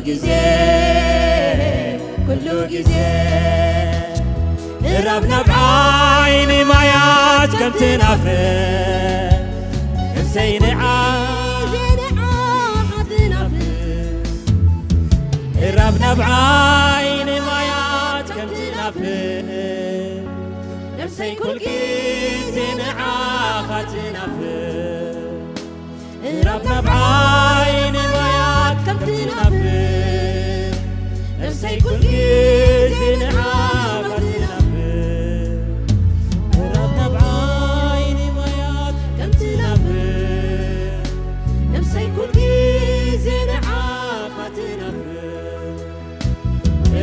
ግዜ፣ ኩሉ ግዜ፣ ምዕራብ ናብ ዓይኒ ማያት ከም ትናፍር፣ ነፍሰይ ንዓ፣ ነፍሰይ ንዓኻ ትናፍር። ምዕራብ ናብ ዓይኒ ማያት ከም ትናፍር፣ ነፍሰይ ኩል ግዜ ንዓኻ ትናፍር። ምዕራብ ናብ ዓይኒ ማያት ከም ትናፍር፣ ነፍሰይ ኩል ግዜ ንዓኻ ትናፍር። ምዕራብ ናብ ዓይኒ ማያት ከም ትናፍር፣ ነፍሰይ ኩል ግዜ ንዓኻ ትናፍር።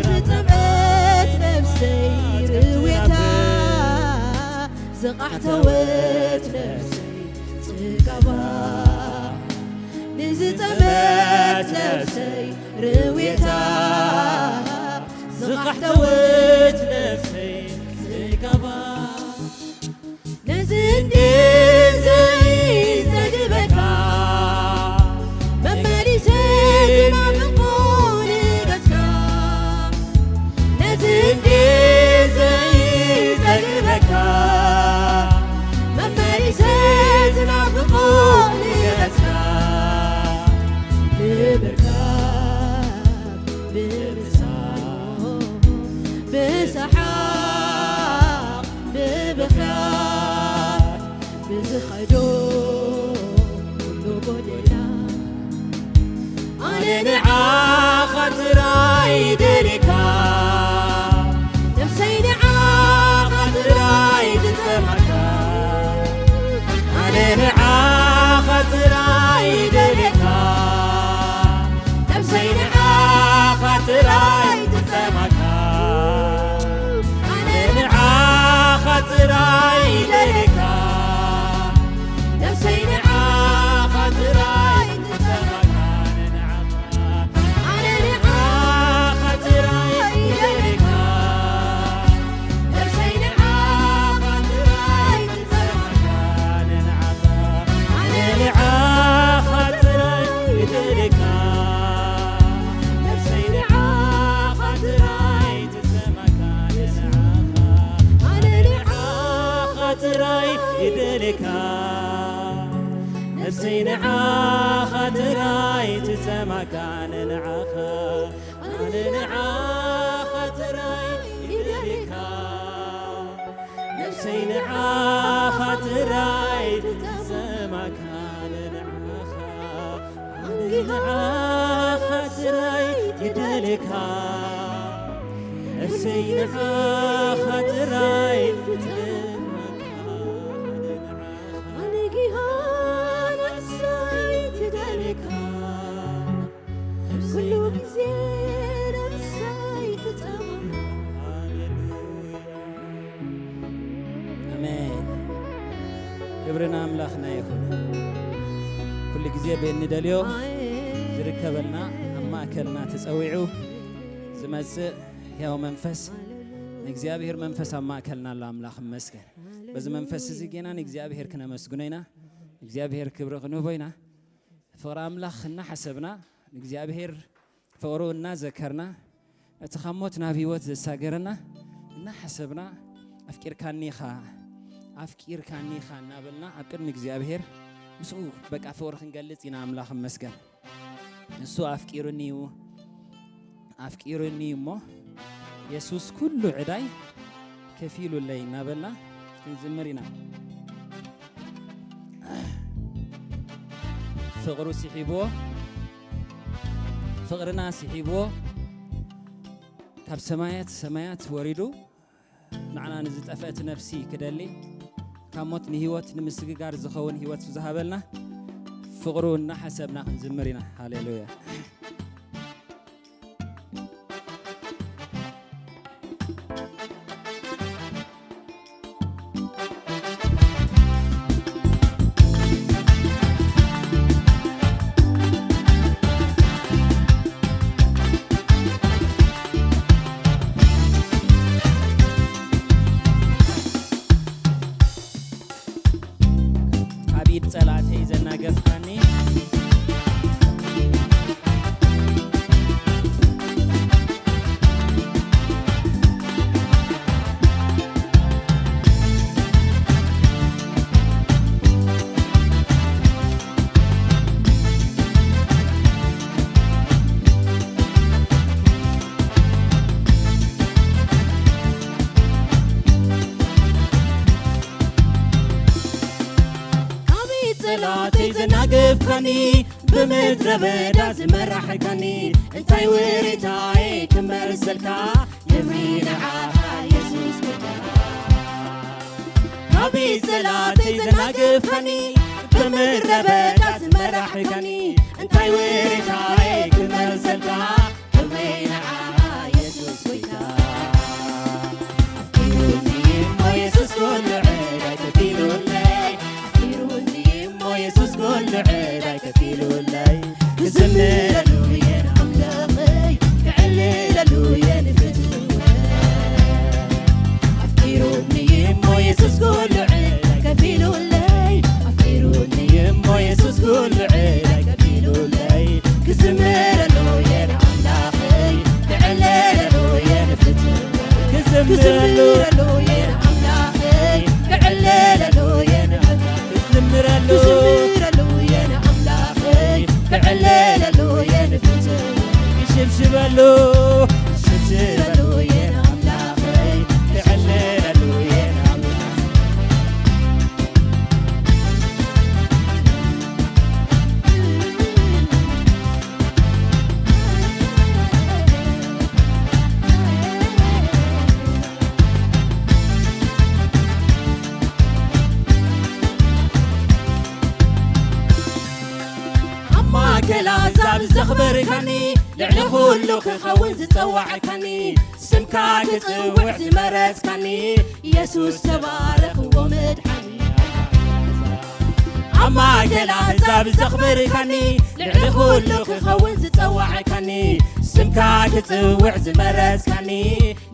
ዝጠመት ነፍሰይ ርውየታ፣ ዝቓሕተወት ነፍሰይ ጽጋባ፣ ንዝጠመት ነፍሰይ ርውየታ፣ ዝቓሕተወት ነፍሰይ ጽጋባ። ነዚ እንዴ ዘይጸግበካ፣ መመሊሰ ዝናፍቆ ልደትካ። ነዚ እንዴ ዘይጸግበካ፣ መመሊሰ ዝናፍቆ ልደትካ። ብምርካብ ብምሳቕ፣ ብሰሓቕ፣ ብብኽያት፣ ብዝኸዶ ኩሉ ጎደላ። ኣነ ንዓኻ ጥራይ ደልየካ፣ ነፍሰይ ንዓኻ ጥራይ ትጸማካ። ኣነ ንዓኻ ጥራይ ደልየካ፣ ነፍሰይ ንዓኻ ጥራይ ትጸማካ። ኣነ ንዓኻ ጥራይ ደልየካ፣ ነፍሰይ ንዓኻ ጥራይ ትጸማካ። ኣነ ንዓኻ ጥራይ ደልየካ፣ ነፍሰይ ንዓኻ ጥራይ ትጸማካ። ኣነ ንዓኻ፣ ኣነ ንዓኻ ጥራይ ይደልየካ፣ ነፍሰይ ንዓኻ ጥራይ ትጸማካ። ኣነ ንዓኻ፣ ኣነ ንዓኻ ጥራይ ይደልየካ፣ ነፍሰይ ንዓኻ ጥራይ ትጸማካ። ኣነ ንዓኻ፣ ኣነ ንዓኻ ጥራይ ይደልየካ፣ ነፍሰይ ንዓኻ ጥራይ ትጸማካ። ኣነ ንዓኻ፣ ኣነ ንዓኻ ጥራይ ይደልየካ፣ ነፍሰይ ንዓኻ ጥራይ ትጸማካ። ኣነ ንዓኻ፣ ኣነ ጊሃና ሳይ ትደልየካ፣ ኩሉ ግዜ ነፍሰይ ትጸማካ። ኣሜን። ክብሪ ንኣምላኽና ይኹን። ኩሉ ግዜ ብእንደልዮ ዝርከበልና፣ ኣብ ማእከልና ተጸዊዑ ዝመጽእ ሕያው መንፈስ፣ ንእግዚኣብሔር መንፈስ ኣብ ማእከልና ኣሎ። ኣምላኽ ይመስገን። በዚ መንፈስ እዚ ጌና ንእግዚኣብሔር ክነመስግኖ ኢና። እግዚኣብሔር ክብሪ ክንህቦ ኢና። ፍቕሪ ኣምላኽ እናሓሰብና፣ ንእግዚኣብሔር ፍቕሩ እናዘከርና፣ እቲ ካብ ሞት ናብ ህይወት ዘሳገረና እናሓሰብና፣ ኣፍቂርካኒ ኢኻ፣ ኣፍቂርካኒ ኢኻ እናበልና ኣብ ቅድሚ እግዚኣብሔር ምስኡ በቃ ፍቕሪ ክንገልጽ ኢና። ኣምላኽ ይመስገን። ንሱ ኣፍቂሩኒ እዩ፣ ኣፍቂሩኒ እዩ እሞ የሱስ ኩሉ ዕዳይ ከፊሉለይ እናበልና ክንዝምር ኢና። ፍቕሩ ስሒብዎ፣ ፍቕርና ስሒብዎ፣ ካብ ሰማያት ሰማያት ወሪዱ ንዓና ንዝጠፍአት ነፍሲ ክደሊ፣ ካብ ሞት ንህይወት ንምስግጋር ዝኸውን ህይወት ዝሃበልና ፍቕሩ እናሓሰብና ክንዝምር ኢና። ሃሌሉያ። ካብ ኢድ ጸላእተይ ዘናገፍካኒ፣ ኒ ብምድረ በዳ ዝመራሕካኒ እንታይ ውሬታዬ ክመልሰልካ ክብሪ ንዓኻ የሱስ ጎይታ። ካብ ጸላእተይ ዘናገፍካኒ ብምድረ በዳ ዝመራሕካኒ እንታይ ውሬታዬ ክመልሰልካ ክብሪ ንዓኻ የሱስ ጎይታ። ኣፍቂሩኒ እሞ የሱስ ኩሉ ዕዳይ ከፊሉለይ ኣፍቂሩኒ እሞ የሱስ ኩሉ ዕዳይ ከፊሉለይ ክዝምረሉ እየ ንኣምላኸይ ክዕልለሉ እየ ንፍትወይ ኣፍቂሩኒ እሞ የሱስ ኩሉ ዕዳይ ከፊሉለይ ኣፍቂሩኒ እሞ የሱስ ኩሉ ዕዳይ ከፊሉለይ ክዝምረሉ እየ ንኣምላኸይ ክዕልለሉ እየ ንፍትወይ ክዝምረሉ እየ ንኣምላኸይ ክዕልለሉ እየ ንፍትወይ ክዝምረሉ ክዝምረሉ እየ ንኣምላኸይ ክዕልለሉ እየ ንፍትወይ ክሽብሽበሉ ክሽብሽበሉ እየ ንኣምላኸይ ክዕልለሉ እየ ንኣምላኸይ ኣብ ማእከል ኣሕዛብ ዘኽበርካኒ ልዕሊ ኩሉ ክኸውን ዝጸዋዕካኒ ስምካ ክጽውዕ ዝመረጽካኒ የሱስ ተባረኽ እዎ መድሓኒ ኣብ ማእከል ኣሕዛብ ዘኽበርካኒ ልዕሊ ኩሉ ክኸውን ዝጸዋዕካኒ ስምካ ክጽውዕ ዝመረጽካኒ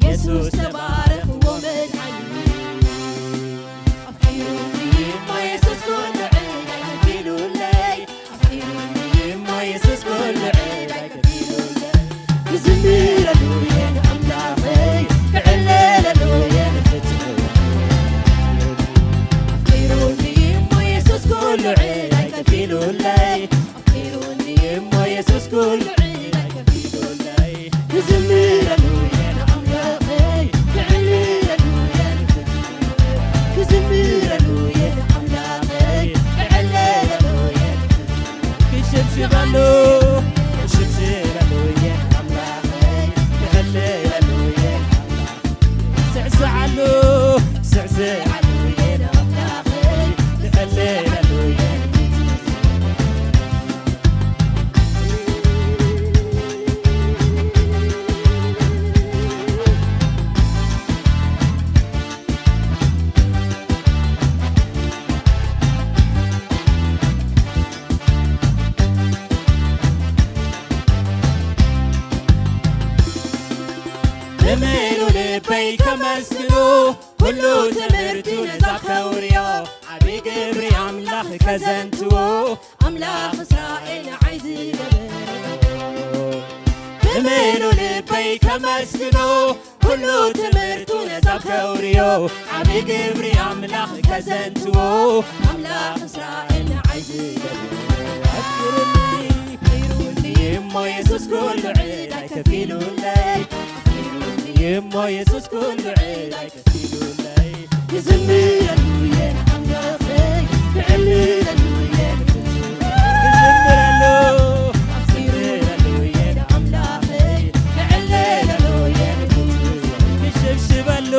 የሱስ ተባረኽ እዎ መድሓኒ ኣፍቂሩኒ እሞ የሱስ ኩሉ ዕዳይ ከፊሉለይ ኣፍቂሩኒ እሞ የሱስ ኩሉ ዕዳይ ከፊሉለይ ክዝምረሉ እየ ንኣምላኸይ ክዕለለሉ እየ ንፍትወይ ኣፍቂሩኒ እሞ የሱስ ኩሉ ዕዳይ ከፊሉለይ ኣፍቂሩኒ እሞ የሱስ ኩሉ ዕዳይ ከፊሉለይ ክዝምረሉ እየ ንኣምላኸይ ክዕልለሉ እየ ንፍትወይ ክዝምረሉ እየ ንኣምላኸይ ክዕለለሉ እየ ንፍትወይ ክሽብሽበሉ ክሽብሽበሉ እየ ንኣምላኸይ ክዕልለሉ እየ ንኣምላኸይ ስዕስዓሉ ስዕስዓሉ እየ ንኣምላኸይ ክዕልለሉ እየ ንፍትወይ ብምሉእ ልበይ ከመስግኖ ኩሉ ትምህርቱ ነዛ ከውርዮ ዓቢ ግብሪ ኣምላኽ ከዘንትዎ ኣምላኽ እስራኤል ንዓይ ዝገበሮ ብምሉእ ልበይ ከመስግኖ ኩሉ ትምህርቱ ነዛ ከውርዮ ዓቢ ግብሪ ኣምላኽ ከዘንትዎ ኣምላኽ እስራኤል ንዓይ ዝገበሮ ኣፍቂሩኒ ኣፍቂሩኒ እሞ የሱስ ኩሉ ዕዳይ ከፊሉለይ ኣፍቂሩኒ እሞ የሱስ ኩሉ ዕዳይ ከፊሉለይ ክዝምረሉ እየ ንኣምላኸይ ክዕልለሉ እየ ንፍትወይ ክዝምረሉ ክዝምረሉ እየ ንኣምላኸይ ክዕልለሉ እየ ንፍትወይ ክሽብሽበሉ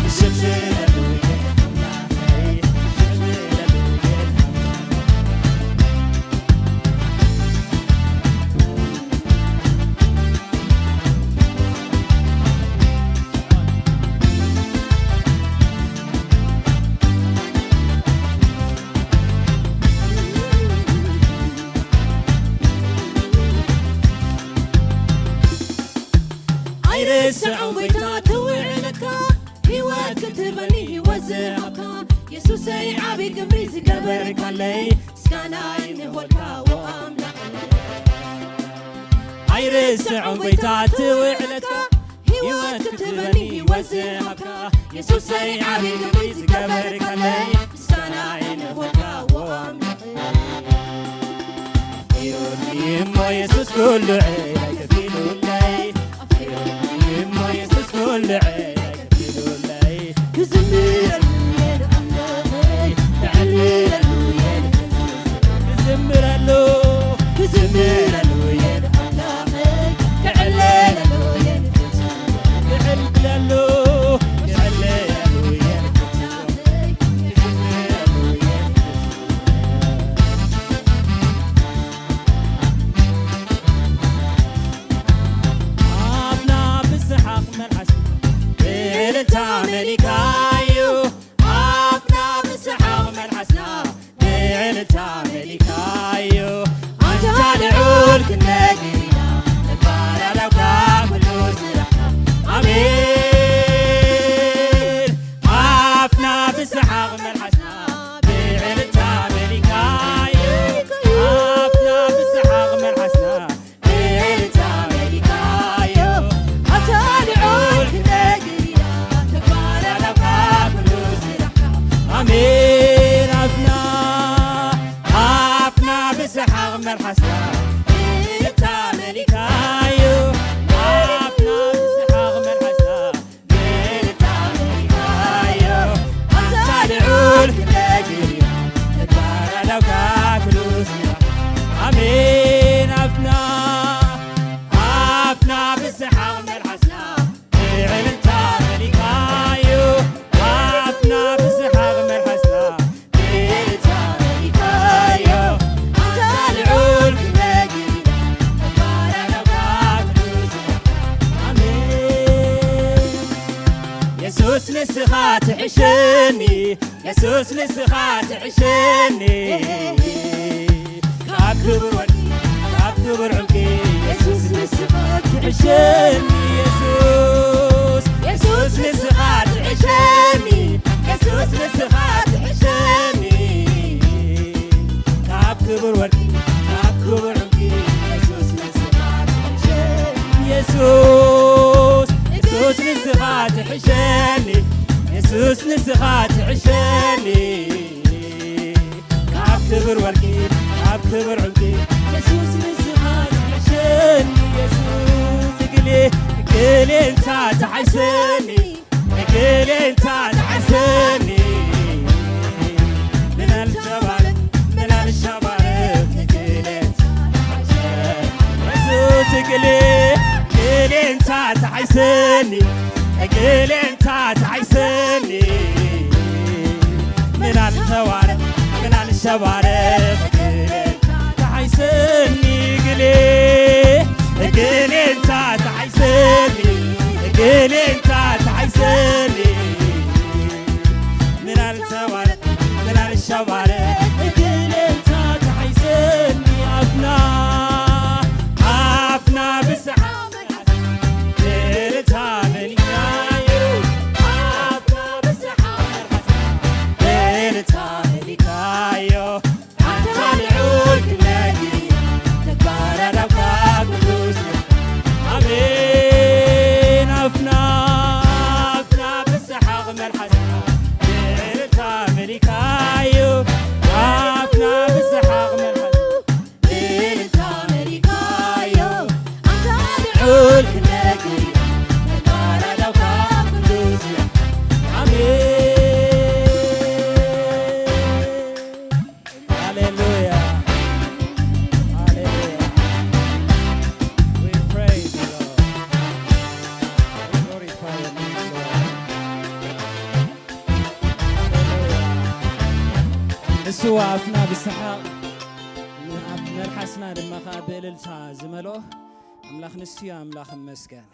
ክሽብሽበሉ እየ ንኣምላኸይ ክዕልለሉ እየ ንፍትወይ ኣይርስዖን ጎይታ ትውዕለካ ህይወት ክትበኒ ህይወት ዝሃብካ የሱሰይ ዓብዪ ግብሪ ዝገበርካለይ ምስጋናይ ንሆልካ ዎ ኣምላኽ ኣይርስዖን ጎይታ ትውዕለትካ ህይወት ክትበኒ ህይወት ዝሃብካ የሱሰይ ዓብዪ ግብሪ ዝገበርካለይ ምስጋናይ ንሆልካ ዎ ኣምላኽ ኣፍቂሩኒ እሞ የሱስ ኩሉ ዕዳይ ከፊሉለይ ኣፍቂሩኒ እሞ የሱስ ኩሉ ዕዳይ ከፊሉለይ ክዝምረሉ እየ ንኣምላኸይ ክዕልለሉ እየ ንፍትወይ ክዝምረሉ የሱስ ንስኻ ትሕሸኒ፣ የሱስ ንስኻ ትሕሸኒ። ካብ ክቡር ወርቂ፣ ካብ ክቡር ዕንቂ፣ የሱስ ንስኻ ትሕሸኒ። የሱስ፣ የሱስ ንስኻ ትሕሸኒ፣ የሱስ ንስኻ ትሕሸኒ። ካብ ክቡር ወርቂ፣ ካብ ክቡር ዕንቂ፣ የሱስ ንስኻ ትሕሸኒ። የሱስ፣ የሱስ ንስኻ ትሕሸኒ፣ የሱስ ንስኻ ትሕሸኒ። ካብ ክብር ወርቂ፣ ካብ ክብር ዕንቂ፣ የሱስ ንስኻ ትሕሸኒ። የሱስ እግሌ፣ እግሌ እንታ ትሓይሰኒ፣ እግሌ እንታ ትሓይሰኒ። ምናል ሸባለ፣ ምናል ሸባለ፣ እግሌ እንታ ትሓይሰኒ። የሱስ እግሌ፣ እግሌ እንታ ትሓይሰኒ፣ እግሌ እንታ ትሓይሰኒ። ምናል ተዋረ፣ ምናል ሸባረ፣ እግሌ እንታ ትሓይሰኒ፣ እግሌ፣ እግሌ እንታ ትሓይሰኒ፣ እግሌ እንታ ትሓይሰኒ። ምናል ተዋረ፣ ምናል ሸባረ፣ እግሌ እንታ ትሓይሰኒ። ኣፍና፣ ኣፍና ብስሓቕ እልልታ መሊእካዮ፣ ኣፍና ብስሓቕ እልልታ መሊእካዮ። ኣንታ ልዑል ክነግር ተባራራብካ ቅዱስ። ኣሜን። ኣፍና፣ ኣፍና ብሰሓቕ መልሓስና እልልታ መሊእካዮ። ኣፍና ብሰሓቕ መልሓስና እልልታ መሊእካዮ። ኣንታ ልዑል ክነግር ተባራራብካ ቅዱስ። ኣሜን። Hallelujah. Hallelujah. We praise you, Lord. We glorify your name, Lord. Hallelujah. ንሱ ኣፍና ብሰሓቕ፣ ኣፍ-፣ መልሓስና ድማ ኸዓ ብእልልታ ዝመልኦ ኣምላኽ ንሱ እዩ። ኣምላኽ ይመስገን።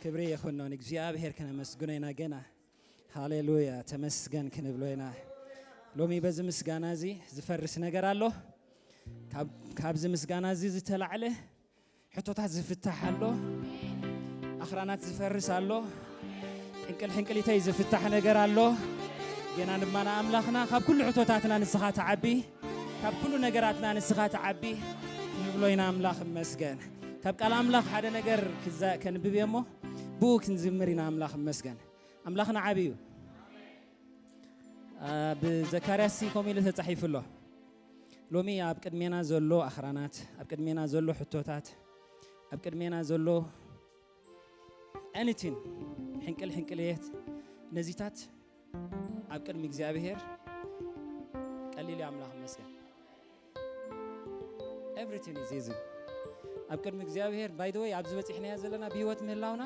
ክብሪ ይኹኖ ንእግዚኣብሔር፣ ከነመስግኖ ኢና ገና። ሃሌሉያ፣ ተመስገን ክንብሎ ኢና። ሎሚ በዚ ምስጋና እዚ ዝፈርስ ነገር ኣሎ። ካብ፣ ካብዚ ምስጋና እዚ ዝተላዕለ ሕቶታት ዝፍታሕ ኣሎ። ኣኽራናት ዝፈርስ ኣሎ። ሕንቅል ሕንቅሊተይ ዝፍታሕ ነገር ኣሎ። ገና ድማ ንኣምላኽና ካብ ኩሉ ሕቶታትና ንስኻ ትዓቢ፣ ካብ ኩሉ ነገራትና ንስኻ ትዓቢ ክንብሎ ኢና። ኣምላኽ ይመስገን። ካብ ቃል ኣምላኽ ሓደ ነገር ክዛ-፣ ከንብብ እየ እሞ ብኡ ክንዝምር ኢና። ኣምላኽ ይመስገን። ኣምላኽና ዓቢ እዩ። ኣብ ዘካርያስ ከምኡ ኢሉ ተጻሒፉ ኣሎ። ሎሚ ኣብ ቅድሜና ዘሎ ኣኽራናት፣ ኣብ ቅድሜና ዘሎ ሕቶታት፣ ኣብ ቅድሜና ዘሎ anything፣ ሕንቅል ሕንቅልየት፣ ነዚታት ኣብ ቅድሚ እግዚኣብሔር ቀሊል እዩ። ኣምላኽ ይመስገን። Everything is easy ኣብ ቅድሚ እግዚኣብሔር። By the way፣ ኣብዚ በጺሕናዮ ዘለና ብህይወት ምህላውና፣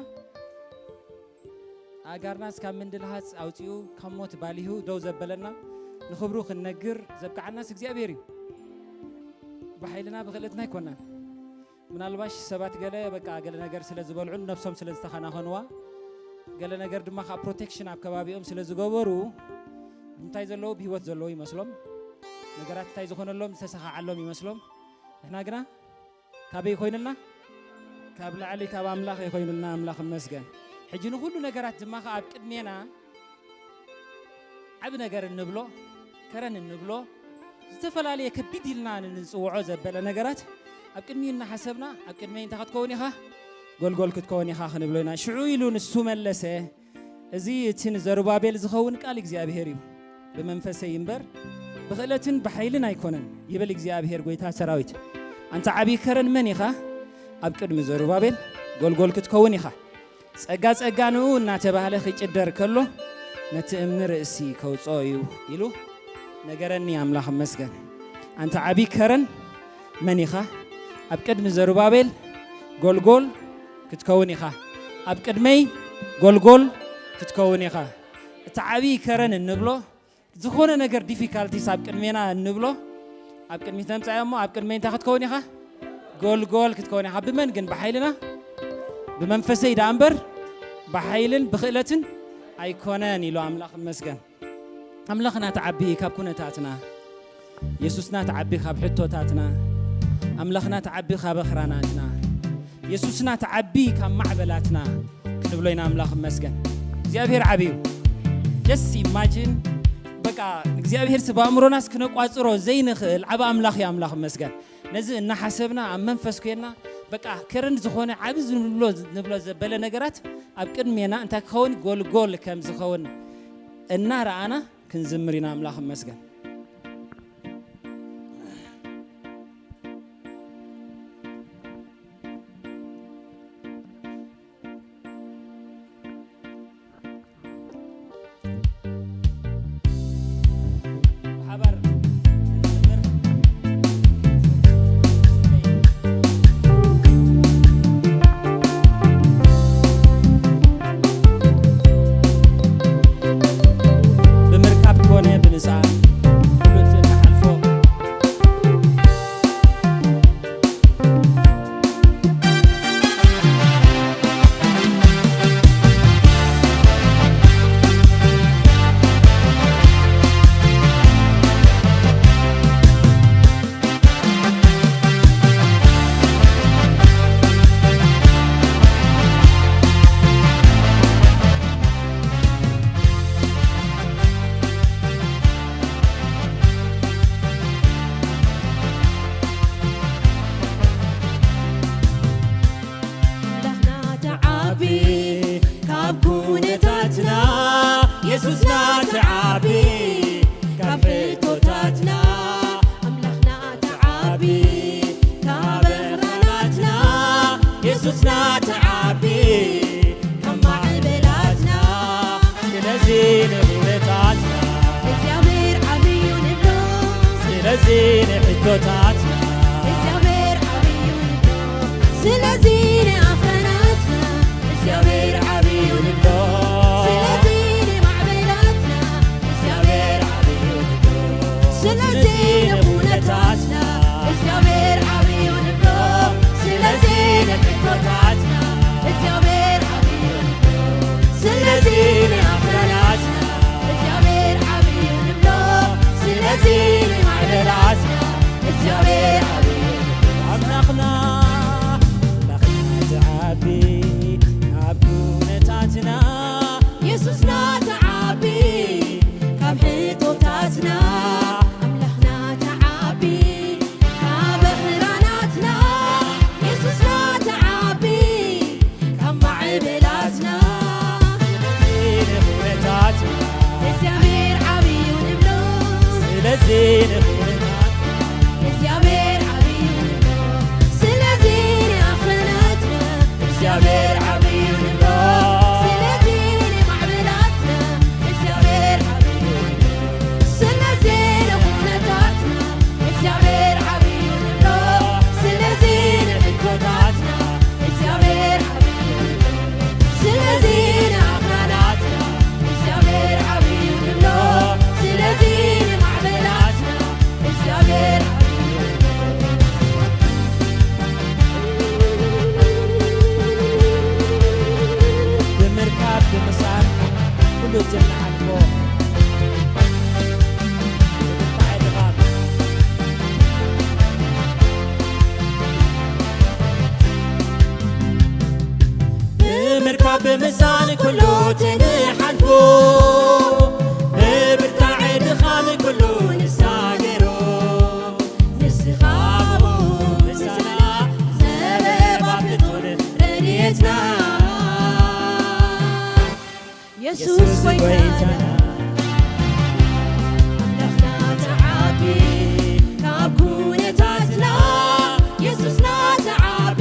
ኣእጋርናስ ካብ ምንድልሃጽ ኣውጺኡ፣ ካብ ሞት ባሊሁ ደው ዘበለና፣ ንኽብሩ ክንነግር ዘብቅዓናስ እግዚኣብሔር እዩ። ብሓይልና ብኽእለትና ኣይኮናን። ምናልባሽ ሰባት ገለ፣ በቃ፣ ገለ ነገር ስለ ዝበልዑን ነብሶም ስለ ዝተኸናኸንዋ፣ ገለ ነገር ድማ ካብ ፕሮቴክሽን ኣብ ከባቢኦም ስለ ዝገበሩ፣ እንታይ ዘለዉ፣ ብህይወት ዘለዉ ይመስሎም። ነገራት እንታይ ዝኾነሎም፣ ዝተሰኻዓሎም ይመስሎም። ንሕና ግና ካበይ ኮይኑልና? ካብ ላዕሊ፣ ካብ ኣምላኽ ኮይኑልና። ኣምላኽ ይመስገን። ሕጂ ንኹሉ ነገራት ድማ ኸኣ ኣብ ቅድሜና ዓቢ ነገር እንብሎ፣ ከረን እንብሎ፣ ዝተፈላለየ ከቢድ ኢልና ንጽውዖ ዘበለ ነገራት ኣብ ቅድሚ እናሓሰብና፣ ኣብ ቅድመይ እንታይ ክትከውን ኢኻ? ጎልጎል ክትከውን ኢኻ ክንብሎ ኢና። ሽዑ ኢሉ ንሱ መለሰ፣ እዚ እቲ ንዘሩባቤል ዝኸውን ቃል እግዚኣብሔር እዩ። ብመንፈሰይ እምበር ብኽእለትን ብሓይልን ኣይኮነን፣ ይብል እግዚኣብሔር ጐይታ ሰራዊት። ኣንታ ዓብዪ ከረን መን ኢኻ? ኣብ ቅድሚ ዘሩባቤል ጎልጎል ክትከውን ኢኻ። ጸጋ ጸጋ ንኡ እናተባህለ ኺጭደር ከሎ፣ ነቲ እምኒ ርእሲ ከውጽኦ እዩ ኢሉ ነገረኒ። ኣምላኽ እመስገን። ኣንታ ዓብዪ ከረን መን ኢኻ? ኣብ ቅድሚ ዘሩባቤል ጎልጎል ክትከውን ኢኻ። ኣብ ቅድመይ ጎልጎል ክትከውን ኢኻ። እቲ ዓብዪ ከረን እንብሎ፣ ዝኾነ ነገር ዲፊካልቲስ ኣብ ቅድሜና እንብሎ፣ ኣብ ቅድሚት ነምጻዮ እሞ፣ ኣብ ቅድመይ እንታይ ክትከውን ኢኻ? ጎልጎል ክትከውን ኢኻ። ብመን ግን? ብሓይልና? ብመንፈሰይ ደኣ እምበር፣ ብሓይልን ብኽእለትን ኣይኮነን ኢሉ ኣምላኽ እመስገን። ኣምላኽና ተዓቢ ካብ ኩነታትና፣ የሱስና ተዓቢ ካብ ሕቶታትና፣ ኣምላኽና ተዓቢ ካብ ኣኽራናትና፣ የሱስና ተዓቢ ካብ ማዕበላትና ክንብሎ ኢና። ኣምላኽ እመስገን። እግዚኣብሔር ዓቢ እዩ። Just imagine፣ በቃ እግዚኣብሔር ስ ብኣእምሮናስ ክነቋጽሮ ዘይንኽእል ዓቢ ኣምላኽ እዩ። ኣምላኽ እመስገን። ነዚ እናሓሰብና ኣብ መንፈስ ኮይንና በቃ ከረን ዝኾነ ዓቢ ዝንብሎ ንብሎ ዘበለ ነገራት ኣብ ቅድሜና እንታይ ክኸውን ጎልጎል ከም ዝኸውን እናረኣና ክንዝምር ኢና። ኣምላኽ እመስገን። ብሓባር ክንዝምር። ብምርካብ ኮነ ብምስኣን ኩሉ እቲ እንሓልፎ ኣምላኽና ተዓቢ ካብ ኩነታትና፣ የሱስና ተዓቢ ካብ ሕቶታትና። ኣምላኽና ተዓቢ ካብ ኣኽራናትና፣ የሱስና ተዓቢ ካብ ማዕበላትና። ስለዚ ንኩነታትና እግዚኣብሔር ዓብዩ ንብሎ። ስለዚ ንሕቶታትና እግዚኣብሔር ዓብዩ ንብሎ። ስለዚ ንኣኽራናትና እግዚኣብሔር ዓብዩ ንብሎ። ስለዚ ንማዕበላትና እግዚኣብሔር ዓብዩ ንብሎ። ስለዚ ንኩነታትና እግዚኣብሔር ዓብዩ ንብሎ። ስለዚ ንሕቶታትና እግዚኣብሔር ዓብዩ ንብሎ። ስለዚ ንኣኽራናትና እግዚኣብሔር ዓብዩ ንብሎ። ስለዚ ንማዕበላትና እግዚኣብሔር ዓብዩ ንብሎ። ኣምላኽና፣ ኣምላኽና ትዓቢ ካብ ኩነታትና፣ የሱስና ትዓቢ ካብ ሕቶታትና። ኣምላኽና ትዓቢ ካብ ኣኽራናትና፣ የሱስና ትዓቢ ካብ ማዕበላትና። ንኩነታትና እግዚኣብሔር ዓብዩ ንብሎ። ስለዚ ንኩነታትና እግዚኣብሔር ዓብዩ ንብሎ። ስለዚ ንኣኽራናትና እግዚኣብሔር ዓብዩ ንብሎ። ስለዚ ንማዕበላትና እግዚኣብሔር ዓብዩ ንብሎ። ስለዚ ንኩነታትና እግዚኣብሔር ዓብዩ ንብሎ። ስለዚ ንሕቶታትና እግዚኣብሔር ዓብዩ ንብሎ። ስለዚ ንኣኽራናትና እግዚኣብሔር ዓብዩ ንብሎ። ስለዚ ንማዕበላትና እግዚኣብሔር ዓብዩ ንብሎ። ብምርካብ ብምሳን ኩሉ እቲ እንሓልፎ ብብርታዐ ድኻም። ብምርካብ ብምሳን ኩሉ እቲ ንሓልፎ፣ ብብርታዐ ድኻም ኩሉ ንሳገሮ። ንስኻ ምሳና ዘረባ ፍጡር ረድኤትና። የሱስ የሱስ ጎይታና፣ ጎይታና። ኣምላኽና ተዓቢ ካብ ኩነታትና፣ የሱስና ተዓቢ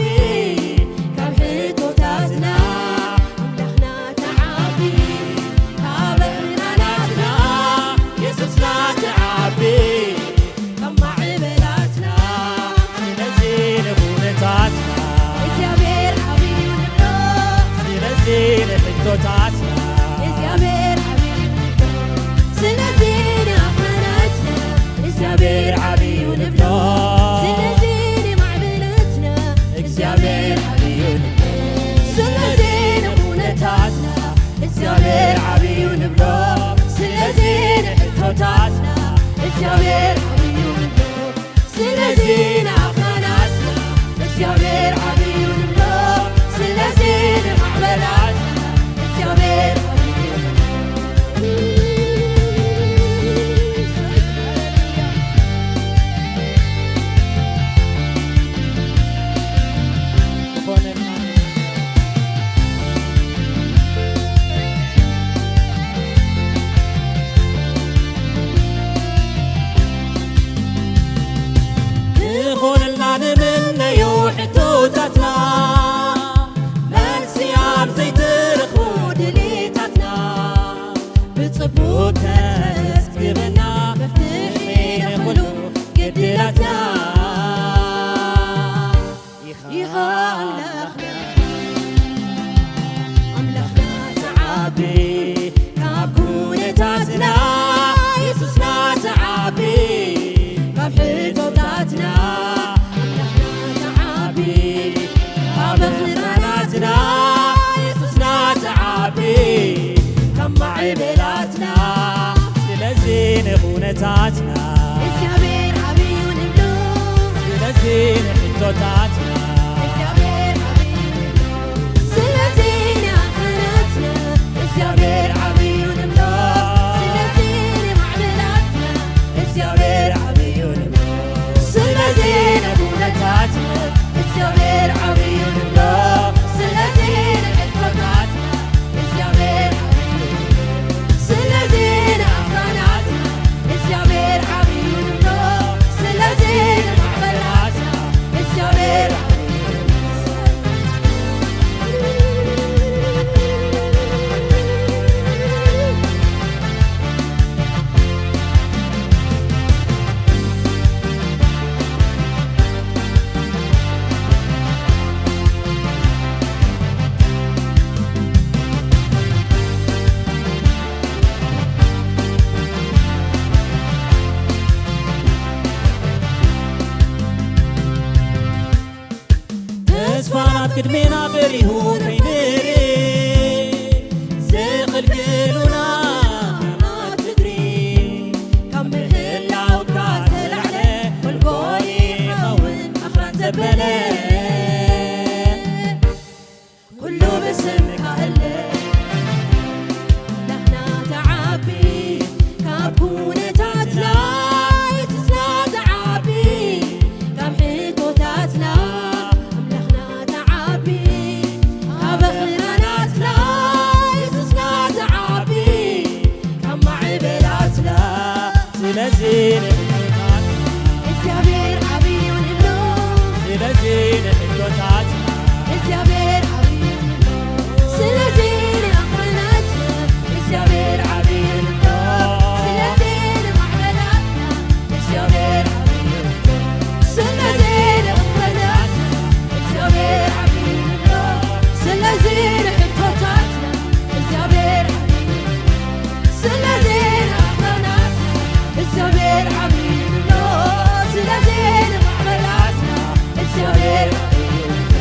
ካብ ሕቶታትና። ኣምላኽና ተዓቢ ካብ ሕማማትና፣ የሱስና ተዓቢ ካብ ማዕበላትና። ስለዚ ንኩነታትና እግዚኣብሔር ዓብዩ ንብሎ። ስለዚ ንሕቶታትና እግዚኣብሔር ዓብዩ ንብሎ። ስለዚ ንኣኽራናትና እግዚኣብሔር ዓብዩ ንብሎ። ስለዚ ንማዕበላትና እግዚኣብሔር ዓብዩ ንብሎ። ስለዚ ንኩነታትና እግዚኣብሔር ዓብዩ ታትና እግዚኣብሔር ዓብዩ ንብሎ። ስለዚ ንኣኽራናትና እግዚኣብሔር ዓብዩ ንብሎ። ስለዚ ንማዕበላትና እግዚኣብሔር ዓብዩ ንብሎ። ክኾነልና ንምነዮ ሕቶታትና፣ መልሲ ኣብ ዘይትረኽቦ ድሌታትና፣ ብጽቡቕ ተመስግበና መፍትሒ ንኹሉ ግድላትና። ኢኻ ኣምላኽና፣ ኣምላኽና ተዓቢ ካብ ኩነታትና፣ የሱስና ተዓቢ ካብ ሕቶታትና፣ ኣምላኽና ተዓቢ ካብ ኣኽራናትና፣ የሱስና ተዓቢ ካብ ማዕበላትና። ስለዚ ንኹነታትና እግዚኣብሔር ዓብዩ ንብሎ። ስለዚ ንሕቶታትና እግዚኣብሔር ዓብዩ ንብሎ። ስለዚ ንኣኽራናትና እግዚኣብሔር ዓብዩ ንብሎ። ስለዚ ንማዕበላትና እግዚኣብሔር ዓብዩ ንብሎ። ስለዚ ንኹነታትና እግዚኣብሔር ዓብዩ ንብሎ። ስለዚ ንሕቶታትና እግዚኣብሔር ዓብዩ ንብሎ። ስለዚ ንኣኽራናትና እግዚኣብሔር ዓብዩ ንብሎ። ስለዚ ንማዕበላትና እግዚኣብሔር ዓብዩ ንብሎ። ተስፋ ናብ ቅድሜና በሪሁ ከይንርኢ፣ ዝኽልክሉና ኣኽራናት ምድሪ፣ ካብ ምህላውካ ዝተላዕለ ጎልጎል ይኸውን ኣኽራን ዘበለ። ኩሉ ብስምካ ህለ። ኣምላኽና ተዓቢ ካብ ኩነታትና፣ የሱስና ተዓቢ ካብ ሕቶታትና። ኣምላኽና ተዓቢ ካብ ኣኽራናትና፣ የሱስና ተዓቢ ካብ ማዕበላትና። ስለዚ ንሕቶታትና እግዚኣብሔር ዓብዩ ንብሎ። ስለዚ ንሕቶታትና እግዚኣብሔር ዓብዩ ንብሎ። ስለዚ ንኣኽራናትና እግዚኣብሔር ዓብዩ ንብሎ። ስለዚ ንማዕበላትና እግዚኣብሔር ዓብዩ ንብሎ። ስለዚ ንኣኽራናትና እግዚኣብሔር ዓብዩ ንብሎ። ስለዚ ንሕቶታትና እግዚኣብሔር ዓብዩ ንብሎ። ስለዚ ንኣኽራናትና እግዚኣብሔር ዓብዩ ንብሎ። ስለዚ ንማዕበላትና እግዚኣብሔር ዓብዩ ንብሎ።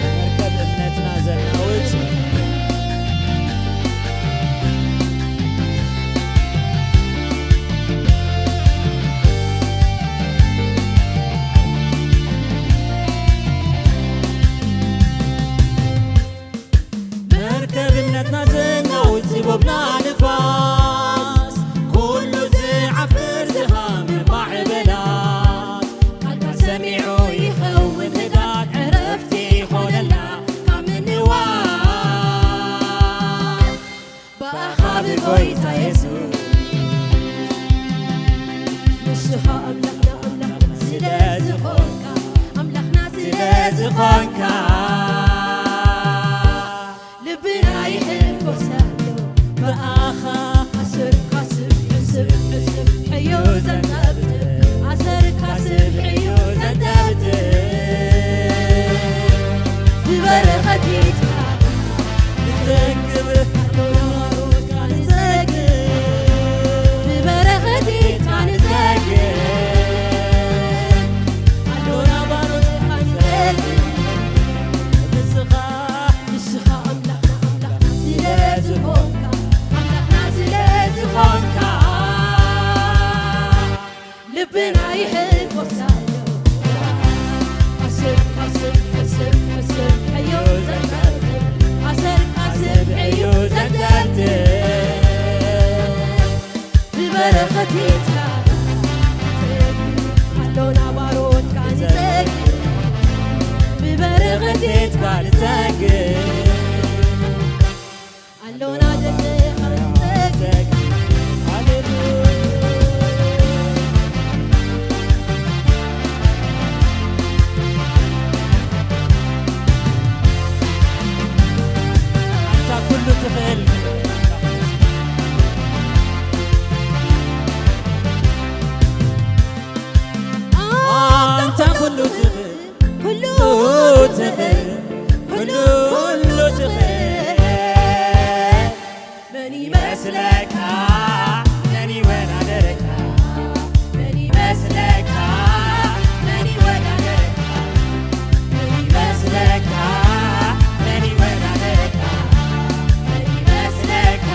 መርከብ እምነትና ዘናውጽ። መርከብ እምነትና ዘናውጽ ጎብና ንፋስ፣ ኩሉ ዝዓፍር ዝሃምም ማዕበላት፣ ቃልካ ሰሚዑ ይኸውን ህዳግ፣ ዕረፍቲ ይኾነልና ካብ ምንዋት። ብኣኻ ብጎይታ የሱስ፣ ንስኻ ኣምላኽና፣ ኣምላኽና ስለ ዝኾንካ፣ ኣምላኽና ስለ ዝኾንካ፣ ልብና ይሕጎስ ኣሎ ብኣኻ። ኣሰርካ ስብሒ፣ ስብሒ፣ ስብሒ እዩ ዘንጠብጥብ፣ ኣሰርካ ስብሒ እዩ ዘንጠብጥብ። ብበረኸት ይትባረኽ። ንዘግብ፣ ንዘግብ፣ ብበረኸት ይትባረኽ። ንዘግብ፣ ኣሎና ባሮትካ ንጸግብ፣ ብበረኸትካ ንጸግብ። ኣሎና ደስኻ ንጸግብ። ሃሌሉያ። ኣንታ ኩሉ ትኽእል። ኣንታ ኩሉ ትኽእል፣ ኩሉ ትኽእል፣ ኩሉ፣ ኩሉ ትኽእል። መን ይመስለካ? መን ይወዳደረካ? መን ይመስለካ? መን ይወዳደረካ? መን ይመስለካ? መን ይወዳደረካ? መን ይመስለካ?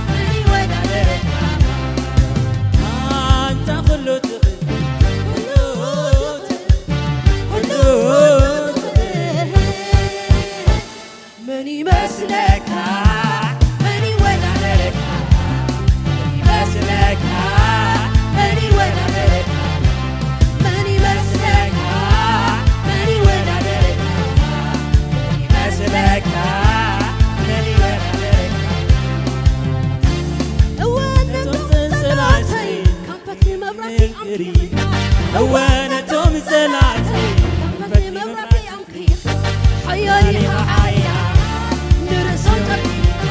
መን ይወዳደረካ? ኣንታ ኩሉ ትኽእል፣ ኩሉ ትኽእል፣ ኩሉ ትኽእል። መን ይመስለካ? መን ይወዳደረካ? መን ይመስለካ? መን ይወዳደረካ? መን ይመስለካ? መን ይወዳደረካ? መን ይመስለካ? መን ይወዳደረካ? እወ፣ ነቶም ጸላእተይ ከም ፈትሊ መብራህቲ ኣምኪኽካ። እወ፣ ነቶም ጸላእተይ ከም ፈትሊ መብራህቲ ኣምኪኽካ። ሓያል ኢኻ ሓያል፣ ንርእሶም ጨፊንካ።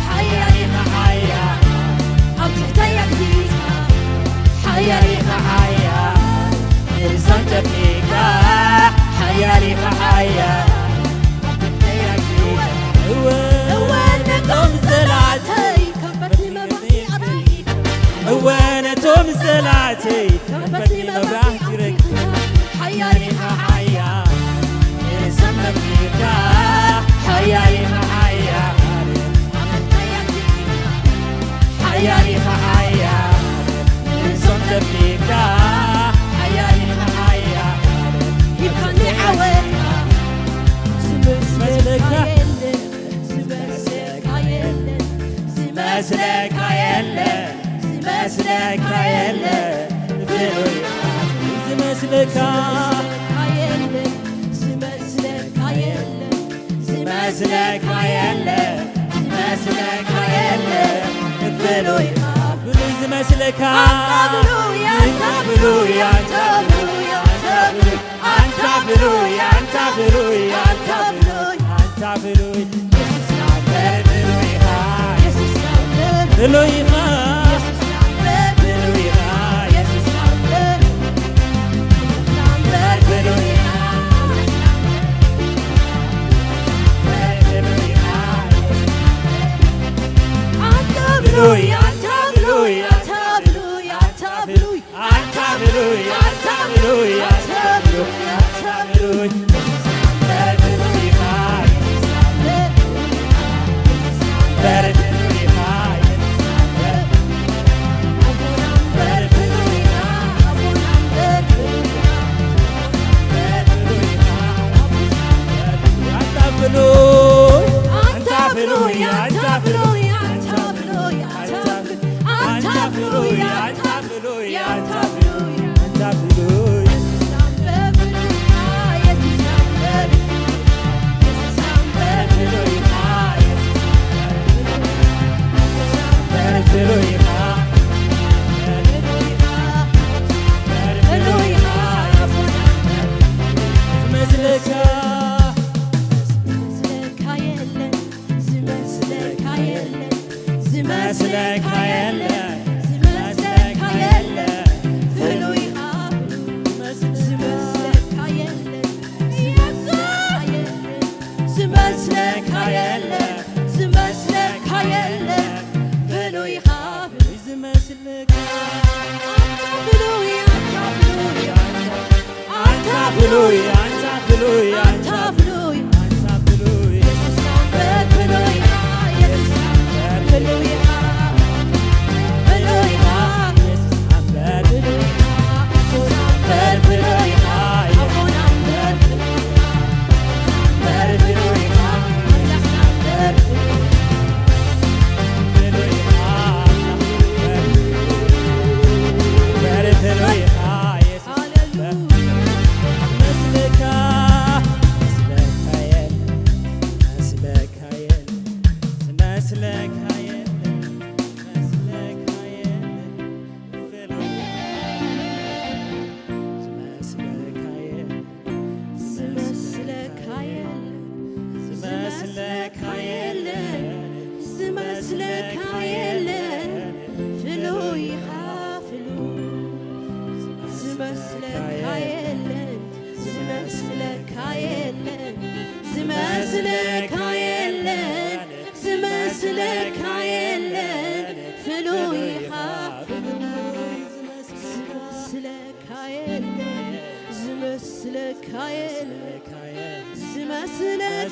ሓያል ኢኻ ሓያል፣ ኣብ ትሕተይ ኣግዲዝካ። ሓያል ኢኻ ሓያል፣ ንርእሶም ጨፊንካ። ሓያል ኢኻ ሓያል፣ ኣብ ትሕተይ ኣግዲዝካ። እወ፣ እወ፣ ነቶም ጸላእተይ ከም ፈትሊ መብራህቲ ኣምኪኽካ። እወ፣ ነቶም ጸላእተይ ከም ፈትሊ መብራህቲ ረኪብካ። ሓያል ኢኻ ሓያል፣ ንርእሶም ነፊርካ። ሓያል ኢኻ ሓያል፣ ሓያል ኢኻ ሓያል፣ ንርእሶም ነፊርካ። ሓያል ኢኻ ሓያል፣ ሂብካኒ ዓወት። ዝመስለካ የለን፣ ዝመስለካ የለን፣ ዝመስለካ የለን፣ ዝመስለካ የለን። ፍሉይ ዝመስለካ የለን፣ ዝመስለካ የለን፣ ዝመስለካ የለን፣ ዝመስለካ የለን። ፍሉይ ፍሉይ ዝመስለካ ኣንታ ፍሉይ፣ ኣንታ ፍሉይ፣ ኣንታ ፍሉይ፣ ኣንታ ፍሉይ። ኣንታ ፍሉይ፣ ኣንታ ፍሉይ፣ ኣንታ ፍሉይ፣ ኣንታ ፍሉይ። የሱስ ናምበር ፍሉይ ኢኻ፣ የሱስ ናምበር ፍሉይ ኢኻ፣ የሱስ ናምበር ፍሉይ ኢኻ፣ የሱስ ናምበር፣ ናምበር ፍሉይ ኢኻ፣ ናምበር ፍሉይ ኢኻ። ኣንታ ፍሉይ፣ ኣንታ ፍሉይ፣ ኣንታ ፍሉይ፣ ኣንታ ፍሉይ። ኣንታ ፍሉይ፣ ኣንታ ፍሉይ፣ ኣንታ ፍሉይ፣ ኣንታ ፍሉይ። ኣንታ ፍሉይ፣ ኣንታ ፍሉይ፣ ኣንታ ፍሉይ፣ ኣንታ ፍሉይ፣ ኣንታ ፍሉይ፣ ኣንታ ፍሉይ። ፍሉይ፣ ኣንታ ፍሉይ፣ ኣንታ ፍሉይ። ዝመስለካ፣ ዝመስለካ የለን። ዝመስለካ የለን፣ ዝመስለካ የለን፣ ዝመስለካ የለን፣ ፍሉይ ኢኻ። ዝመስለካ የለን፣ ዝመስለካ የለን፣ ዝመስለካ የለን፣ ዝመስለካ የለን፣ ፍሉይ ኢኻ። ዝመስለካ ኣንታ ፍሉይ፣ ኣንታ ፍሉይ፣ ኣንታ ኣንታ ፍሉይ፣ ኣንታ ፍሉይ፣ ኣንታ ፍሉይ፣ ኣንታ ፍሉይ። የሱስ ኣምበር ፍሉይ ኢኻ፣ የሱስ ኣምበር ፍሉይ ኢኻ፣ ፍሉይ ኢኻ። የሱስ ኣምበር ፍሉይ ኢኻ፣ ኣቦና ኣምበር ፍሉይ ኢኻ፣ ኣቦና ኣምበር ፍሉይ ኢኻ፣ ኣምበር ፍሉይ ኢኻ። የሱስ ኣምበር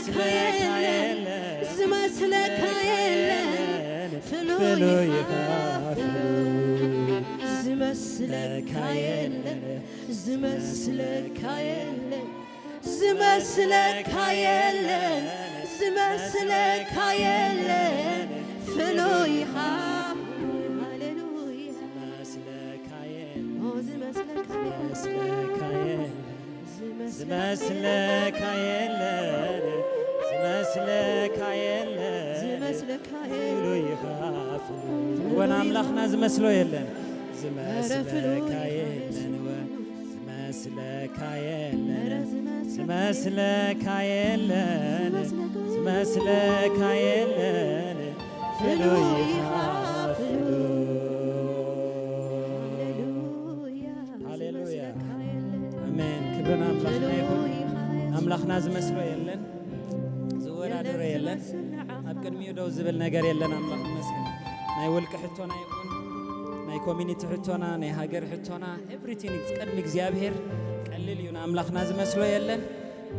ዝመስለካ የለን፣ ዝመስለካ የለን፣ ፍሉይ ኢኻ ፍሉይ። ዝመስለካ የለን፣ ዝመስለካ የለን፣ ዝመስለካ የለን፣ ዝመስለካ የለን፣ ፍሉይ ኢኻ። ሃሌሉያ። ዝመስለካ የለን፣ ኦ፣ ዝመስለካ የለን፣ ዝመስለካ የለን፣ ዝመስለካ የለን፣ ዝመስለካ የለን፣ ዝመስለካ የለን። ፍሉይ ኢኻ ፍሉይ። ወን ኣምላኽና ዝመስሎ የለን። ኧረ ፍሉይ ዝመስለካ ኢኻ የለን ወ፣ ዝመስለካ የለን፣ ኧረ ዝመስለካ ዝመስለካ የለን፣ ዝመስለካ ዝመስለካ የለን፣ ፍሉይ ኢኻ ፍሉይ። ሃሌሉያ። ሃሌሉያ። ዝመስለካ የለን። ኣሜን። ክብርን ኣምላኽና ይኹን። ፍሉይ ኢኻ ኣምላኽና ዝመስሎ የለን፣ ዝወዳደሮ የለን። የለን ዝመስል ንዓኻ። ኣብ ቅድሚኡ ደው ዝብል ነገር የለን። ኣምላኽ ይመስገን። ናይ ውልቂ ሕቶና ይኹን፣ ናይ ኮሚኒቲ ሕቶና፣ ናይ ሃገር ሕቶና፣ ኤቭሪቲንግ ቅድሚ እግዚኣብሔር ቀሊል እዩ። ንኣምላኽና ዝመስሎ የለን።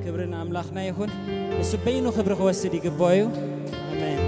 ክብሪ ንኣምላኽና ይኹን። ንሱ በይኑ ክብሪ ክወስድ ይግባኦ እዩ። ኣሜን።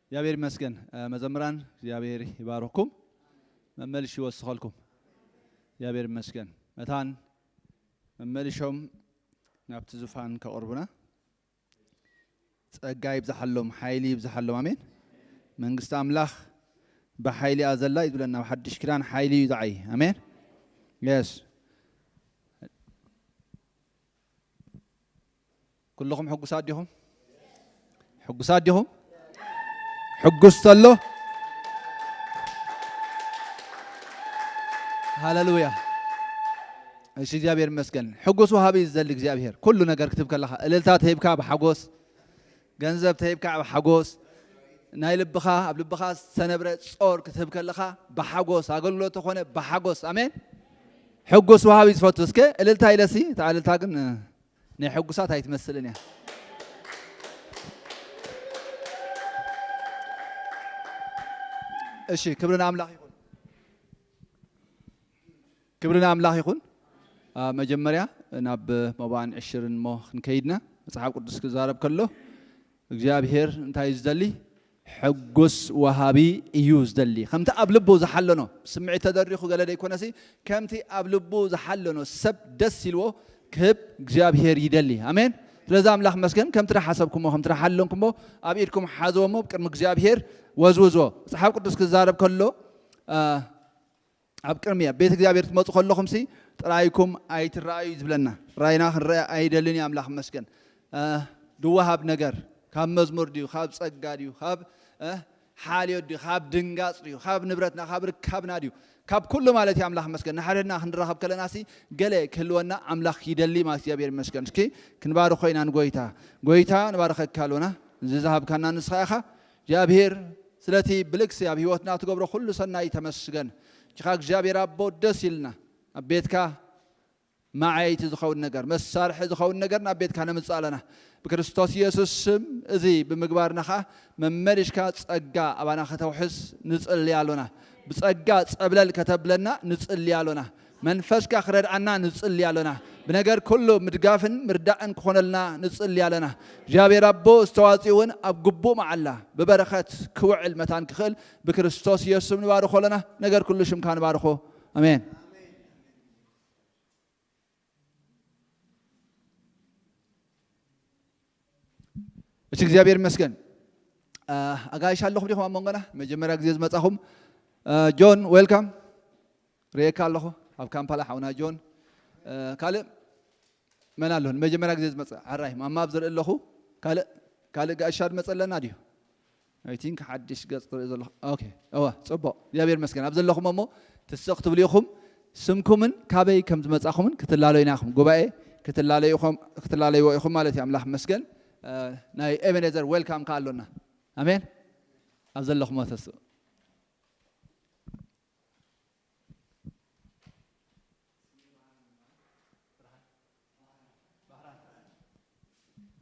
እግዚኣብሔር ይመስገን። እ፣ መዘምራን እግዚኣብሔር ይባርኽኩም። መመልሽ ይወስኸልኩም። እግዚኣብሔር ይመስገን። መታን መመልሾም ናብቲ ዙፋን ከቕርቡና ጸጋ ይብዝሓሎም፣ ሓይሊ ይብዝሓሎም። ኣሜን። መንግስቲ ኣምላኽ ብሓይሊ እያ ዘላ እዩ ዝብለና። ኣብ ሓድሽ ኪዳን ሓይሊ እዩ ዝዓይ። ኣሜን። የስ። ኩልኹም ሕጉሳት ዲኹም? ሕጉሳት ዲኹም? ሕጉስ ተሎ? ሃሌሉያ። እሺ፣ እግዚኣብሔር ይመስገን። ሕጉስ ወሃቢ እዩ ዝደሊ እግዚኣብሔር። ኩሉ ነገር ክትህብ ከለኻ፣ እልልታ ተሂብካ ብሓጎስ፣ ገንዘብ ተሂብካ ብሓጎስ፣ ናይ ልብኻ፣ ኣብ ልብኻ ዝተነብረ ጾር ክትህብ ከለኻ ብሓጎስ፣ ኣገልግሎት ተኾነ ብሓጎስ። ኣሜን። ሕጉስ ወሃቢ ዝፈቱ። እስከ እልልታ ኢለሲ፣ እታ እልልታ ግን ናይ ሕጉሳት ኣይትመስልን እያ። እሺ፣ ክብሪ ንኣምላኽ ይኹን። ክብሪ ንኣምላኽ ይኹን። ኣ፣ መጀመርያ ናብ መባእን ዕሽርን እሞ ክንከይድና፣ መጽሓፍ ቅዱስ ክዛረብ ከሎ እግዚኣብሔር እንታይ እዩ ዝደሊ? ሕጉስ ወሃቢ እዩ ዝደሊ። ከምቲ ኣብ ልቡ ዝሓለኖ፣ ስምዒት ተደሪኹ ገለ ደይኮነሲ፣ ከምቲ ኣብ ልቡ ዝሓለኖ ሰብ ደስ ኢልዎ ክህብ እግዚኣብሔር ይደሊ። ኣሜን። ስለዚ ኣምላኽ መስገን፣ ከምቲ ዝሓሰብኩሞ፣ ከምቲ ዝሓለንኩሞ ኣብ ኢድኩም ሓዝዎ እሞ፣ ኣብ ቅድሚ እግዚኣብሔር ወዝውዝዎ። መጽሓፍ ቅዱስ ክዛረብ ከሎ፣ ኣ፣ ኣብ ቅድሚ ኣብ ቤት እግዚኣብሔር ትመጹ ከለኹምሲ ጥራይኩም ኣይትረኣዩ እዩ ዝብለና። ጥራይና ክንረአ ኣይደልን እዩ ኣምላኽ መስገን። እ፣ ድወሃብ ነገር ካብ መዝሙር ድዩ፣ ካብ ጸጋ ድዩ፣ ካብ፣ እ፣ ሓልዮት ድዩ፣ ካብ ድንጋጽ ድዩ፣ ካብ ንብረትና፣ ካብ ርካብና ድዩ፣ ካብ ኩሉ ማለት እዩ ኣምላኽ መስገን። ንሓድሕድና ክንራኸብ ከለናሲ ገለ ክህልወና ኣምላኽ ይደሊ ማለት እግዚኣብሔር ይመስገን። እስኪ ክንባርኾ ኢና ንጎይታ። ጎይታ ንባርኸካ ኣሎና። እዚ ዝሃብካና ንስኻ ኢኻ። እግዚኣብሔር ስለቲ ብልግሲ ኣብ ህይወትና ትገብሮ ኩሉ ሰናይ ተመስገን። እጅኻ እግዚኣብሔር ኣቦ ደስ ኢልና ኣብ ቤትካ መዓይቲ ዝኸውን ነገር፣ መሳርሒ ዝኸውን ነገር ናብ ቤትካ ነምጽእ ኣለና። ብክርስቶስ ኢየሱስ ስም እዚ ብምግባርና ኸኣ መመሊሽካ ጸጋ ኣባና ከተውሕስ ንጽሊ ኣሎና። ብጸጋ ጸብለል ከተብለና ንጽሊ ኣሎና። መንፈስካ ክረድኣና ንጽሊ ኣሎና። ብነገር ኩሉ ምድጋፍን ምርዳእን ክኾነልና ንጽሊ ኣሎና። እግዚኣብሔር ኣቦ ዝተዋጽኡ እውን ኣብ ግቡእ መዓላ ብበረኸት ክውዕል መታን ክኽእል ብክርስቶስ ኢየሱስ ስም ንባርኾ ኣለና። ነገር ኩሉ ሽምካ ንባርኾ። ኣሜን። እሺ፣ እግዚኣብሔር ይመስገን። አ፣ ኣጋይሽ ኣለኹም ዲኹም ኣብ መንጎና? መጀመርያ ግዜ ዝመጻኹም። አ፣ ጆን፣ ዌልካም። ርእየካ ኣለኹ ኣብ ካምፓላ ሓውና ጆን። አ፣ ካልእ መን ኣሎ? ንመጀመርያ ግዜ ዝመጸ? ሕራይ፣ ማማ ኣብ ዝርኢ ኣለኹ። ካልእ፣ ካልእ ጋሻ ዝመጸ ኣለና ድዩ? I think ሓድሽ ገጽ ትርኢ ዘለኹ። ኦኬ፣ እወ፣ ጽቡቕ። እግዚኣብሔር ይመስገን። ኣብ ዘለኹም እሞ ትስቕ ትብሉ ኢኹም። ስምኩምን ካበይ ከም ዝመጻኹምን ክትላለዩ ኢና ኢኹም። ጉባኤ ክትላለዩ ኢኹም፣ ክትላለይዎ ኢኹም ማለት እዩ። ኣምላኽ ይመስገን። እ፣ ናይ ኤቤኔዘር ዌልካም ከኣ ኣሎና። ኣሜን። ኣብ ዘለኹም ተስኡ።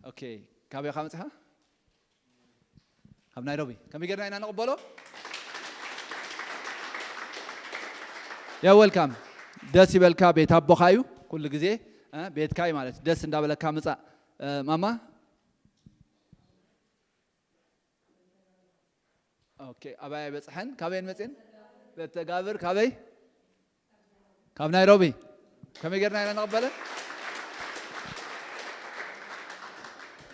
ኦኬ፣ ካበይ ኢኻ መጺኻ? ካብ ናይሮቢ። ከመይ ጌርና ኢና ንቕበሎ? ያ ዌልካም። ደስ ይበልካ፣ ቤት ኣቦኻ እዩ። ኩሉ ግዜ፣ እ፣ ቤትካ እዩ ማለት እዩ። ደስ እንዳበለካ ምጻእ። እ፣ ማማ? ኦኬ፣ ኣበይ ኣይበጽሐን? ካበየን መጽኤን? መስተጋብር ካበይ? ካብ ናይሮቢ። ከመይ ጌርና ኢና ንቕበለን?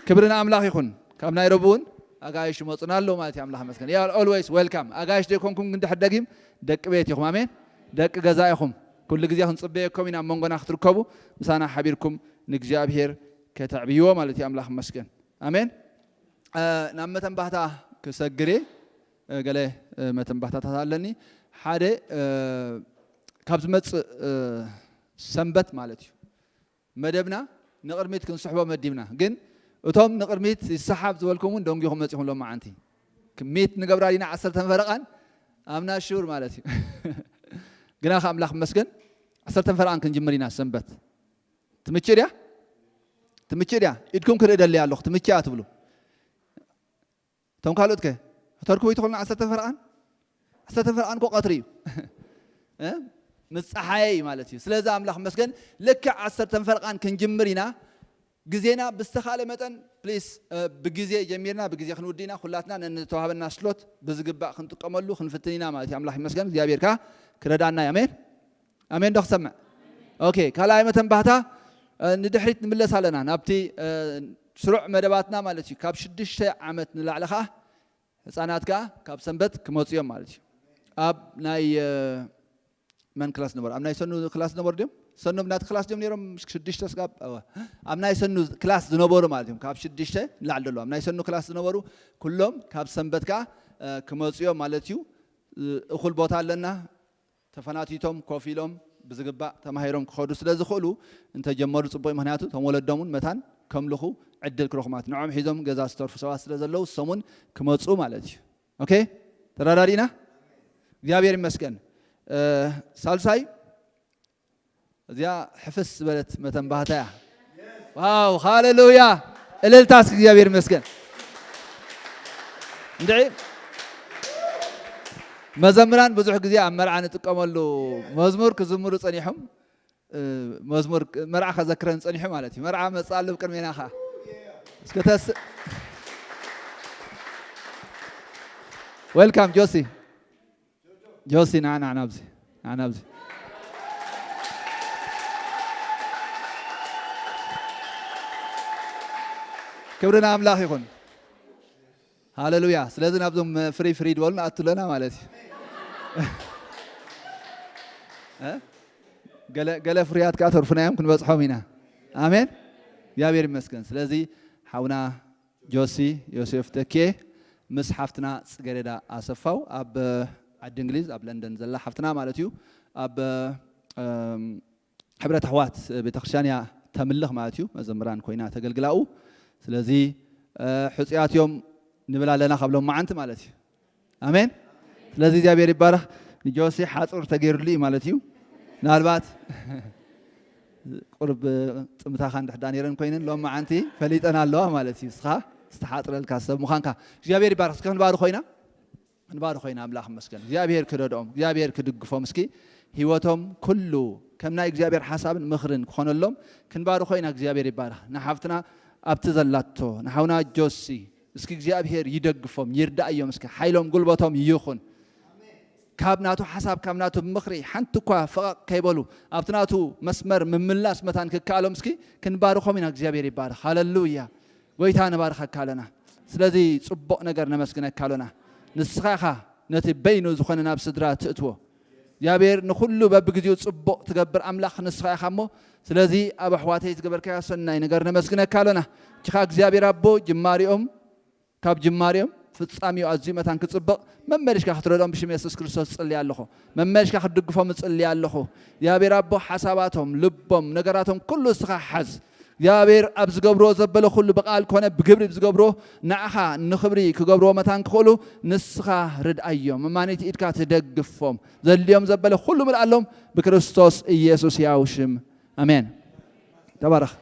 ክብሪ ንኣምላኽ ይኹን። ካብ ናይሮቢ እውን ኣጋይሽ ይመጹና ኣለዉ ማለት እዩ። ኣምላኽ ይመስገን። You are always welcome። ኣጋይሽ ዘይኮንኩም ግን ድሕር ደጊም ደቂ ቤት ኢኹም። ኣሜን። ደቂ ገዛ ኢኹም። ኩሉ ግዜ ክንጽበየኩም ኢና፣ ኣብ መንጎና ክትርከቡ፣ ምሳና ሓቢርኩም ንእግዚኣብሔር ከተዕብይዎ ማለት እዩ። ኣምላኽ ይመስገን። ኣሜን። እ፣ ናብ መተንባህታ ክሰግር እየ። እ፣ ገለ፣ እ፣ መተንባህታታት ኣለኒ። ሓደ፣ እ፣ ካብ ዝመጽእ፣ እ፣ ሰንበት ማለት እዩ። መደብና ንቕድሚት ክንስሕቦ መዲብና። ግን እቶም ንቕድሚት ይሰሓብ ዝበልኩም እውን ደንጊኹም መጺኹም ሎማዓንቲ። ሚት ንገብራ ዲና ዓሰርተ ፈረቓን ኣምና ሹር ማለት እዩ። ግና ከ ኣምላኽ ይመስገን ዓሰርተ ፈረቓን ክንጅምር ኢና ሰንበት። ትምችእ ድያ? ትምችእ ድያ? ኢድኩም ክርኢ ደልየ ኣለኹ። ትምችእ እያ ትብሉ። እቶም ካልኦት ከ? ከተርክቡ ይትኽእሉና ዓሰርተ ፈረቓን? ዓሰርተ ፈረቓን እኮ ቀትሪ እዩ። እ? ምስ ጸሓየ እዩ ማለት እዩ። ስለዚ ኣምላኽ ይመስገን ልክዕ ዓሰርተ ፈረቓን ክንጅምር ኢና። ግዜና ብዝተኻለ መጠን ፕሊስ፣ እ፣ ብግዜ ጀሚርና ብግዜ ክንውዲ ኢና። ኩላትና ነንተዋህበና ስሎት ብዝግባእ ክንጥቀመሉ ክንፍትን ኢና ማለት እዩ። ኣምላኽ ይመስገን። እግዚኣብሔር ከኣ ክረዳና እዩ። ኣሜን። ኣሜን ዶ ክሰምዕ? ኦኬ፣ ካልኣይ መተንባህታ፣ እ፣ ንድሕሪት ንምለስ ኣለና ናብቲ፣ እ፣ ስሩዕ መደባትና ማለት እዩ። ካብ ሽዱሽተ ዓመት ንላዕሊ ከኣ ህጻናት ከኣ ካብ ሰንበት ክመጹ እዮም ማለት እዩ። ኣብ ናይ፣ እ፣ መን ክላስ ነበሩ? ኣብ ናይ ሰኑ ክላስ ነበሩ ድዮም? ሰኑ ኣብ ናቲ ክላስ ድዮም ነይሮም? ሽዱሽተ ስጋብ፣ እወ። ኣብ ናይ ሰኑ ክላስ ዝነበሩ ማለት እዮም። ካብ ሽዱሽተ ንላዕሊ ዘለዉ ኣብ ናይ ሰኑ ክላስ ዝነበሩ ኩሎም ካብ ሰንበት ከኣ፣ እ፣ ክመጹ እዮም ማለት እዩ። እ፣ እኹል ቦታ ኣለና። ተፈናቲቶም ኮፍ ኢሎም ብዝግባእ ተማሂሮም ክኸዱ ስለ ዝኽእሉ እንተጀመሩ ጽቡቕ እዩ። ምኽንያቱ እቶም ወለዶም እውን መታን ከምልኹ ዕድል ክረኽቡ ማለት ንዖም ሒዞም ገዛ ዝተርፉ ሰባት ስለ ዘለዉ እሶም እውን ክመጹ ማለት እዩ። ኦኬ፣ ተረዳዲእና? እግዚኣብሔር ይመስገን። እ፣ ሳልሳይ እዚኣ ሕፍስ ዝበለት መተንባህታ እያ። ዋው፣ ሃሌሉያ! እልልታ እስኪ እግዚኣብሔር ይመስገን። እንድዒ መዘምራን ብዙሕ ግዜ ኣብ መርዓ ንጥቀመሉ መዝሙር ክዝምሩ ጸኒሖም፣ እ፣ መዝሙር መርዓ ከዘክረን ጸኒሑ ማለት እዩ። መርዓ መጽእ ኣሎ ብቅድሜና ኸዓ። እስከ ተስ-፣ ዌልካም ጆሲ። ጆሲ፣ ና፣ ና፣ ናብዚ። ና፣ ናብዚ። ክብሪ ንኣምላኽ ይኹን። ሃሌሉያ። ስለዚ ናብዞም ፍሪ ፍሪ ድበሉ ንኣቱ ኣለና ማለት እዩ። እ? ገለ፣ ገለ ፍርያት ከኣ ተርፉና እዮም ክንበጽሖም ኢና። ኣሜን። እግዚኣብሔር ይመስገን። ስለዚ ሓውና ጆሲ ዮሴፍ ተኬ ምስ ሓፍትና ጽጌረዳ ኣሰፋው ኣብ ዓዲ እንግሊዝ ኣብ ለንደን ዘላ ሓፍትና ማለት እዩ። ኣብ፣ እም፣ ሕብረት ኣሕዋት ቤተክርስትያን እያ ተምልኽ ማለት እዩ። መዘምራን ኮይና ተገልግላኡ። ስለዚ፣ እ፣ ሕጹያት እዮም ንብል ኣለና ካብ ሎም መዓንቲ ማለት እዩ። ኣሜን። ስለዚ እግዚኣብሔር ይባረኽ። ንጆሲ ሓጹር ተገይሩሉ እዩ ማለት እዩ። ምናልባት ቁርብ ጥምታኻ እንድሕዳ ነይረን ኮይነን ሎም መዓንቲ ፈሊጠን ኣለዋ ማለት እዩ። እስኻ ዝተሓጽረልካ ሰብ ምዃንካ። እግዚኣብሔር ይባረኽ። እስከ ክንባሩ ኮይና፣ ክንባሩ ኮይና ኣምላኽ ይመስገን። እግዚኣብሔር ክረድኦም፣ እግዚኣብሔር ክድግፎም። እስኪ ህይወቶም ኩሉ ከም ናይ እግዚኣብሔር ሓሳብን ምኽርን ክኾነሎም ክንባሩ ኮይና። እግዚኣብሔር ይባረኽ። ንሓፍትና ኣብቲ ዘላቶ፣ ንሓውና ጆሲ፣ እስኪ እግዚኣብሔር ይደግፎም፣ ይርዳእዮም፣ እስኪ ሓይሎም ጉልበቶም ይኹን። ካብ ናቱ ሓሳብ፣ ካብ ናቱ ምኽሪ ሓንቲ እኳ ፈቐቕ ከይበሉ ኣብቲ ናቱ መስመር ምምላስ መታን ክከኣሎም እስኪ ክንባርኾም ኢና። እግዚኣብሔር ይባረኽ። ሃሌሉያ። ጎይታ ንባርኸካ ኣለና። ስለዚ ጽቡቕ ነገር ነመስግነካ ኣሎና። ንስኻ ኢኻ ነቲ በይኑ ዝኾነ ናብ ስድራ ትእትዎ። እግዚኣብሔር ንኹሉ በብግዜኡ ጽቡቕ ትገብር ኣምላኽ ንስኻ ኢኻ እሞ፣ ስለዚ ኣብ ኣሕዋተይ ዝገበርካዮ ሰናይ ነገር ነመስግነካ ኣሎና። እጅኻ እግዚኣብሔር ኣቦ ጅማሪኦም ካብ ጅማሬኦም ፍጻሜኡ ኣዝዩ መታን ክጽብቕ መመሊሽካ ክትረድኦም ብሽም የሱስ ክርስቶስ እጽሊ ኣለኹ። መመሊሽካ ክትድግፎም እጽሊ ኣለኹ። እግዚኣብሔር ኣቦ ሓሳባቶም፣ ልቦም፣ ነገራቶም ኩሉ እስኻ ሓዝ። እግዚኣብሔር ኣብ ዝገብርዎ ዘበለ ኩሉ ብቃል ኮነ ብግብሪ ዝገብርዎ ንዓኻ ንኽብሪ ክገብርዎ መታን ክኽእሉ ንስኻ ርድኣዮም። እማኒት ኢድካ ትደግፎም። ዘድልዮም ዘበለ ኩሉ ምልኣሎም ብክርስቶስ ኢየሱስ ያው ሽም። ኣሜን። ተባረኽ።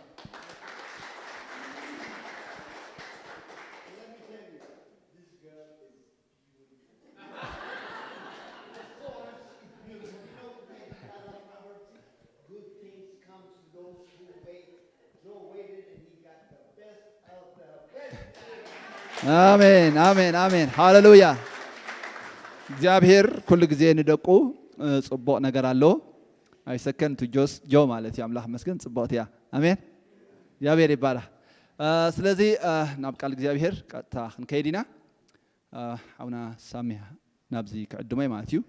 ኣሜን፣ ኣሜን፣ ኣሜን። ሃሌሉያ። እግዚኣብሔር ኩሉ ግዜ ንደቁ፣ እ፣ ጽቡቕ ነገር ኣለዎ። I second to Joe's፣ ጆ ማለት እዩ። ኣምላኽ መስገን ጽቡቕቲ እያ። ኣሜን። እግዚኣብሔር ይባረኽ። እ፣ ስለዚ፣ እ፣ ናብ ቃል እግዚኣብሔር ቀጥታ ክንከይድ ኢና። እ፣ ሓውና ሳሚ ናብዚ ክዕድሞ እዩ ማለት እዩ።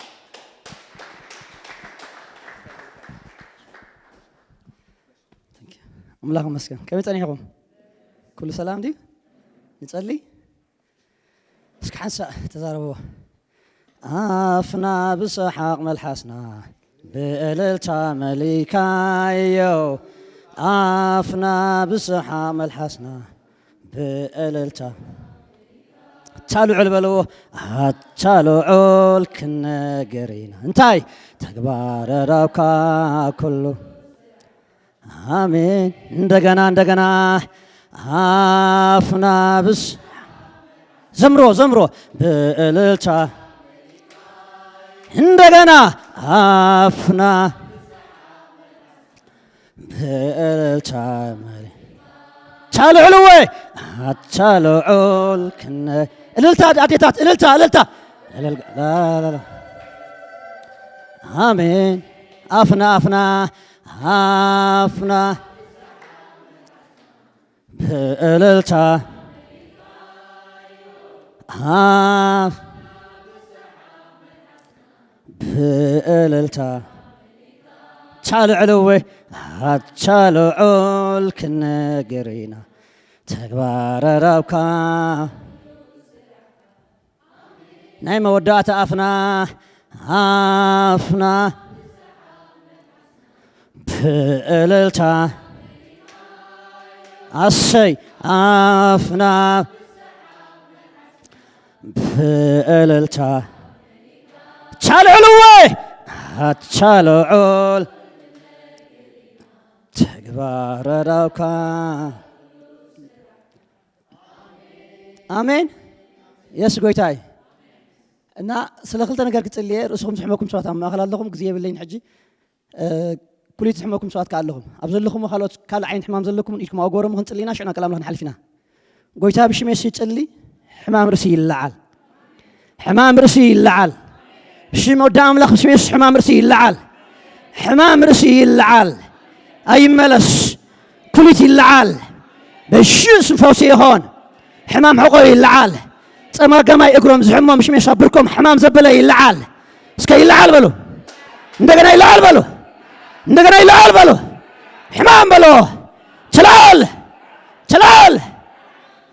ኣምላኽ ይመስገን። ከመይ ጸኒሕኩም? ኩሉ ሰላም ድዩ? ንጸሊ። እስኪ ሓንሳእ ተዛረብዎ። ኣፍና ብሰሓቕ መልሓስና ብእልልታ መሊካዮ። ኣፍና ብሰሓቕ መልሓስና ብእልልታ ኣታ ልዑል በልዎ። ኣታ ልዑል ክነገር ኢና እንታይ ተግባረ ዳብካ ኩሉ ኣሜን። እንደገና እንደገና ኣፍና ብስ ዘምሮ ዘምሮ ብእልልታ እንደገና ኣፍና ብእልልታ መሪ ቻልዕልወ ኣቻልዑል ክነ እልልታ ኣዴታት እልልታ እልልታ እልልታ። ኣሜን። ኣፍና ኣፍና ኣፍና ብእልልታ ኣፍ ብእልልታ ቻልዕልወ ኣቻልዑል ክነግር ኢና ተግባረ ዳብካ ናይ መወዳእታ ኣፍና ኣፍና ብእልልታ ኣሰይ ኣፍና ብእልልታ ቻልዕልወ ኣቻልዑል ተግባረ ዳብካ ኣሜን። የሱስ ጎይታ እዩ። እና ስለ ክልተ ነገር ክጽልየ ርእስኹም ዝሕመኩም ሰባት ኣብ ማእኸል ኣለኹም ግዜ የብለይን ሕጂ። ኩሊት ዝሕመኩም ሰባት ከኣ ኣለኹም ኣብ ዘለኹም ካልኦት ካልእ ዓይነት ሕማም ዘለኩም ኢድኩም ኣጎረሙ ክንጽልይና ሽዕና ቃል ኣምላኽ ንሓልፍ ኢና። ጎይታ ብሽም የሱስ ይጽሊ። ሕማም ርእሲ ይለዓል። ሕማም ርእሲ ይለዓል። ብሽም ወዲ ኣምላኽ ብሽም የሱስ ሕማም ርእሲ ይለዓል። ሕማም ርእሲ ይለዓል። ኣይመለስ። ኩሊት ይለዓል። በሽም ፈውሲ ይኾን። ሕማም ሕቆ ይለዓል። ጸማጋማይ እግሮም ዝሕሞም ሽሜሽ ኣብ ብርኮም ሕማም ዘበለ ይለዓል። እስከ ይለዓል በሉ። እንደገና ይለዓል በሉ። እንደገና ይለዓል በሉ። ሕማም በሎ። ትለዓል። ትለዓል።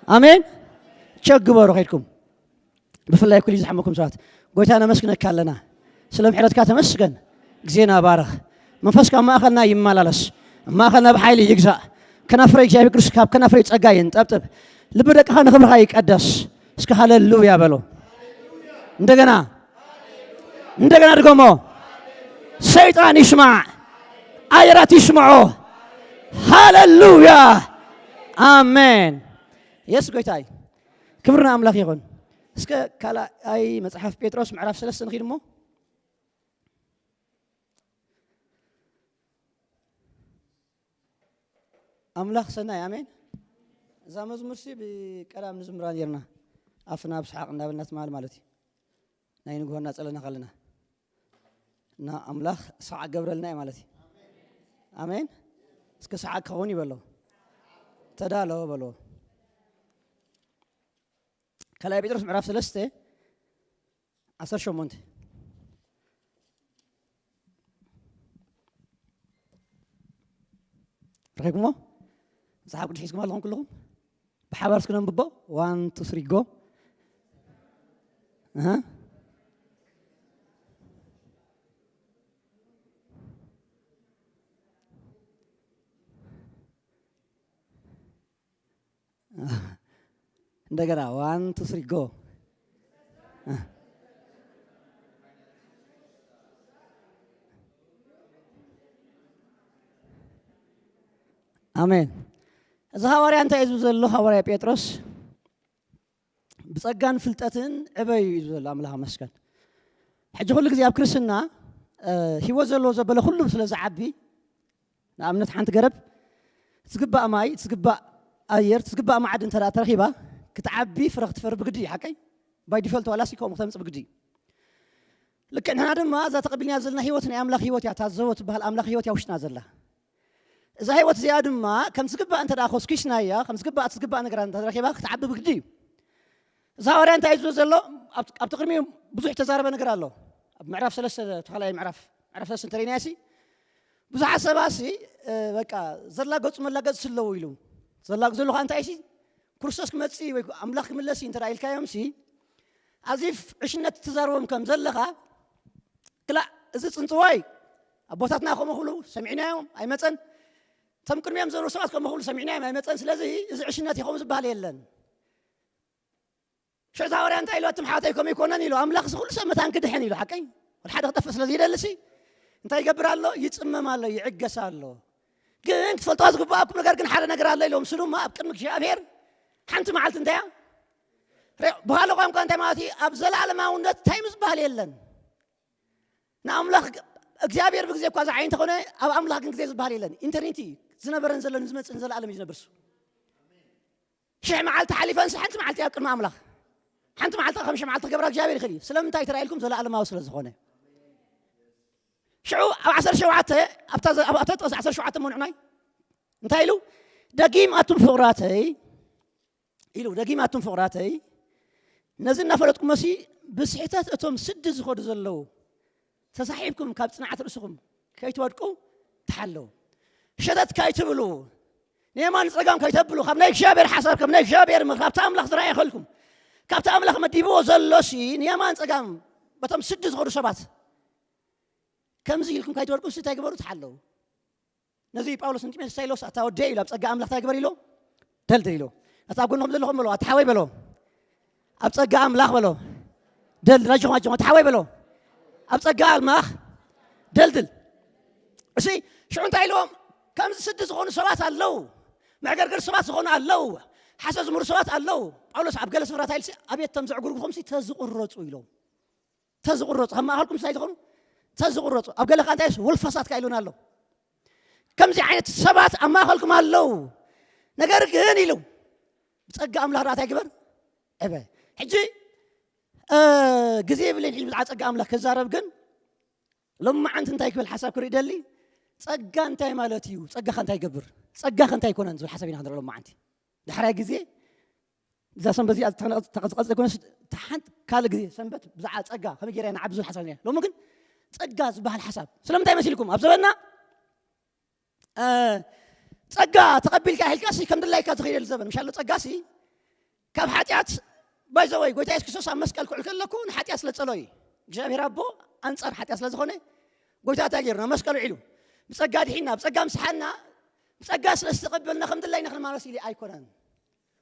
ኣሜን። ቸግበሩ ከይድኩም ብፍላይ ኩሉ ዝሓመኩም ሰባት ጎይታ ነመስግነካ ኣለና። ስለ ምሕረትካ ተመስገን። ግዜና ባርኽ። መንፈስካ ኣብ ማእኸልና ይመላለስ። ኣብ ማእኸልና ብሓይሊ ይግዛእ። ከናፍረይ እግዚኣብሔር ቅዱስ ካብ ከናፍረይ ጸጋ ይንጠብጥብ። ልቢ ደቅኻ ንኽብርኻ ይቀደስ። እስከ ሃሌሉያ በሎ። እንደገና እንደገና ድገሞ። ሰይጣን ይስማዕ፣ ኣየራት ይስምዖ። ሃሌሉያ ኣሜን። የሱስ ጎይታ እዩ። ክብሪ ንኣምላኽ ይኹን። እስከ ካልኣይ መጽሓፍ ጴጥሮስ ምዕራፍ ሰለስተ ንኺድ እሞ ኣምላኽ ሰናይ ኣሜን። እዛ መዝሙርሲ ብቀዳም ንዝምራ ነርና ኣፍና ብሰሓቕ እንዳበልና ትማል ማለት እዩ። ናይ ንግሆ እናጸለና ከለና እና ኣምላኽ ሰዓት ገብረልና እዩ ማለት እዩ። ኣሜን። እስከ ሰዓት ክኸውን ይበሎ። ተዳሎ በሎ። ካልኣይ ጴጥሮስ ምዕራፍ ሰለስተ ዓሰርተ ሸሞንተ ረኺብኩሞ? መጽሓፍ ቅዱስ ሒዝኩም ኣለኹም ኩልኹም? ብሓባር እስኪ ነንብቦ። ዋን ቱ ስሪ ጎ። እህ። እንደገና፣ one two three go። ኣሜን። እዚ ሃዋርያ እንታይ እዩ ዝብል ዘሎ? ሃዋርያ ጴጥሮስ ብጸጋን ፍልጠትን ዕበዩ እዩ ዝብል ዘሎ። ኣምላኽ መስገን። ሕጂ ኩሉ ግዜ ኣብ ክርስትና፣ እ፣ ህይወት ዘለዎ ዘበለ ኩሉ ስለ ዝዓቢ፣ ንኣብነት ሓንቲ ገረብ ትግባእ ማይ፣ ትግባእ ኣየር፣ ትግባእ መዓድ እንተ ደኣ ተረኺባ፣ ክትዓቢ ፍረ ክትፈሪ ብግዲ እዩ፣ ሓቀይ? ባይ ዲፎልት ዋላ ሲ ከምኡ ክተምጽእ ብግዲ እዩ። ልክዕ ንሕና ድማ እዛ ተቐቢልና ዘለና ህይወት ናይ ኣምላኽ ህይወት እያ፣ እታ ዘቦ ትበሃል ኣምላኽ ህይወት እያ ውሽጥና ዘላ። እዛ ህይወት እዚኣ ድማ ከም ዝግባእ እንተ ደኣ ኮስኪስናያ፣ ከም ዝግባእ እቲ ዝግባእ ነገራት እንተ ረኺባ ክትዓቢ ብግዲ እዩ። እዚ ሃዋርያ እንታይ እዩ ዝብል ዘሎ? ኣብ፣ ኣብቲ ቅድሚኡ ብዙሕ ተዛረበ ነገር ኣሎ። ኣብ ምዕራፍ ሰለስተ፣ ተኻላይ ምዕራፍ፣ ምዕራፍ ሰለስተ እንተሪእናዮ ሲ፣ ብዙሓት ሰባት ሲ፣ እ፣ በቃ ዘላገጹ መላገጽቲ ኣለዉ ኢሉ። ዘላግጹ ዘለኻ እንታይ ሲ፣ ክርስቶስ ክመጽእ ወይ ኣምላኽ ክምለስ እዩ እንተ ደኣ ኢልካዮም ሲ፣ ኣዚፍ ዕሽነት ትዛረቦም ከም ዘለኻ፣ ክላእ እዚ ጽንጽዋይ ኣቦታትና ከምኡ ክብሉ ሰሚዕናዮም ኣይመጸን። እቶም ቅድሚኦም ዝነበሩ ሰባት ከምኡ ክብሉ ሰሚዕናዮም ኣይመጸን። ስለዚ እዚ ዕሽነት እዩ ከምኡ ዝበሃል የለን። ሽዑ እቲ ሃዋርያ እንታይ ኢሉ? ኣቱም ሓወተይ ከምኡ ኣይኮነን ኢሉ። ኣምላኽ እዚ ኩሉ ሰብ መታን ክድሕን ኢሉ፣ ሓቀይ? ወላ ሓደ ክጠፍእ ስለ ዘይደሊ ሲ እንታይ ይገብር ኣሎ? ይጽመም ኣሎ፣ ይዕገስ ኣሎ። ግን ክትፈልጥዋ ዝግብኣኩም ነገር ግን ሓደ ነገር ኣሎ ኢሎም። እሱ ድማ ኣብ ቅድሚ እግዚኣብሔር ሓንቲ መዓልቲ እንታይ እያ? ረ-፣ ብኻልእ ቋንቋ እንታይ ማለት እዩ? ኣብ ዘለኣለማውነት ታይም ዝበሃል የለን። ንኣምላኽ ግ-፣ እግዚኣብሔር ብግዜ እኳ ዝዓይ እንተኾነ፣ ኣብ ኣምላኽ ግን ግዜ ዝበሃል የለን። ኢንተርኒቲ እዩ። ዝነበረን ዘሎን ዝመጽእን ዘለኣለም እዩ ዝነብር እሱ። ሽሕ መዓልቲ ሓሊፈንስ ሓንቲ መዓልቲ ኣብ ቅድሚ ኣምላኽ። ሓንቲ መዓልቲ ከም ሽሕ መዓልቲ ክገብራ እግዚኣብሔር ይኽእል እዩ። ስለምንታይ ተራኢልኩም? ዘለኣለማዊ ስለ ዝኾነ። ሽዑ ኣብ ዓሰርተ ሸውዓተ፣ ኣብታ ዘ-፣ ኣብ፣ ኣብታ ጥቕሲ ዓሰርተ ሸውዓተ እሞ ንዑናይ እንታይ ኢሉ? ደጊም ኣቱም ፍቑራተይ ኢሉ፣ ደጊም ኣቱም ፍቑራተይ፣ ነዚ እናፈለጥኩሞሲ ብስሕተት እቶም ስዲ ዝኸዱ ዘለዉ ተሳሒብኩም ካብ ጽንዓት ርእስኹም ከይትወድቁ ተሓለዉ። ሸተት ከይትብሉ፣ ንየማን ጸጋም ከይተብሉ፣ ካብ ናይ እግዚኣብሔር ሓሳብ፣ ካብ ናይ እግዚኣብሔር ምኽሪ፣ ካብቲ ኣምላኽ ዝረኣየኸልኩም፣ ካብቲ ኣምላኽ መዲብዎ ዘሎሲ ንየማን ጸጋም በቶም ስዲ ዝኸዱ ሰባት ከምዚ ኢልኩም ከይትወድቁ፣ እንታይ ግበሩ? ተሓለዉ። ነዚ ጳውሎስ ንጢሞቴዎስ እንታይ ኢሎ? ኣታ ወደይ ኢሎ፣ ኣብ ጸጋ ኣምላኽ እንታይ ግበር ኢሎ? ደልድል ኢሎ። ኣታ ኣብ ጎንኹም ዘለኹም በሎ፣ ኣታ ሓወይ በሎ፣ ኣብ ጸጋ ኣምላኽ በሎ፣ ደልድል። ኣጆኹም፣ ኣጆኹም፣ ኣታ ሓወይ በሎ፣ ኣብ ጸጋ ኣምላኽ ደልድል። እሺ፣ ሽዑ እንታይ ኢልዎም? ከምዚ ስዲ ዝኾኑ ሰባት ኣለዉ፣ መዕገርገር ሰባት ዝኾኑ ኣለዉ፣ ሓሰ ዝምሩ ሰባት ኣለዉ። ጳውሎስ ኣብ ገለ ስፍራ እንታይ ኢልሲ? ኣቤት፣ እቶም ዘዕጉርጉኹምሲ ተዝቕረጹ ኢሎም። ተዝቕረጹ፣ ካብ ማእኸልኩም እንታይ ዝኾኑ? ተዝቕረጹ። ኣብ ገለ ከኣ እንታይ ወልፈሳት ከኣ ኢሉና ኣሎ። ከምዚ ዓይነት ሰባት ኣብ ማእኸልኩም ኣለዉ። ነገር ግን ኢሉ፣ ብጸጋ ኣምላኽ ደኣ እንታይ ግበር? ዕበ። ሕጂ፣ እ፣ ግዜ የብለይን ሕጂ ብዛዕባ ጸጋ ኣምላኽ ክዛረብ፣ ግን ሎማዓንቲ እንታይ ክብል ሓሳብ ክርኢ ደሊ፣ ጸጋ እንታይ ማለት እዩ? ጸጋኸ እንታይ ይገብር? ጸጋኸ እንታይ ይኮነን? ዝብል ሓሳብ ኢና ክንርኢ ሎማዓንቲ። ዳሕራይ ግዜ እዛ ሰንበት እዚኣ ተቐ-፣ ተቐ-፣ ዝቐጽለ ኮነስ፣ እታ ሓንቲ ካልእ ግዜ ሰንበት ብዛዕባ ጸጋ ከመይ ገይራ ኢና ንዓቢ ዝብል ሓሳብ ኢና። ሎሚ ግን ጸጋ ዝበሃል ሓሳብ ስለምንታይ መሲልኩም? ኣብ ዘበንና፣ እ፣ ጸጋ ተቐቢልካ ኢልካሲ ከም ድላይካ ትኸይደሉ ዘበን ምሻሎ። ጸጋሲ ካብ ሓጢኣት፣ ባይ ዘ ወይ፣ ጎይታ የሱስ ክርስቶስ ኣብ መስቀል ክውዕል ከለኩ ንሓጢኣት ስለ ጸሎ እዩ። እግዚኣብሔር ኣቦ ኣንጻር ሓጢኣት ስለ ዝኾነ፣ ጎይታ እንታይ ገይሩ? ናብ መስቀል ውዒሉ። ብጸጋ ድሒና፣ ብጸጋ ምስሓና፣ ብጸጋ ስለ ዝተቐበልና ከም ድላይና ክንማለስ ኢሉ ኣይኮነን።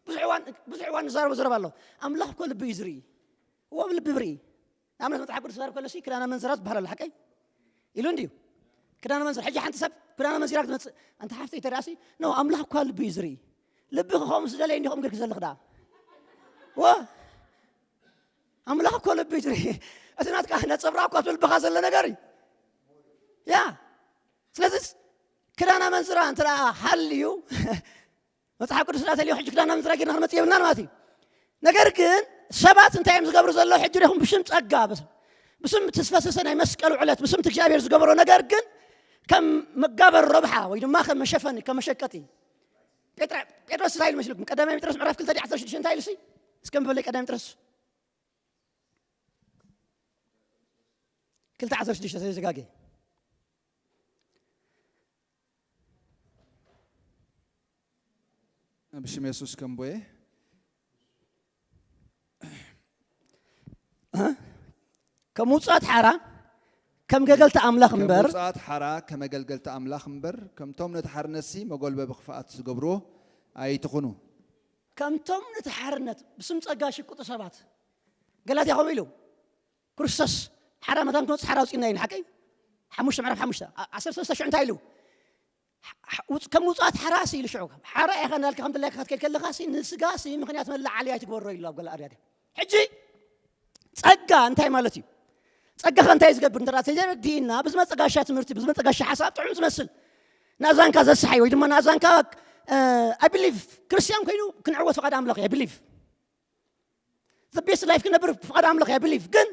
ብዙሕ እዋን፣ ብዙሕ እዋን ንዛረቦ ዘረባ ኣሎ። ኣምላኽ እኮ ልቢ እዩ ዝርኢ። እዎ፣ ልቢ ብርኢ። ንኣብነት መጽሓፍ ቅዱስ ዝዛረብ ከሎ ሲ ክዳን ኣመንዝራ ዝበሃል ኣሎ፣ ሓቀይ? ኢሉ እንድዩ። ክዳን ኣመንዝራ። ሕጂ ሓንቲ ሰብ ክዳን ኣመንዚራ ክትመጽእ፣ ኣንታ ሓፍተይ ተዳሲ፣ ኖ፣ ኣምላኽ እኳ ልቢ እዩ ዝርኢ። ልቢ ክኸውን ዝደለየ እንዲኹም ግርክ ዘለኽ ደኣ። ወ-፣ ኣምላኽ እኮ ልቢ እዩ ዝርኢ። እቲ ናትካ ነጸብራቕ እኳ ኣብ ልብኻ ዘሎ ነገር እዩ። ያ። ስለዚ ክዳን ኣመንዝራ እንተ ደኣ ሃልዩ፣ መጽሓፍ ቅዱስ ደኣ ተልዩ ሕጂ ክዳን ኣመንዝራ ጌርና ክንመጽእ የብልናን ማለት እዩ። ነገር ግን ሰባት እንታይ እዮም ዝገብሩ ዘለዉ? ሕጂ ዲኹም ብስም ጸጋ፣ ብስ-፣ ብስም እቲ ዝፈሰሰ ናይ መስቀሉ ዕለት፣ ብስም እቲ እግዚኣብሔር ዝገበሮ ነገር ግን ከም መጋበር ረብሓ ወይ ድማ ከም መሸፈኒ፣ ከም መሸቀጢ። ጴጥራ-፣ ጴጥሮስ እንታይ ኢሉ መስልኩም? ቀዳማይ ጴጥሮስ ምዕራፍ ክልተ ዓሰርተ ሽዱሽተ እንታይ ኢሉ ሲ? እስከ ምበለይ ቀዳማይ ጴጥሮስ ክልተ ዓሰርተ ሽዱሽተ ዘይዘጋገ። ብሽም የሱስ ከምቦየ። ከም ውጹኣት ሓራ ከም ገገልቲ ኣምላኽ ከም እምበር ውጹኣት ሓራ ከም ኣገልገልቲ ኣምላኽ እምበር፣ ከምቶም ነቲ ሓርነትሲ መጎልበቢ ክፍኣት ዝገብርዎ ኣይትኹኑ። ከምቶም ነቲ ሓርነት ብስም ጸጋ ሽቅጡ ሰባት። ገላትያ ከምኡ ኢሉ፣ ክርስቶስ ሓራ መታን ክንወጽእ ሓራ ኣውጺእና እዩ። ሓቀይ ሓሙሽተ ምዕራፍ ሓሙሽተ ዓ- ዓሰርተ ሰለስተ ሽዑ እንታይ ኢሉ? ሕ- ውጽ- ከም ውጹኣት ሓራ ሲ ኢሉ ሽዑ። ሓራ ኢኻ እንዳልካ ከም ድላይካ ክትከይድ ከለኻ ሲ ንስጋ ሲ ምኽንያት መለዓሊ ኣይትግበሮ ኢሉ ኣብ ገለ ኣርያት። ሕጂ ጸጋ እንታይ ማለት እዩ? ጸጋ ከ እንታይ ዝገብር እንተ ተረዲእና፣ ብዝመጸ ጋሻ ትምህርቲ፣ ብዝመጸ ጋሻ ሓሳብ ጥዑም ዝመስል ንኣዛንካ ዘስሓይ ወይ ድማ ንኣዛንካ I believe ክርስቲያን ኮይኑ ክንዕወት ፍቓድ ኣምላኽ እዩ። I believe the best life ክነብር ፍቓድ ኣምላኽ እዩ። I believe ግን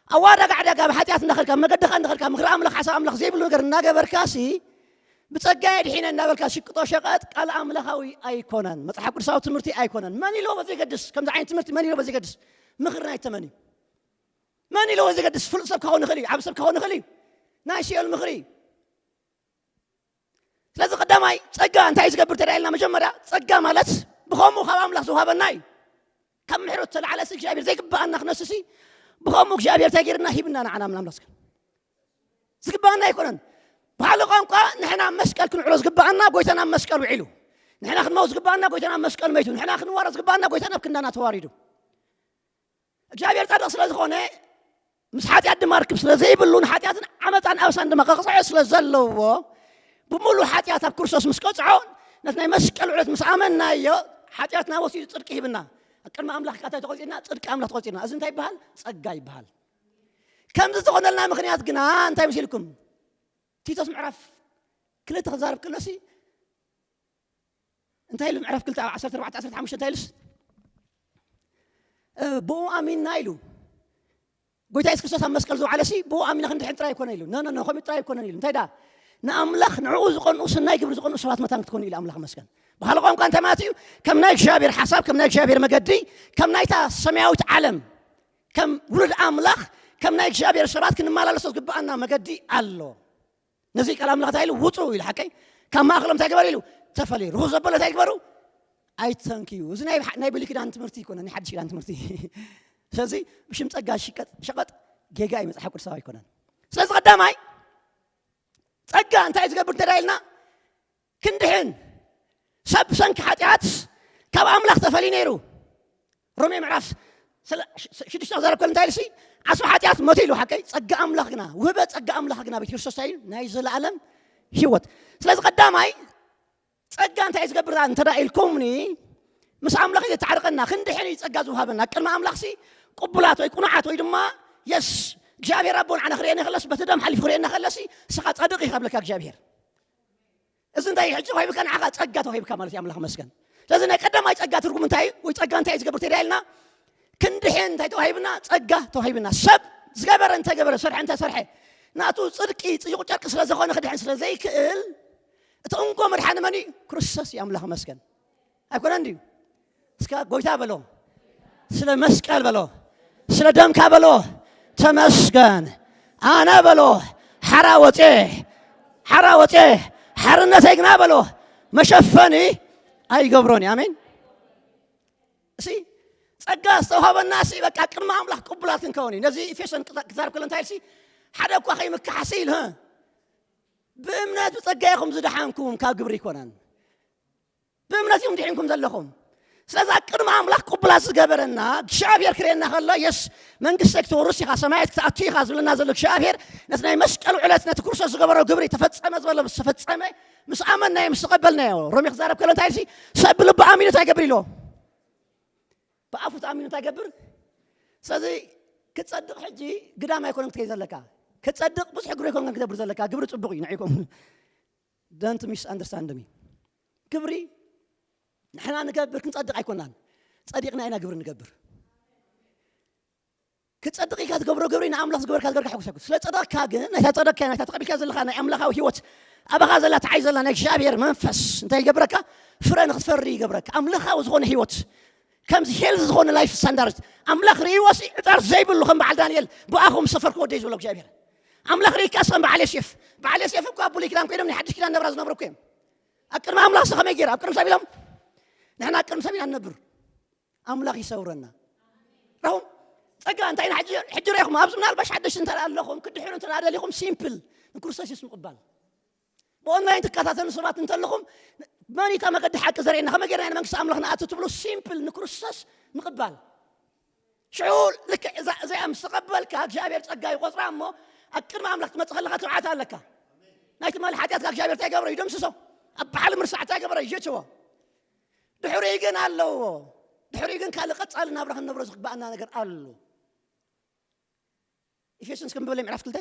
ኣዋዳጋ ዕዳጋ ኣብ ሓጢኣት እንዳኸድካ፣ መገድኻ እንዳኸድካ፣ ምኽሪ ኣምላኽ ሓሳብ ኣምላኽ ዘይብሉ ነገር እናገበርካ ሲ ብጸጋየ ድሒነ እናበልካ ሽቅጦ ሸቐጥ ቃል ኣምላኻዊ ኣይኮነን። መጽሓፍ ቅዱሳዊ ትምህርቲ ኣይኮነን። መን ኢልዎ በዘይገድስ፣ ከምዚ ዓይነት ትምህርቲ መን ኢልዎ በዘይገድስ፣ ምኽሪ ናይ ተመን እዩ። መን ኢልዎ በዘይገድስ፣ ፍሉጥ ሰብ ክኸውን ይኽእል እዩ፣ ዓብ ሰብ ክኸውን ይኽእል እዩ። ናይ ሲኦል ምኽሪ እዩ። ስለዚ ቀዳማይ ጸጋ እንታይ እዩ ዝገብር ተዳይልና፣ መጀመርያ ጸጋ ማለት ብኸምኡ ካብ ኣምላኽ ዝውሃበና እዩ። ካብ ምሕረቱ ተላዕለሲ እግዚኣብሔር ዘይግባኣና ክነስሲ ብኸምኡ እግዚኣብሔር እንታይ ገይርና ሂብና ንዓና ምናምላስከ ዝግባኣና ኣይኮነን። ባህሊ ቋንቋ ንሕና ኣብ መስቀል ክንዕሎ ዝግባኣና ጎይታና ኣብ መስቀል ውዒሉ፣ ንሕና ክንመው ዝግባኣና ጎይታና ኣብ መስቀል መይቱ፣ ንሕና ክንዋረ ዝግባኣና ጎይታና ኣብ ክንዳና ተዋሪዱ። እግዚኣብሔር ጻድቕ ስለ ዝኾነ ምስ ሓጢኣት ድማ ርክብ ስለ ዘይብሉ ንሓጢኣትን ዓመፃን ኣበሳን ድማ ከቕፅዖ ስለ ዘለዎ ብምሉእ ሓጢኣት ኣብ ክርስቶስ ምስ ቀፅዖ ነቲ ናይ መስቀል ዕለት ምስ ኣመናዮ ሓጢኣትና ወሲዱ ጽድቂ ሂብና። ኣብ ቅድሚ ኣምላኽ ካታ ተቆፂርና ጽድቂ ኣምላኽ ተቆፂርና። እዚ እንታይ ይበሃል? ጸጋ ይበሃል። ከምዚ ዝኾነልና ምኽንያት ግና እንታይ መሲልኩም? ቲቶስ ምዕራፍ ክልተ ክዛረብ ከሎሲ እንታይ ኢሉ? ምዕራፍ ክልተ ዓሰርተ ኣርባዕተ ዓሰርተ ሓሙሽተ እንታይ ኢሉስ? ብኡ ኣሚንና ኢሉ። ጎይታ የሱስ ክርስቶስ ኣብ መስቀል ዝወዓለሲ ብኡ ኣሚና ክንድሕን ጥራይ ኣይኮነ ኢሉ። ኖ ኖ ኖ፣ ከምኡ ጥራይ ኣይኮነን ኢሉ። እንታይ ደኣ? ንኣምላኽ ንዕኡ ዝቐንኡ፣ ሰናይ ግብሪ ዝቐንኡ ሰባት መታን ክትኮኑ ኢሉ ኣምላኽ መስገን። ባህሊ ቋንቋ እንታይ ማለት እዩ? ከም ናይ እግዚኣብሔር ሓሳብ፣ ከም ናይ እግዚኣብሔር መገዲ፣ ከም ናይታ ሰማያዊት ዓለም፣ ከም ውሉድ ኣምላኽ፣ ከም ናይ እግዚኣብሔር ሰባት ክንመላለሶ ዝግብኣና መገዲ ኣሎ። ነዚ ቃል ኣምላኽ እንታይ ኢሉ? ውጹ ኢሉ። ሓቀይ? ካብ ማእኸሎም እንታይ ግበር ኢሉ? ተፈልዩ። ርኹስ ዘበለ እንታይ ግበሩ? ኣይተንክዩ። እዚ ናይ ብሓ- ናይ ብሉይ ኪዳን ትምህርቲ ኣይኮነ፣ ናይ ሓድሽ ኪዳን ትምህርቲ። ስለዚ ብሽም ጸጋ ሽቀጥ ሸቐጥ ጌጋ እዩ፣ መጽሓፍ ቅዱሳዊ ኣይኮነን። ስለዚ ቀዳማይ ጸጋ እንታይ ዝገብር እንተ ኢልና ክንድሕን፣ ሰብ ብሰንኪ ሓጢኣት ካብ ኣምላኽ ተፈልዩ ነይሩ። ሮሜ ምዕራፍ ስለ- ሽ- ሽዱሽተ ክዛረብ ከሎ እንታይ ኢሉሲ? ዓስቢ ሓጢኣት ሞት ኢሉ። ሓቀይ? ጸጋ ኣምላኽ ግና፣ ውህበ ጸጋ ኣምላኽ ግና ቤት ክርስቶስ እንታይ እዩ? ናይ ዘለኣለም ህይወት። ስለዚ ቀዳማይ ጸጋ እንታይ ዝገብር እንተ ደኣ ኢልኩምኒ፣ ምስ ኣምላኽ እዩ ዘተዓርቀና። ክንድሕን እዩ ጸጋ ዝውሃበና። ቅድሚ ኣምላኽሲ ቅቡላት ወይ ቅኑዓት ወይ ድማ የስ እግዚኣብሔር ኣቦ ንዓና ክርእየና ከለስ በቲ ደም ሓሊፉ ክርእየና ከለሲ ንስኻ ጻድቕ ኢኻ ብለካ እግዚኣብሔር። እዚ እንታይ ሕጂ ተዋሂብካ? ንዓኻ ጸጋ ተዋሂብካ ማለት እዩ። ኣምላኽ መስገን። ስለዚ ናይ ቀዳማይ ጸጋ ትርጉም እንታይ እዩ? ወይ ጸጋ እንታይ እዩ ዝገብር ተዳ ኢልና ክንድሕን እንታይ ተዋሂብና? ጸጋ ተዋሂብና። ሰብ ዝገበረ እንተገበረ፣ ሰርሐ እንተሰርሐ፣ ናቱ ጽድቂ ጽዩቕ ጨርቂ ስለ ዝኾነ ክድሕን ስለ ዘይክእል፣ እቲ እንኮ መድሓኒ መን እዩ? ክርስቶስ እዩ። ኣምላኽ መስገን። ኣይኮነን ድዩ? እስከ ጎይታ በሎ፣ ስለ መስቀል በሎ፣ ስለ ደምካ በሎ፣ ተመስገን። ኣነ በሎ ሓራ ወጼ፣ ሓራ ወጼ፣ ሓርነተይ ግና በሎ መሸፈኒ ኣይገብሮን እዩ። ኣሜን። እሲ ጸጋ ዝተውሃበና ሲ በቃ ቅድሚ ኣምላኽ ቅቡላት ክንከውን እዩ። ነዚ ኤፌሶን ክዛ- ክዛረብ ከሎ እንታይ ኢልሲ? ሓደ እኳ ከይምካሕሲ ኢሉ፣ ህ? ብእምነት ብጸጋ ኢኹም ዝደሓንኩም፣ ካብ ግብሪ ኣይኮነን። ብእምነት እዮም ድሒንኩም ዘለኹም። ስለዚ ኣብ ቅድሚ ኣምላኽ ቅቡላት ዝገበረና እግዚኣብሔር ክርእየና ከሎ፣ የስ መንግስተ ክትወርስ ኢኻ፣ ሰማያት ክትኣቱ ኢኻ ዝብለና ዘሎ እግዚኣብሔር፣ ነቲ ናይ መስቀል ዕለት ነቲ ክርስቶስ ዝገበሮ ግብሪ ተፈጸመ ዝበሎ ምስ ተፈጸመ፣ ምስ ኣመናዮ፣ ምስ ተቐበልናዮ። ሮሜ ክዛረብ ከሎ እንታይ ኢልሲ? ሰብ ብልቡ ኣሚኑ እንታይ ይገብር ኢልዎ? ብኣፉ ተኣሚኑ እንታይ ይገብር? ስለዚ ክጸድቕ ሕጂ ግዳም ኣይኮነን ክትከይድ ዘለካ። ክጸድቕ ብዙሕ ግብሪ ኣይኮነን ክትገብር ዘለካ። ግብሪ ጽቡቕ እዩ ንዒኩም። Don't misunderstand me። ግብሪ ንሕና ንገብር ክንጸድቕ ኣይኮናን። ጸዲቕና ኢና ግብሪ ንገብር። ክጸድቕ ኢልካ ዝገብሮ ግብሪ ንኣምላኽ ዝገበርካ ዝገበርካ ሕጉስ ኣይኮን። ስለ ጸደቕካ ግን ናይታ ጸደቕካ ናይታ ተቐቢልካ ዘለኻ ናይ ኣምላኻዊ ህይወት ኣባኻ ዘላ ተዓይ ዘላ ናይ እግዚኣብሔር መንፈስ እንታይ ይገብረካ? ፍረ ንክትፈሪ ይገብረካ። ኣምላኻዊ ዝኾነ ህይወት ከምዚ ሄልዚ ዝኾነ ላይፍ ስታንዳርድ ኣምላኽ ርእይዎሲ ዕጣር ዘይብሉ ከም በዓል ዳንኤል ብኣኹም ሰፈርኩ ወደይ ዝበሎ እግዚኣብሔር ኣምላኽ ርእይካስ ከም በዓል ዮሴፍ። በዓል ዮሴፍ እኳ ኣብ ብሉይ ኪዳን ኮይኖም ናይ ሓድሽ ኪዳን ነብራ ዝነብሩ እኮ እዮም። ኣብ ቅድሚ ኣምላኽ ከመይ ገይሩ ኣብ ቅድሚ ሰብ ኢሎም ንሕና ኣብ ቅድሚ ሰብ ኢና ንነብር። ኣምላኽ ይሰውረና። ረኹም ጸጋ እንታይ ኢና ሕጂ? ሕጂ ርኢኹም ኣብዚ ምናልባሽ ሓደሽቲ እንተ ኣለኹም ክድሕሩ እንተ ደሊኹም ሲምፕል ንክርስቶስ የሱስ ምቕባል። ብኦንላይን ትከታተሉ ሰባት እንተለኹም መን እታ መገዲ ሓቂ ዘርእየና ከመይ ጌርና ኢና መንግስቲ ኣምላኽ ንኣቱ ትብሉ ሲምፕል ንክርስቶስ ምቕባል። ሽዑ ልክዕ እዛ እዚኣ ምስ ተቐበልካ እግዚኣብሔር ጸጋ ይቆጽራ እሞ ኣብ ቅድሚ ኣምላኽ ትመጽእ ከለኻ ትብዓት ኣለካ። ናይ ትማሊ ሓጢኣትካ እግዚኣብሔር እንታይ ገብረ ይደምስሶ። ኣብ ባሕሪ ምርሳዕ እንታይ ገበረ ይጀችዎ። ድሕሪኡ ግን ኣለዎ። ድሕሪኡ ግን ካልእ ቀጻሊ ናብራ ክንነብሮ ዝግባኣና ነገር ኣሎ። ኢፌሶን እስከ ምበለ ምዕራፍ ክልተ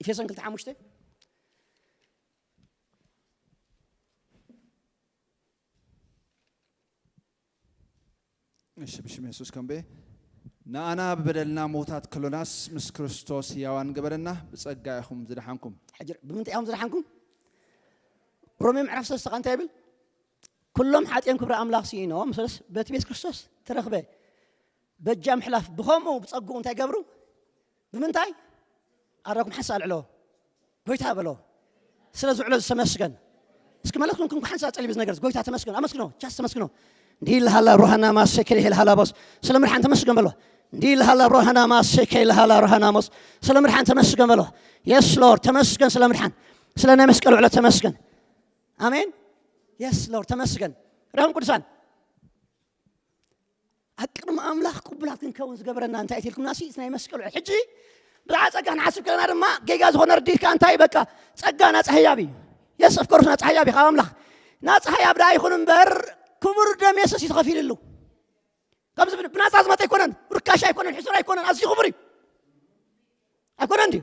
ኢፌሶን ክልተ ሓሙሽተ እሺ ብሽም የሱስ ከምቤ ንኣና ብበደልና ሞታት ከሎናስ ምስ ክርስቶስ ህያዋን ገበረና ብጸጋ ኢኹም ዝደሓንኩም። ሕጂ ብምንታይ እዮም ዝደሓንኩም? ሮሜ ምዕራፍ ሰለስተ እንታይ ይብል? ኩሎም ሓጢኦም ክብሪ ኣምላኽ ስኢኖም ምስለስ በቲ ቤት ክርስቶስ ተረኽበ በጃ ምሕላፍ ብኸምኡ ብጸግኡ እንታይ ገብሩ? ብምንታይ ኣረኩም ሓንሳ ኣልዕሎ ጎይታ በሎ። ስለ ዝውዕሎ ዝተመስገን እስኪ መለክቱን ክንኩ ሓንሳ ጸሊብ ዝነገርስ ጎይታ ተመስገን ኣመስግኖ ቻስ ተመስግኖ። እንዲ ለሃላ ብሮሃና ማሰከ ለሄል ሃላ ቦስ ስለ ምድሓን ተመስገን በሎ። እንዲ ለሃላ ብሮሃና ማሰከ ለሃላ ብሮሃና ሞስ ስለ ምድሓን ተመስገን በሎ። የስ ሎርድ ተመስገን ስለ ምድሓን ስለ ናይ መስቀል ውዕሎ ተመስገን። ኣሜን። የስ ሎርድ ተመስገን። ረኹም ቅዱሳን ኣብ ቅድሚ ኣምላኽ ቅቡላት ክንከውን ዝገበረና እንታይ ኢልኩምና ሲ ናይ መስቀል ውዕል ሕጂ ብዛዕባ ጸጋ ንሓስብ ከለና ድማ ጌጋ ዝኾነ ርዲድካ እንታይ በቃ ጸጋ ናጻ ህያብ እዩ። የስ ኦፍኮርስ ናጻ ህያብ እዩ ካብ ኣምላኽ ናጻ ህያብ ደኣ ይኹን እምበር ክቡር ደም የሱስ እዩ ተኸፊልሉ። ከምዚ ብናጻ ዝመጸ ኣይኮነን፣ ርካሽ ኣይኮነን፣ ሕሱር ኣይኮነን፣ ኣዝዩ ክቡር እዩ። ኣይኮነን ድዩ?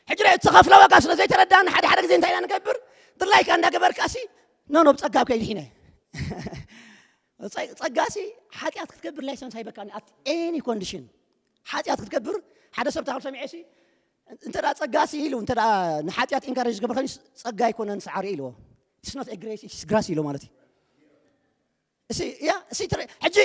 ሕጂ ርአ እተኸፍለ ዋጋ ስለ ዘይተረዳእና ሓደ ሓደ ግዜ እንታይ ኢና ንገብር? ድላይካ እንዳገበርካ ሲ ኖ ኖ ብጸጋ ኣብ ከይድሒነ ጸጋሲ ሓጢኣት ክትገብር ላይሰንስ ኣይበካን ኣት ኤኒ ኮንዲሽን ሓጢኣት ክትገብር ሓደ ሰብ ታክል ሰሚዐ ሲ እንተ ጸጋሲ ኢሉ እንተ ንሓጢኣት ኢንካሬጅ ዝገብር ኮይኑ ጸጋ ኣይኮነን ሰዓሪ ኢልዎ ስኖት ግሬስ ግራስ ኢሎ ማለት እዩ። እሲ እያ እሲ ትረ ሕጂ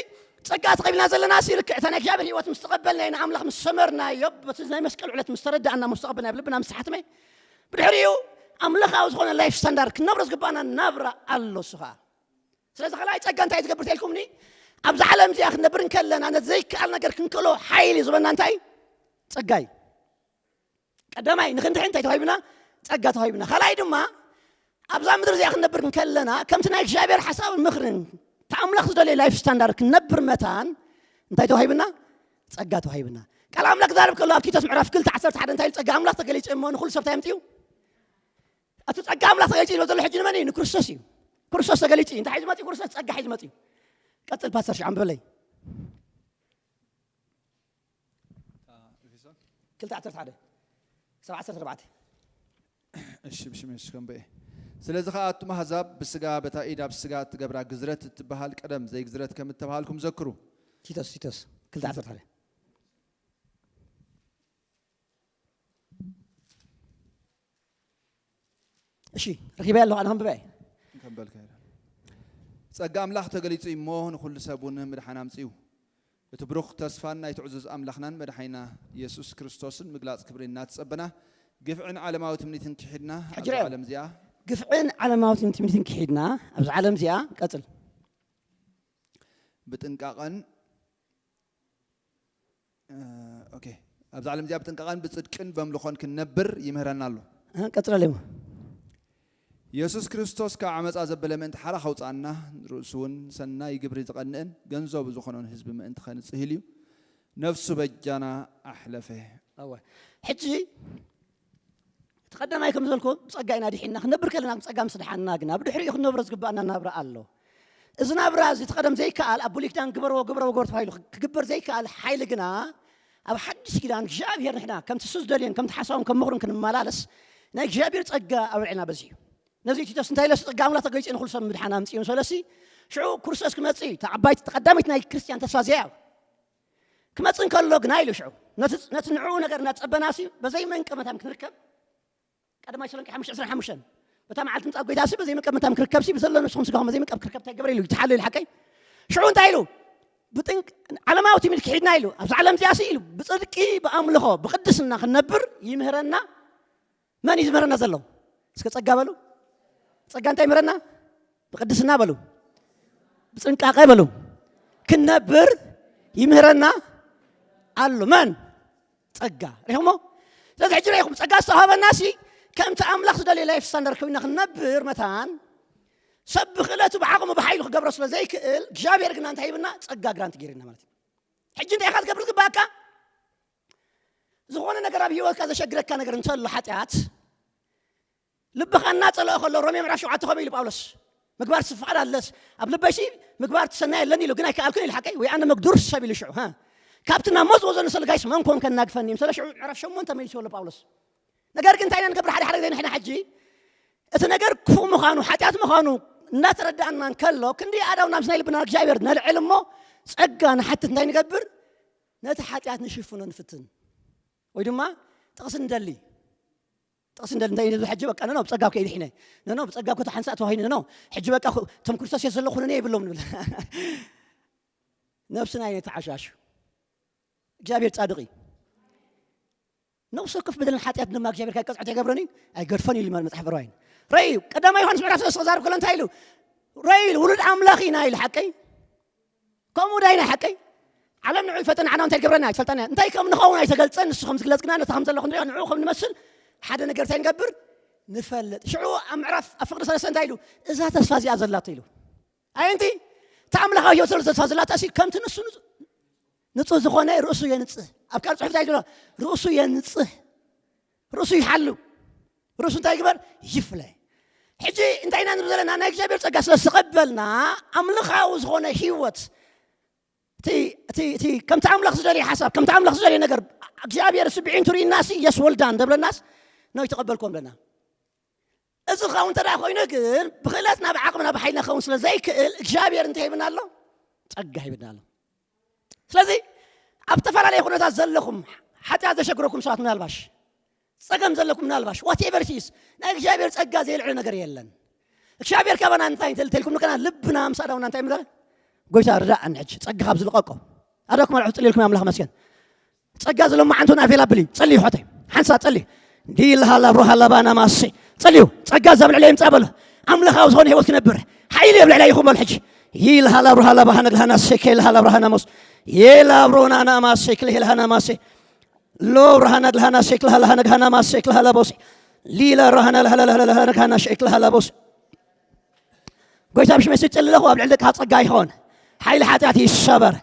ጸጋ ተቐቢልና ዘለና እሲ ልክዕ እታ ናይ እግዚኣብሔር ህይወት ምስ ተቐበልና ኢና ኣምላኽ ምስ ሰመርናዮ በቲ ናይ መስቀል ዕለት ምስ ተረዳእና ምስ ተቐበልና ብልብና ምስ ተሓትመ ብድሕሪኡ ኣምላኻዊ ዝኾነ ላይፍ ስታንዳርድ ክንነብሮ ዝግባኣና ናብራ ኣሎ እሱ ኸዓ ስለዚ ካልኣይ ጸጋ እንታይ ትገብር ተልኩምኒ ኣብዛ ዓለም እዚኣ ክንነብር እንከለና ነቲ ዘይከኣል ነገር ክንክእሎ ሓይሊ ዝበና እንታይ ጸጋ እዩ ቀዳማይ ንክንድሕን እንታይ ተዋሂብና ጸጋ ተዋሂብና ካልኣይ ድማ ኣብዛ ምድሪ እዚኣ ክንነብር እንከለና ከምቲ ናይ እግዚኣብሔር ሓሳብን ምኽርን ተኣምላኽ ዝደለየ ላይፍ ስታንዳርድ ክንነብር መታን እንታይ ተዋሂብና ጸጋ ተዋሂብና ቃል ኣምላክ ዛረብ ከሎ ኣብ ቲቶስ ምዕራፍ ክልተ ዓሰርተ ሓደ እንታይ ጸጋ ኣምላክ ተገሊጹ እሞ ንኩሉ ሰብ እንታይ ኣምፅኡ እቲ ጸጋ ኣምላክ ተገሊጹ ኢሎ ዘሎ ሕጂ ንመን እዩ ንክርስቶስ እዩ ክርስቶስ ተገሊጹ እዩ እንታይ ሒዙ መፅኡ ክርስቶስ ጸጋ ሒዙ መፅኡ ቀፅል ፓስተር ሽዓ ንበለይ ክልተ ዓሰርተ ሓደ ክሳብ ዓሰርተ ኣርባዕተ እሺ ብሽም የሱስ ከም በኤ ስለዚ ከዓ ኣቱም ኣህዛብ ብስጋ በታ ኢድ ኣብ ስጋ እትገብራ ግዝረት እትበሃል ቀደም ዘይግዝረት ከም እተባሃልኩም ዘክሩ ቲቶስ ቲቶስ ክልተ ዓሰርተ ሓደ እሺ ረኺበ ኣለኹ ኣነ ከንብበ ከንበልካ ጸጋ ኣምላኽ ተገሊጹ እሞ ንኹሉ ሰብ እውን ምድሓን ኣምፅኡ እቲ ብሩኽ ተስፋን ናይ ትዕዙዝ ኣምላኽናን መድሓኒና የሱስ ክርስቶስን ምግላጽ ክብሪ እናተጸበና ግፍዕን ዓለማዊ ትምኒትን ክሒድና ኣብዚ ዓለም እዚኣ ግፍዕን ዓለማዊ ትምኒትን ክሒድና ኣብዚ ዓለም እዚኣ ቀጽል ብጥንቃቐን ኦኬ ኣብዚ ዓለም እዚኣ ብጥንቃቐን ብጽድቅን በምልኾን ክንነብር ይምህረና ኣሎ። ቀጽለለይ እሞ። የሱስ ክርስቶስ ካብ ዓመጻ ዘበለ ምእንቲ ሓራ ከውጽኣና ንርእሱ እውን ሰናይ ግብሪ ዝቐንእን ገንዘቡ ዝኾኖን ህዝቢ ምእንቲ ኸንጽህ ኢሉ እዩ ነፍሱ በጃና ኣሕለፈ። እወ ሕጂ እቲ ቀዳማይ ከም ዝበልኩ ብጸጋ ኢና ድሒንና ክንነብር ከለና ብጸጋ ምስ ድሓንና ግና ብድሕሪኡ ክንነብሮ ዝግባኣና ናብራ ኣሎ እዚ ናብራ እዚ እቲ ቀደም ዘይከኣል ኣብ ብሉይ ኪዳን ግበርዎ ግበርዎ ግበር ተባሂሉ ክግበር ዘይከኣል ሓይሊ ግና ኣብ ሓድሽ ኪዳን እግዚኣብሔር ንሕና ከምቲ እሱ ዝደልዮን ከምቲ ሓሳቡን ከም ምኽሩን ክንመላለስ ናይ እግዚኣብሔር ጸጋ ኣብ ልዕልና በዚሑ ነዚ ቲቶስ እንታይ ኢለሲ ጸጋ ኣምላኽ ተገሊጹ ንኹሉ ሰብ ምድሓን ኣምጺኡ ንሰለሲ ሽዑ ክርስቶስ ክመጽእ እዩ እታ ዓባይቲ ተቐዳሚት ናይ ክርስትያን ተስፋ እዚኣ ክመጽእ እንከሎ ግና ኢሉ ሽዑ ነቲ ንዕኡ ነገር እናጸበናሲ በዘይ መንቀመታም ክንርከብ ቀዳማይ ተሰሎንቄ ሓሙሽተ ዕስራን ሓሙሽተን በታ መዓልቲ ምጻእ ጎይታሲ በዘይ መንቀመታም ክርከብሲ ብዘሎ ነብስኹም ስጋኹም በዘይ መንቀብ ክርከብ እንታይ ገበረ ኢሉ ይተሓለል ሓቀይ ሽዑ እንታይ ኢሉ ብጥንቅ ዓለማዊ ትምህርቲ ክሒድና ኢሉ ኣብዚ ዓለም እዚኣሲ ኢሉ ብጽድቂ ብኣምልኾ ብቅድስና ክንነብር ይምህረና መን እዩ ዝምህረና ዘሎ እስከ ጸጋ በሉ ጸጋ እንታይ ይምህረና ብቅድስና በሉ ብጥንቃቐ በሉ ክንነብር ይምህረና ኣሎ። መን? ጸጋ። ሪኹሞ? ስለዚ ሕጂ ሪኹም፣ ጸጋ ዝተዋህበና ሲ ከምቲ ኣምላኽ ዝደልዮ ላይፍ ስታንዳርድ ኮይና ክንነብር መታን፣ ሰብ ብክእለቱ ብዓቕሙ ብሓይሉ ክገብሮ ስለ ዘይክእል፣ እግዚኣብሔር ግና እንታይ ሂብና? ጸጋ ግራንት ገይርና ማለት እዩ። ሕጂ እንታይ ኢኻ ትገብር ዝግባኣካ? ዝኾነ ነገር ኣብ ህይወትካ ዘሸግረካ ነገር እንተሎ፣ ሓጢኣት፣ ልብኻ እናጸልኦ ከሎ፣ ሮሜ ምዕራፍ ሸውዓተ ከምኡ ኢሉ ጳውሎስ፣ ምግባር ፍቓድ ኣለስ ኣብ ልበይሲ ምግባር ትሰናይ ኣለኒ ኢሉ፣ ግን ኣይከኣልኩን ኢሉ። ሓቀይ ወይ ኣነ መግዱር ሰብ ኢሉ ሽዑ፣ ሃ፣ ካብቲ ናብ ሞት ዝወዘኒ ስለ ጋይስ መን ኮን ከናግፈኒ? ምሰለ ሽዑ ምዕራፍ ሸሞንተ መሊስዎ ኣሎ ጳውሎስ። ነገር ግን እንታይ ኢና ንገብር? ሓደ ሓደ ግዜ ንሕና ሕጂ እቲ ነገር ክፉእ ምዃኑ፣ ሓጢኣት ምዃኑ እናተረዳእና እንከሎ፣ ክንዲ ኣዳው ናብ ናይ ልብና እግዚኣብሔር ነልዕል እሞ፣ ጸጋ ንሓትት። እንታይ ንገብር? ነቲ ሓጢኣት ንሽፍኖ ንፍትን። ወይ ድማ ጥቕሲ ንደሊ። ጥቕሲ ንደሊ እንታይ ንብል? ሕጂ በቃ፣ ነኖ፣ ብጸጋ እኮ ድሒነ። ነኖ፣ ብጸጋ እኮ ተሓንሳእ ተዋሂነ። ነኖ፣ ሕጂ በቃ፣ እኮ፣ እቶም ክርስቶስ የዘለኹ ነኔ ይብሎም ንብል። ነብስና ኣይነተዓሻሹ። እግዚኣብሔር ጻድቕ እዩ። ነብሱ ከፍ ብደልን ሓጢኣት ድማ እግዚኣብሔር ካይቀጽዖት ኣይገብረን እዩ፣ ኣይገድፈን እዩ ማለት መጽሓፍ ሮማይ። ረይ፣ ቀዳማይ ዮሃንስ ምዕራፍ ሶስት ክዛረብ ከሎ እንታይ ኢሉ? ረይ፣ ውሉድ ኣምላኽ ኢና ኢሉ። ሓቀይ? ከምኡ ዳይና ሓቀይ? ዓለም ንዑ ይፈልጠና፣ ዓና እንታይ ይገብረና? ኣይትፈልጠና። እንታይ ከም ንኸውን ኣይተገልጸን፣ ንሱ ከም ዝግለጽ ግና ነቲ ከም ዘለኹ ንሪኦ፣ ንዑ ከም ንመስል ሓደ ነገር እንታይ ንገብር? ንፈልጥ። ሽዑ ኣብ ምዕራፍ፣ ኣብ ፍቕሪ ሰለስተ እንታይ ኢሉ? እዛ ተስፋ እዚኣ ዘላቶ ኢሉ። ኣየንቲ? እታ ኣምላኻዊ ህይወት ዘሎ ተስፋ ዘላታ እሲ ከምቲ ንሱ ንጹ-፣ ንጹህ ዝኾነ ርእሱ የንጽህ። ኣብ ካልእ ጽሑፍ እንታይ ኢሉ? ርእሱ የንጽህ። ርእሱ ይሓሉ። ርእሱ እንታይ ይግበር? ይፍለ። ሕጂ እንታይ ኢና ንብል ዘለና? ናይ እግዚኣብሔር ጸጋ ስለ ዝተቐበልና፣ ኣምልኻዊ ዝኾነ ህይወት፣ እቲ፣ እቲ፣ እቲ ከምቲ ኣምላኽ ዝደልዮ ሓሳብ፣ ከምቲ ኣምላኽ ዝደልዮ ነገር፣ እግዚኣብሔር እሱ ብዒንቱ ርኢናሲ፣ የስ ወልዳን ደብለናስ፣ ነው ይተቐበልኩም ብለና። እዚ ኸውን እንተ ደኣ ኮይኑ ግን፣ ብኽእለትና፣ ብዓቕምና፣ ብሓይልና ክኸውን ስለ ዘይክእል፣ እግዚኣብሔር እንታይ ሂብና ኣሎ? ጸጋ ሂብና ኣሎ። ስለዚ ኣብ ዝተፈላለየ ኩነታት ዘለኹም፣ ሓጢኣት ዘሸግረኩም ሰባት ምናልባሽ፣ ጸገም ዘለኩም ምናልባሽ፣ ዋትኤቨር ኢት ኢዝ፣ ናይ እግዚኣብሔር ጸጋ ዘይልዕሎ ነገር የለን። እግዚኣብሔር ካባና እንታይ እንተልተልኩም ንከና ልብና ምስ ኣዳውና እንታይ ምዛ? ጎይታ ርዳእኒ፣ ሕጂ ጸጋ ካብ ዝልቀቆ ኣዳኩም ኣልዑ፣ ጽልልኩም ኣምላኽ መስገን። ጸጋ ዝለማዓንቱን ኣቬላብል እዩ። ጸልዩ ሖተይ። ሓንሳ ጸልዩ። ዲልሃላ ብሩሃላ ባና ማሴ። ጸልዩ። ጸጋ እዛ ብልዕለይ ይምጻእ በሎ። ኣምላኻዊ ዝኾነ ህይወት ክነብር። ሓይሊ ኣብ ልዕለይ ይኹን በሎ ሕጂ። ይልሃላ ብሩሃላ ባሃና ግልሃና ሴኬ ልሃላ ብርሃና ሞስ። የላ ብሮናና ማሴ ክልሄ ልሃና ማሴ። ሎ ብርሃና ግልሃና ሴክ ልሃላ ሃና ግሃና ማሴ ክልሃላ ቦስ። ሊላ ብርሃና ልሃላ ልሃላ ልሃና ግሃና ሼክ ልሃላ ቦስ። ጎይታ ብሽመይ ስጭልለኹ ኣብ ልዕሊ ደቅኻ ጸጋ ይኾን። ሓይሊ ሓጢኣት ይሰበር።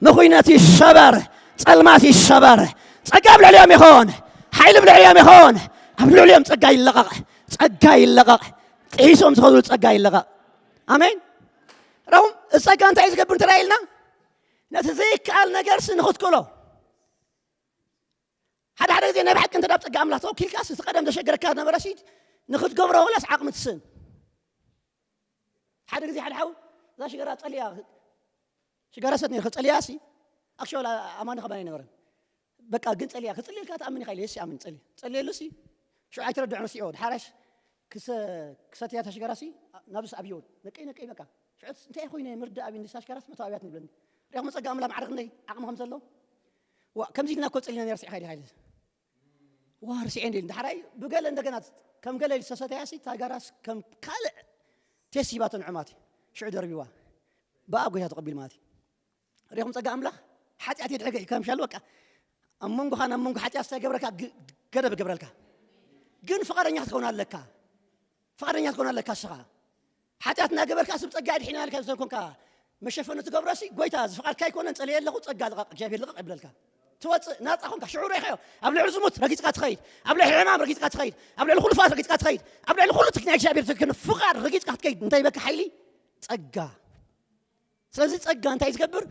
ምኹይነት ይሰበር። ጸልማት ይሰበር። ጸጋ ኣብ ልዕሊኦም ይኾን። ሓይሊ ኣብ ልዕሊኦም ይኾን። ኣብ ልዕሊኦም ጸጋ ይለቐቕ። ጸጋ ይለቐቕ። ጥሒሶም ዝኸዱ ጸጋ ይለቐቕ። ኣሜን። ረኹም፣ እዚ ጸጋ እንታይ እዩ ዝገብር እንተ ኢልና፣ ነቲ ዘይከኣል ነገርሲ ንኽትክእሎ። ሓደ ሓደ ግዜ ናይ ብሓቂ እንተ ኣብ ጸጋ ኣምላኽ ተወኪልካስ፣ እቲ ቀደም ዘሸገረካ ነበረሲ ንኽትገብሮ ወላስ ዓቕሚ ትስእን። ሓደ ግዜ ሓደ ሓው እዛ ሽገራ ጸልያ፣ ሽገራ ሰት ነይሩ፣ ክጸልያ ሲ፣ ኣክሽዋል ኣማኒ ኸባን ኣይነበረን። በቃ ግን ጸልያ፣ ክጽልየልካ ትኣምን ኢኻ ኢለ፣ የስ ይኣምን፣ ጸልየ። ጸልየሉ ሲ፣ ሽዑ ኣይትረድዖን ሲ፣ ኦ፣ ድሓራሽ ክሰ-፣ ክሰትያ እታ ሽገራ ሲ፣ ናብስ ኣብዮ፣ ነቀይ፣ ነቀይ በቃ። ሽዑ እንታይ ኮይነ ምርዳእ ኣብዩ፣ ንሳ ሽገራስ መቶ ኣብያት ንብለኒ። ሪኹም ጸጋ ኣምላኽ ማዕረ ክንደይ ዓቕሚ ከም ዘሎ? ዋ፣ ከምዚ ኢልና እኮ ጸሊና ነይር፣ ስዒኻ ኢልካ ኢለ። ዋ፣ ርሲዐ እንዲል። ዳሕራይ ብገለ እንደገና ከም ገለ ኢሉ ዝተሰተያሲ፣ ታጋራስ ከም ካልእ ቴስት ሂባቶ ንዑ ማለት እዩ። ሽዑ ደርቢዋ። ብኣ ጎይታ ተቐቢል ማለት እዩ። ሪኹም ጸጋ ኣምላኽ፣ ሓጢኣት የድሕገ እዩ፣ ከምሻሉ በቃ። ኣብ መንጎኻን ኣብ መንጎ ሓጢኣት እንታይ ይገብረካ? ግ-፣ ገደብ ይገብረልካ። ግን ፍቓደኛ ክትከውን ኣለካ። ፍቓደኛ ክትኮን ኣለካ እስኻ። ሓጢኣት እናገበርካ ስብ ጸጋ ድሒና ኢልካ እንተ ኮንካ መሸፈኒ ትገብሮሲ፣ ጎይታ፣ እዚ ፍቓድካ ኣይኮነን፣ ጸልየ ኣለኹ፣ ጸጋ ልቐቕ፣ እግዚኣብሔር ልቐቕ ይብለልካ። ትወጽእ፣ ናጻ ኮንካ። ሽዑ ርኢኻዮ፣ ኣብ ልዕሊ ዝሙት ረጊጽካ ትኸይድ፣ ኣብ ልዕሊ ሕማም ረጊጽካ ትኸይድ፣ ኣብ ልዕሊ ኩሉ ፍርሃት ረጊጽካ ትኸይድ፣ ኣብ ልዕሊ ኩሉ ትክ-፣ ናይ እግዚኣብሔር ትክን ፍቓድ ረጊጽካ ክትከይድ። እንታይ ይበካ ሓይሊ? ጸጋ። ስለዚ ጸጋ እንታይ ዝገብር?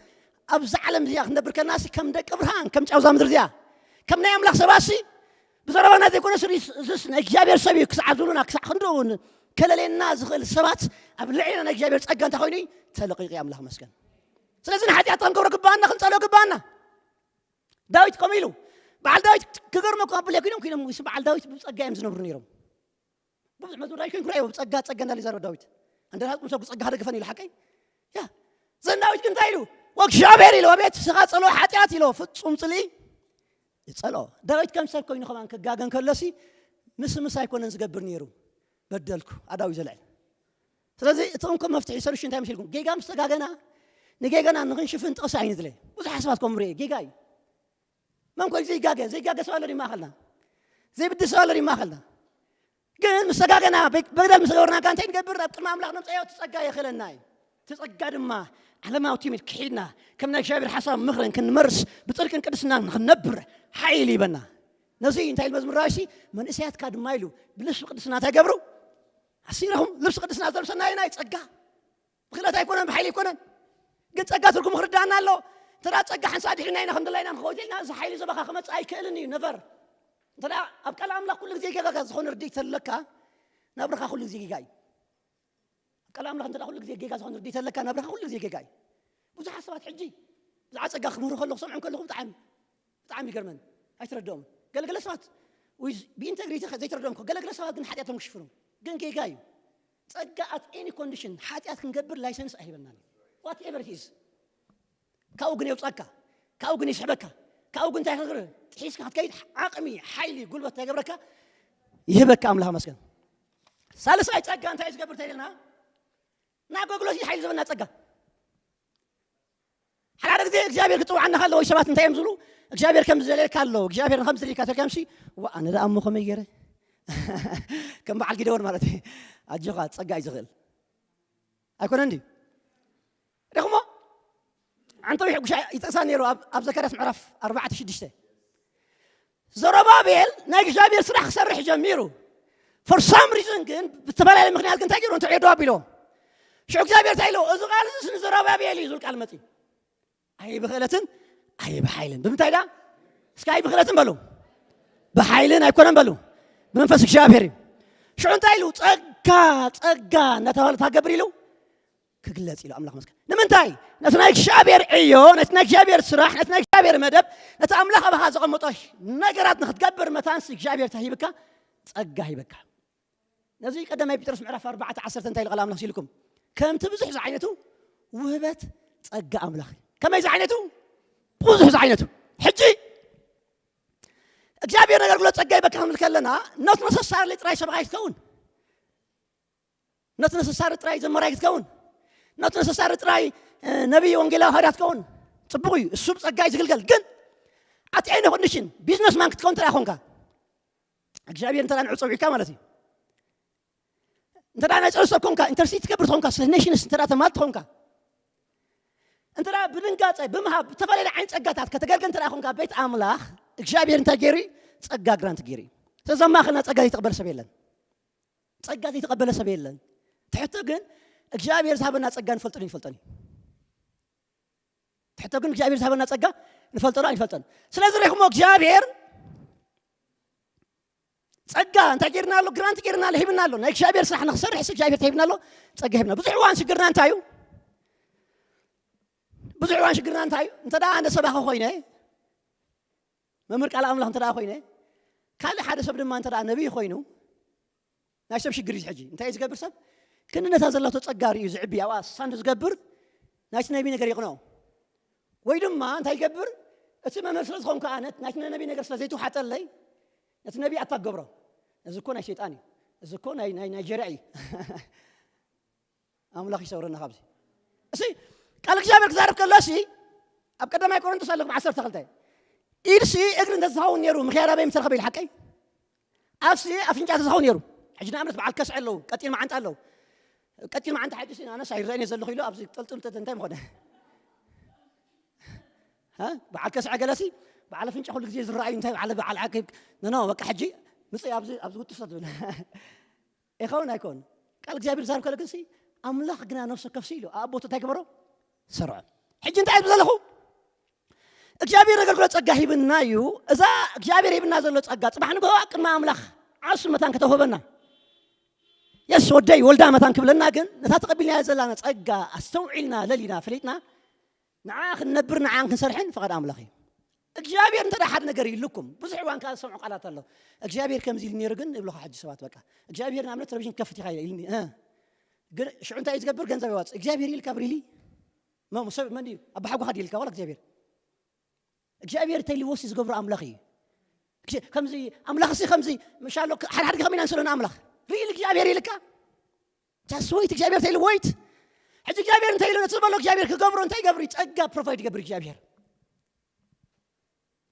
ኣብዚ ዓለም እዚኣ ክንነብር ከለናሲ ከም ደቂ ብርሃን፣ ከም ጨውዛ ምድሪ እዚኣ፣ ከም ናይ ኣምላኽ ሰባሲ ብዘረባና ዘይኮነስ ርስ-፣ እዝስ ናይ እግዚኣብሔር ሰብ እዩ ክሳዕ ዝብሉና፣ ክሳዕ ክንድኡ እውን ከለለየና ዝኽእል ሰባት ኣብ ልዕሊና ናይ እግዚኣብሔር ጸጋ እንታይ ኮይኑ እዩ? ተለቒቑ እዩ። ኣምላኽ መስገን። ስለዚ ንሓጢኣት ክንገብሮ ግባኣና፣ ክንጸልኦ ግባኣና። ዳዊት ከምኡ ኢሉ፣ በዓል ዳዊት ክገርመኩም፣ ኣብ ብሌ ኮይኖም፣ ኮይኖም፣ ምስ በዓል ዳዊት ብጸጋ እዮም ዝነብሩ ነይሮም። ብዙሕ መዝሙር ኣይኮንኩ ርኣዮ፣ ጸጋ፣ ጸጋ እንዳለ ይዛረብ ዳዊት። እንደ ራሱ ሰው ጸጋ ደገፈን ኢሉ ሓቀይ። ያ። ዘን ዳዊት ግን እንታይ ኢሉ? "ወእግዚኣብሔር" ኢሉ፣ "ኣቤት፣ ስኻ ጸሎ ሓጢኣት" ኢሉ፣ ፍጹም ጽልኢ ይጸሎ። ዳዊት ከም ሰብ ኮይኑ ከማን ክጋገን ከሎሲ፣ ምስ ምስ ኣይኮነን ዝገብር ነይሩ። "በደልኩ" ኣዳዊ ዘልዕል። ስለዚ፣ እቲ እንኮ መፍትሒ ሰሉሽን እንታይ መሲልኩም? ጌጋ ምስ ተጋገና፣ ንጌጋና ንኽንሽፍን ጥቕሲ ኣይንድለ። ብዙሕ ሓሳባት ከም ርኤ፣ ጌጋ እዩ። መን ኮይኑ ዘይጋገ ዘይጋገ ሰብ ኣሎ ድዩ ማእኸልና? ዘይብድል ሰብ ኣሎ ድዩ ማእኸልና? ግን ምስ ተጋገና በ- በደል ምስ ገበርና ከ እንታይ ንገብር? ኣብ ቅድሚ ኣምላኽ ነምፀዮ እቲ ጸጋ የኽእለና እዩ። እቲ ጸጋ ድማ ዓለማዊ ትምኒት ክሒድና ከም ናይ እግዚኣብሔር ሓሳብ ምኽርን ክንመርስ ብጽድቅን ቅድስናን ንኽንነብር ሓይሊ ይበና። ነዚ እንታይ ኢሉ መዝሙር ዳዊት ሲ መንእሰያትካ ድማ ኢሉ ብልብሲ ቅድስና እንታይ ገብሩ? ኣሲረኹም። ልብሲ ቅድስና ዘልብሰና እዩ ናይ ጸጋ ብክእለት ኣይኮነን፣ ብሓይሊ ኣይኮነን። ግን ጸጋ ትርጉሙ ክርዳእና ኣሎ። እንተ ደኣ ጸጋ ሓንሳእ ድሒና ኢና ከም ደላይና ንኸወት ኢልና እዚ ሓይሊ ዘባኻ ክመጽእ ኣይክእልን እዩ። ነቨር። እንተ ደኣ ኣብ ቃል ኣምላኽ ኩሉ ግዜ ጌጋ ዝኾነ ርድኢት ተለካ ናብርኻ ኩሉ ግዜ ጌጋ እዩ። ኣብ ቃል ኣምላኽ እንተ ደኣ ኩሉ ግዜ ጌጋ ዝኾነ ርድኢት ተለካ ናብርኻ ኩሉ ግዜ ጌጋ እዩ። ብዙሓት ሰባት ሕጂ ብዛዕባ ጸጋ ክምህሩ ከለኹ ክሰምዖም ከለኹ ብጣዕሚ ብጣዕሚ ይገርመን። ኣይትረድኦም። ገለገለ ሰባት ወይ ብኢንተግሪቲ ዘይትረድኦም እኮ ገለገለ ሰባት ግን ሓጢኣቶም ክሽፍኑ ግን ጌጋ እዩ። ጸጋ at any condition ሓጢኣት ክንገብር ላይሰንስ ኣይህበናን። Whatever it is ካብኡ ግን የውጻካ፣ ካብኡ ግን ይስሕበካ፣ ካብኡ ግን እንታይ ክግር ጥሒስካ ክትከይድ ዓቕሚ፣ ሓይሊ፣ ጉልበት እንታይ ገብረካ ይህበካ። ኣምላኽ መስገን። ሳልሳይ ጸጋ እንታይ እዩ ዝገብር ተይልና ናብ ኣገልግሎት እዩ ሓይሊ ዝህበና ጸጋ። ሓደ ሓደ ግዜ እግዚኣብሔር ክፅውዓና ከሎ ወይ ሰባት እንታይ እዮም ዝብሉ እግዚኣብሔር ከም ዝደልየካ ኣሎ እግዚኣብሔር ከም ዝደልየካ ተልካምሲ ዋ ኣነ ደኣ እሞ ከመይ ገይረ ከም በዓል ጊደወን ማለት እዩ። ኣጆኻ ጸጋ እዩ ዝኽእል ኣይኮነ እንዲ ሪኹሞ ኣንተ ይሕጉሻ ይጠቅሳ ነይሩ ኣብ ኣብ ዘካርያስ ምዕራፍ ኣርባዕተ ሽዱሽተ ዘሮባቤል ናይ እግዚኣብሔር ስራሕ ክሰርሕ ጀሚሩ። For some reason ግን ብዝተፈላለየ ምክንያት ግን እንታይ ገይሩ እንተ ዶ ኣቢሎ ሽዑ እግዚኣብሔር እንታይ ኢሎ እዚ ቃል እዚ ንዘሮባቤል እዩ ዝብል ቃል መፂ ኣይብክእለትን ኣይብሓይልን ብምንታይ ዳ እስከ ኣይብክእለትን በሉ ብሓይልን ኣይኮነን በሉ ብመንፈስ እግዚኣብሔር እዩ። ሽዑ እንታይ ኢሉ ጸጋ ጸጋ እናተባህለ ታገብር ኢሉ ክግለጽ ኢሉ ኣምላኽ መስከ ንምንታይ ነቲ ናይ እግዚኣብሔር ዕዮ ነቲ ናይ እግዚኣብሔር ስራሕ ነቲ ናይ እግዚኣብሔር መደብ ነቲ ኣምላኽ ኣባኻ ዘቐመጦ ነገራት ንክትገብር መታንስ እግዚኣብሔር ተሂብካ ጸጋ ሂበካ። ነዚ ቀዳማይ ጴጥሮስ ምዕራፍ ኣርባዕተ ዓሰርተ እንታይ ኢሉ ቃል ኣምላኽ ሲልኩም ከምቲ ብዙሕ ዝዓይነቱ ውህበት ጸጋ ኣምላኽ ከመይ ዝዓይነቱ ብዙሕ ዝዓይነቱ ሕጂ እግዚኣብሔር ነገር ብሎ ጸጋ ይበካ ክንብል ከለና ኖት ነሰሳርሊ ጥራይ ሰብኻ ይትከውን ኖት ነሰሳሪ ጥራይ ዘመራይ ክትከውን ኖት ነሰሳሪ ጥራይ ነቢይ ወንጌላዊ ሃዳ ክትከውን ጽቡቕ እዩ። እሱ ብጸጋ እዩ ዝግልገል። ግን ኣቲ ኤኒ ኮንዲሽን ቢዝነስ ማን ክትከውን እንተ ኮንካ እግዚኣብሔር እንተ ንዑ ጸዊዕካ ማለት እዩ። እንተ ናይ ጸርሶ ኮንካ ኢንተርሲቲ ትገብር ትኾንካ ስለ ኔሽንስ እንተ ተማል ትኾንካ እንተ ብድንጋጸ ብምሃብ ብተፈላለየ ዓይነት ጸጋታት ከተገልገል እንተ ኮንካ ቤት ኣምላኽ እግዚኣብሔር እንታይ ገይሩ ጸጋ ግራንት ገይሩ። ስለዚ ኣብ ማእኸልና ጸጋ ዘይተቐበለ ሰብ የለን። ጸጋ ዘይተቐበለ ሰብ የለን። ትሕቶ ግን እግዚኣብሔር ዝሃበና ጸጋ ንፈልጦን ይፈልጦን እዩ። ትሕቶ ግን እግዚኣብሔር ዝሃበና ጸጋ ንፈልጦን ኣይንፈልጦን። ስለዚ ሪኹሞ እግዚኣብሔር ጸጋ እንታይ ጌርና ኣሎ? ግራንት ጌርና ኣሎ፣ ሂብና ኣሎ። ናይ እግዚኣብሔር ስራሕ ንክሰርሕ ሲ እግዚኣብሔር እንታይ ሂብና ኣሎ? ጸጋ ሂብና። ብዙሕ እዋን ሽግርና እንታይ እዩ? ብዙሕ እዋን ሽግርና እንታይ እዩ? እንተ ደኣ ኣነ ሰባኺ ኮይነ መምህር ቃል ኣምላኽ እንተ ደኣ ኮይነ ካልእ ሓደ ሰብ ድማ እንተ ደኣ ነቢይ ኮይኑ ናይ ሰብ ሽግር እዩ ሕጂ እንታይ እዩ ዝገብር ሰብ ክንነታ ዘላቶ ጸጋ ርእዩ ዝዕቢ ኣብኣ ሳንድ ዝገብር ናይቲ ነቢ ነገር ይቕንኦ ወይ ድማ እንታይ ይገብር እቲ መምህር ስለ ዝኾንኩ ኣነ ናይቲ ነቢ ነገር ስለ ዘይትውሓጠለይ ነቲ ነቢ ኣታ ገብሮ እዚ እኮ ናይ ሰይጣን እዩ እዚ እኮ ናይ ናይ ናይጀርያ እዩ ኣምላኽ ይሰውረና ካብዚ እሲ ቃል እግዚኣብሔር ክዛረብ ከሎ እሲ ኣብ ቀዳማይ ቆሮንቶስ ኣለኩም ዓሰርተ ክልተ ኢድሲ እግሪ እንተዝኸውን ነይሩ ምኽያድ ኣበይ ምተረኸበ ኢሉ ሓቀይ ኣፍሲ ኣፍንጫ ተዝኸውን ነይሩ ሕጂ ንኣብነት በዓል ከስዐ ኣለዉ ቀጢን መዓንጣ ኣለዉ ቀጢን መዓንጣ ሕጂ ኣነስ ኣይረአን እየ ዘለኹ ኢሉ ኣብዚ ጠልጥም ጠጥ እንታይ ምኾነ በዓል ከስዐ ገለሲ በዓል ኣፍንጫ ኩሉ ግዜ ዝረኣዩ እንታይ በዓል በዓል ዓቂብ ኖ በቃ ሕጂ ምፅእ ኣብዚ ኣብዚ ውጥፍ ትብል ይኸውን ኣይኮን ቃል እግዚኣብሔር ዛርብ ከለ ግን ኣምላኽ ግና ነፍሰ ከፍሲ ኢሉ ኣብ ቦቱ እንታይ ግበሮ ሰርዖ ሕጂ እንታይ እብ ዘለኹ እግዚኣብሔር ኣገልግሎት ጸጋ ሂብና እዩ እዛ እግዚኣብሔር ሂብና ዘሎ ጸጋ ጽባሕ ንግሆ ቅድሚ ኣምላኽ ዓሱ መታን ከተውህበና የስ ወደይ ወልዳ መታን ክብለና ግን ነታ ተቐቢልናያ ዘለና ጸጋ ኣስተውዒልና ለሊና ፈሊጥና ንዓ ክንነብር ንዓን ክንሰርሕን ፍቓድ ኣምላኽ እዩ እግዚኣብሔር እንተ ሓደ ነገር ይልኩም ብዙሕ እዋን ከዓ ዝሰምዑ ቃላት ኣሎ እግዚኣብሔር ከምዚ ኢሉ ነይሩ ግን እብለኻ ሕጂ ሰባት በቃ እግዚኣብሔር ንኣብነት ቴሌቪዥን ከፍት ኢኻ ኢልኒ ግን ሽዑ እንታይ እዩ ዝገብር ገንዘብ ይዋፅ እግዚኣብሔር ኢልካ ብሪሊ ሰብ መን እዩ ኣባሓጎኻ ድዩ ኢልካ ዋላ እግዚኣብሔር እግዚኣብሔር ተይልዎስ ዝገብሮ ኣምላኽ እዩ ከምዚ ኣምላኽ ሲ ከምዚ ምሻሎ ሓድሓድ ከመይ ኢና ንስእሎ ንኣምላኽ ሪል እግዚኣብሔር ኢልካ ጃስት ወይት እግዚኣብሔር ተይሉ ወይት ሕጂ እግዚኣብሔር እንተይሉ ነቲ ዝበሎ እግዚኣብሔር ክገብሮ እንታይ ይገብር ጸጋ ፕሮቫይድ ይገብር እግዚኣብሔር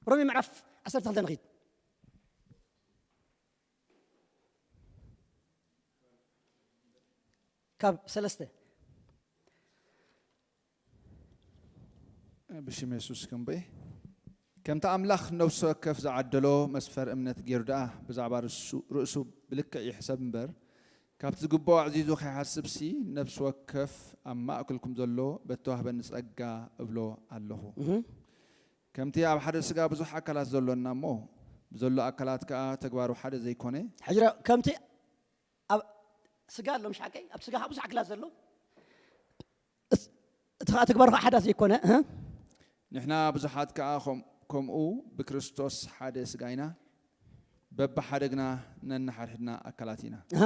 ሮሜ ምዕራፍ ዓሰርተ ክልተ ንኺድ። ካብ ሰለስተ። ብሽም የሱስ ክንበይ። ከምቲ ኣምላኽ ነፍሲ ወከፍ ዝዓደሎ መስፈር እምነት ገይሩ ደኣ ብዛዕባ ርእሱ- ርእሱ ብልክዕ ይሕሰብ እምበር፣ ካብቲ ዝግብኦ ኣዕዚዙ ከይሓስብሲ፣ ነፍሲ ወከፍ ኣብ ማእከልኩም ዘሎ በተዋህበኒ ጸጋ እብሎ ኣለኹ። ከምቲ ኣብ ሓደ ስጋ ብዙሕ ኣካላት ዘሎና እሞ፣ ብዘሎ ኣካላት ከኣ ተግባሩ ሓደ ዘይኮነ። ሕጅረ ከምቲ ኣብ ስጋ ኣሎ፣ ምሽ ሓቀይ? ኣብ ስጋ ብዙሕ ኣካላት ዘሎ፣ እስ- እቲ ኸዓ ተግባሩ ኸዓ ሓዳስ ዘይኮነ። እህ። ንሕና ብዙሓት ከኣ ከም- ከምኡ ብክርስቶስ ሓደ ስጋ ኢና፣ በብሓደ ግና ነንሓድሕድና ኣካላት ኢና። እህ።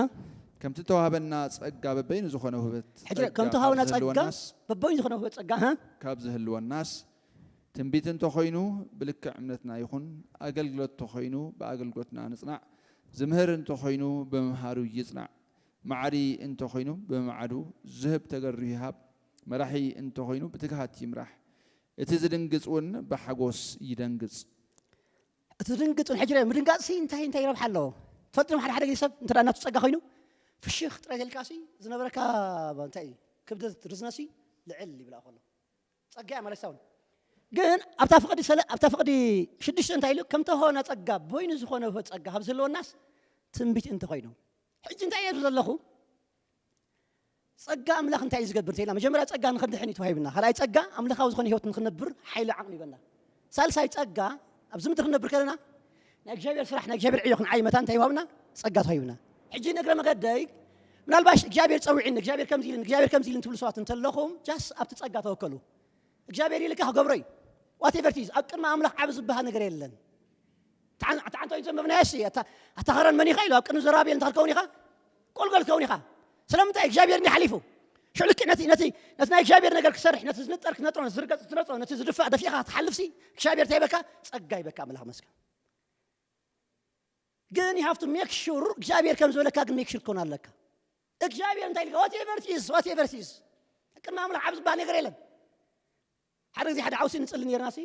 ከምቲ ተዋህበና ጸጋ በበይኑ ዝኾነ ውህበት ሕጂ ጸጋ ከም ተዋህበና ካብ ጸጋ ዝህልወናስ- በበይኑ ዝኾነ ውህበት ጸጋ። እህ። ካብ ዝህልወናስ ትንቢት እንተኾይኑ ብልክዕ እምነትና ይኹን፣ ኣገልግሎት እንተኾይኑ ብኣገልግሎትና ንጽናዕ፣ ዝምህር እንተኾይኑ ብምምሃሩ ይጽናዕ፣ መዓሪ እንተኾይኑ ብምምዓዱ፣ ዝህብ ተገሪሁ ይሃብ፣ መራሒ እንተኾይኑ ብትግሃት ይምራሕ፣ እቲ ዝድንግጽ እውን ብሓጎስ ይደንግጽ። እቲ ዝድንግጽ እውን ሕጂ ምድንጋጽሲ እንታይ እንታይ ረብሓ ኣለዎ? ትፈልጥም ሓደ ሓደ ግዜ ሰብ እንተ ናቱ ጸጋ ኮይኑ ፍሽኽ ጥራይ ተልካሲ ዝነበረካ እንታይ እዩ? ክብደት ርዝነሲ ልዕል ይብላ ከሎ ጸጋ እያ ማለት ሳውን። ግን ኣብታ ፍቕዲ ሰለ ኣብታ ፍቕዲ ሽዱሽተ እንታይ ኢሉ? ከም ተሆና ጸጋ ቦይኑ ዝኾነ ውህበት ጸጋ ካብ ዝህልወናስ ትንቢት እንተኾይኑ። ሕጂ እንታይ እየ ዘለኹ? ጸጋ ኣምላኽ እንታይ እዩ ዝገብር እንተኢልና፣ መጀመርያ ጸጋ ንኽንድሕን እዩ ተዋሂብና። ካልኣይ ጸጋ ኣምላኻዊ ዝኾነ ህይወት ንኽነብር ሓይሊ ዓቕሚ ይበና። ሳልሳይ ጸጋ ኣብዚ ምድሪ ክንነብር ከለና ናይ እግዚኣብሔር ስራሕ ናይ እግዚኣብሔር ዕዮ ክንዓይ መታን እንታይ ይዋብና? ጸጋ ተዋሂብና። ሕጂ ንእግረ መገደይ ምናልባሽ እግዚኣብሔር ጸዊዕኒ እግዚኣብሔር ከምዚ ኢልን እግዚኣብሔር ከምዚ ኢልን ትብሉ ሰባት እንተለኹም ጃስ ኣብቲ ጸጋ ተወከሉ። እግዚኣብሔር ኢልካ ክገብሮ እዩ። ዋቴቨር ቲዝ ኣብ ቅድሚ ኣምላኽ ዓብ ዝበሃል ነገር የለን። ተዓንቶ እዩ ዘንበብናዮ ሲ ኣታ ኸረን መን ኢኻ ኢሉ ኣብ ቅድሚ ዘራብየል እንታይ ክትከውን ኢኻ? ቆልጎል ትከውን ኢኻ። ስለምንታይ እግዚኣብሔር እንዲ ሓሊፉ ሽዑ ልክዕ ነቲ ነቲ ነቲ ናይ እግዚኣብሔር ነገር ክሰርሕ ነቲ ዝንጠር ክትነጥሮ ነቲ ዝርገጽ ክትነጥሮ ነቲ ዝድፋእ ደፊእኻ ክትሓልፍሲ እግዚኣብሔር እንታይ ይበካ? ጸጋ ይበካ። ኣምላኽ መስገን። ግን you have to make sure እግዚኣብሔር ከም ዝበለካ ግን make sure ክኾን ኣለካ። እግዚኣብሔር እንታይ ኢልካ whatever it is whatever it is ቅድሚ ኣምላኽ ዓብ ዝበሃል ነገር የለን። ሓደ ግዜ ሓደ ዓውሲ ንጽሊ ነርና ሲ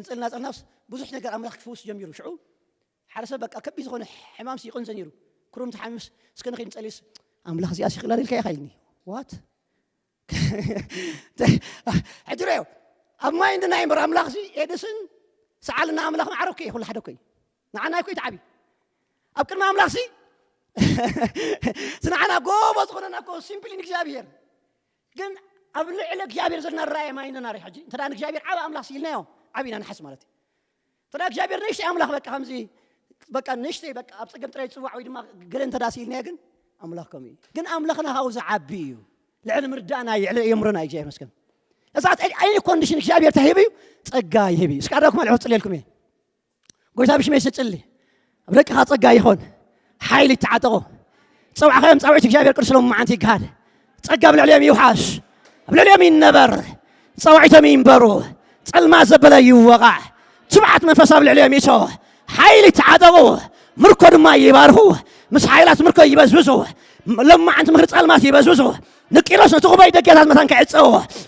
ንጽልና ጸልናስ ብዙሕ ነገር ኣምላኽ ክፍውስ ጀሚሩ። ሽዑ ሓደ ሰብ በቃ ከቢድ ዝኾነ ሕማም ሲ ይቕንዘ ነይሩ። ክሩም ተሓሚምስ እስከ ንኸይድ ንጸልይስ ኣምላኽ እዚኣ ሲኽላ ኢልካ ኢኻ ኢልኒ። ዋት ሕድረዮ ኣብ ማይ እንድና ይምበር ኣምላኽ ሲ ኤድስን ሰዓልና ኣምላኽ ማዕረኮ እዩ ኩሉ ሓደ ኮይ ንዓና ይኮይ ተዓቢ ኣብ ቅድሚ ኣምላኽ ሲ ንዓና ጎቦ ዝኾነና ኮ ሲምፕሊ ንእግዚኣብሔር ግን ኣብ ልዕሊ እግዚኣብሔር ዘለና ራእየ ማይ ነናሪ ሕጂ እንተ ንእግዚኣብሔር ዓብ ኣምላኽ ኢልናዮ ዓብ ኢና ንሓስ ማለት እዩ። እንተ እግዚኣብሔር ንእሽተይ ኣምላኽ በቃ ከምዚ በቃ ንእሽተይ በቃ ኣብ ፀገም ጥራይ ዝፅዋዕ ወይ ድማ ገለ እንተ ኢልናዮ ግን ኣምላኽ ከምኡ እዩ። ግን ኣምላኽና ካብኡ ዝዓቢ እዩ። ልዕሊ ምርዳእና እዩ፣ ልዕሊ የምሮና እዩ። እግዚኣብሔር መስገን። እዛ ኣይኒ ኮንዲሽን እግዚኣብሔር ተሂቡ እዩ፣ ፀጋ ይህብ እዩ። እስኪ ኣዳኩም ኣልዑ ክፅልየልኩም እየ። ጎይታ ብሽመይ ስፅሊ ኣብ ደቅኻ ጸጋ ይኾን ሓይሊ ተዓጠቑ። ጸውዕኻዮም ጻውዒት እግዚኣብሔር ቅዱስ ሎም መዓንቲ ይግሃድ። ጸጋ ኣብ ልዕሊኦም ይውሓስ፣ ኣብ ልዕሊኦም ይነበር። ጸዋዒቶም ይንበሩ፣ ጸልማ ዘበለ ይወቓዕ፣ ትብዓት መንፈስ ኣብ ልዕሊኦም ይእቶ። ሓይሊ ተዓጠቑ፣ ምርኮ ድማ ይባርኹ። ምስ ሓይላት ምርኮ ይበዝብዙ፣ ሎም መዓንቲ ምኽሪ ጸልማት ይበዝብዙ። ንቂሮስ ነቲ ኹባይ ደገታት መታን ክዕጸዎ፣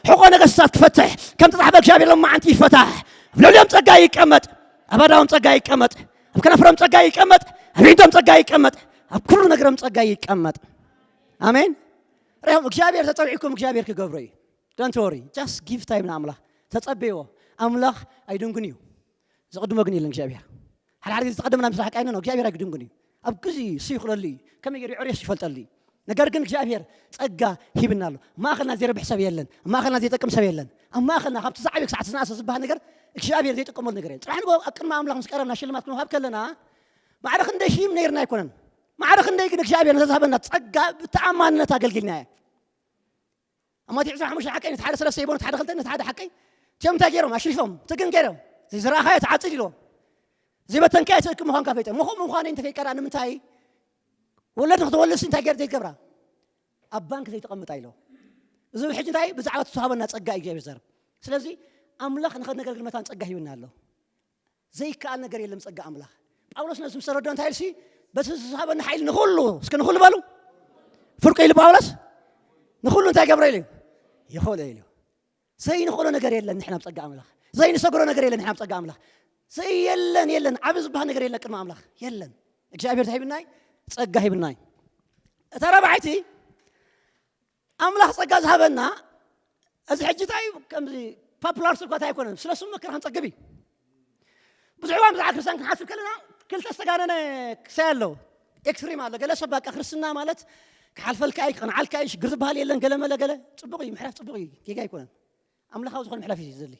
ሕቆ ነገስታት ክፈትሕ፣ ከም ተጻሕፈ እግዚኣብሔር ሎም መዓንቲ ይፈታሕ። ኣብ ልዕሊኦም ጸጋ ይቀመጥ። ኣብ ኣእዳዎም ጸጋ ይቀመጥ፣ ኣብ ከናፍሮም ጸጋ ይቀመጥ፣ ኣብ ኣዒንቶም ጸጋ ይቀመጥ፣ ኣብ ኩሉ ነገሮም ጸጋ ይቀመጥ። ኣሜን። ርኢኹም እግዚኣብሔር ተጸዊዕኩም እግዚኣብሔር ክገብሮ እዩ። Don't worry, just give time ንኣምላኽ። ተጸበይዎ። ኣምላኽ ኣይድንጉን እዩ። ዘቕድሞ ግን የለን እግዚኣብሔር። ሓደ ሓደ ግዜ ዝተቐደመና ምስራሕ ቃይነ ነው እግዚኣብሔር ኣይክድንጉን እዩ። ኣብ ግዜ እሱ ይኽለሉ እዩ። ከመይ ገይሩ ዕሬስ ይፈልጠሉ እዩ። ነገር ግን እግዚኣብሔር ጸጋ ሂብና ኣሎ። ማእኸልና ዘይረብሕ ሰብ የለን። ኣብ ማእኸልና ዘይጠቅም ሰብ የለን። ኣብ ማእኸልና ካብቲ ዝዓበየ ክሳዕ ዝነኣሰ ዝበሃል ነገር እግዚኣብሔር ዘይጥቀመሉ ነገር የለን። ጽባሕ ንግሆ ኣብ ቅድሚ ኣምላኽ ምስ ቀረብና ሽልማት ክንወሃብ ከለና ማዕረ ክንደይ ሺም ነይርና ኣይኮነን። ማዕረ ክንደይ ግን እግዚኣብሔር ነዛ ዝሃበና ጸጋ ብተኣማንነት ኣገልጊልናዮ። ኣብ ማቴዎስ ዕስራን ሓሙሽተን ሓቀይ ነቲ ሓደ ሰለስተ ይቦ ነቲ ሓደ ክልተ ነቲ ሓደ ሓቀይ እቲኦም እንታይ ገይሮም ኣሽሪፎም ትግን ገይሮም ዘይዘራእኻዮ ተዓፅድ ኢልዎም ዘይበተንካዮ ትእክብ ምዃንካ ፈይጦም ምኹም ምዃነይ እንተፈይቀራ ንምንታይ ወለድ ንክትወልድሲ እንታይ ገይር ዘይትገብራ ኣብ ባንክ ዘይተቐምጣ ኢልዎም። እዚ ሕጂ እንታይ ብዛዕባ ተዋሃበና ፀጋ እዩ እግዚኣብሔር ዘርብ። ስለዚ ኣምላኽ ንኸነገልግል መታን ፀጋ ሂብና ኣሎ። ዘይከኣል ነገር የለም ጸጋ ኣምላኽ። ጳውሎስ ነዚ ምስ ተረድኦ እንታይ ኢልሲ በቲ ዝሃበኒ ሓይሊ ንኹሉ እስከ ንኹሉ በሉ ፍርቁ ኢሉ ጳውሎስ ንኹሉ እንታይ ገብረ ኢሉ ይኽእሎ ኢሉ። ዘይንኽእሎ ነገር የለን ንሕና ብጸጋ ኣምላኽ። ዘይንሰግሮ ነገር የለን። ሓብ ጸጋ ኣምላኽ ዘይ የለን፣ የለን። ዓቢ ዝበሃል ነገር የለን ቅድሚ ኣምላኽ፣ የለን። እግዚኣብሔር እንታይ ሂብናይ? ጸጋ ሂብናይ። እታ ራብዓይቲ፣ ኣምላኽ ጸጋ ዝሃበና፣ እዚ ሕጂ እንታይ እዩ? ከምዚ ፓፑላር ስብከት ኣይኮነን። ስለ ስሙ መከራ ክንጸግብ እዩ። ብዙሕ እዋን ብዛዕባ ክርስትያን ክንሓስብ ከለና ክልተ ዝተጋነነ ክሳይ ኣሎ። ኤክስትሪም ኣሎ። ገለ ሰብ በቃ ክርስትና ማለት ክሓልፈልካ እዩ፣ ክቕንዓልካ እዩ፣ ሽግር ዝበሃል የለን፣ ገለ መለ ገለ። ጽቡቕ እዩ፣ ምሕላፍ ጽቡቕ እዩ፣ ጌጋ ኣይኮነን። ኣምላኻዊ ዝኾነ ምሕላፍ እዩ ዘድሊ።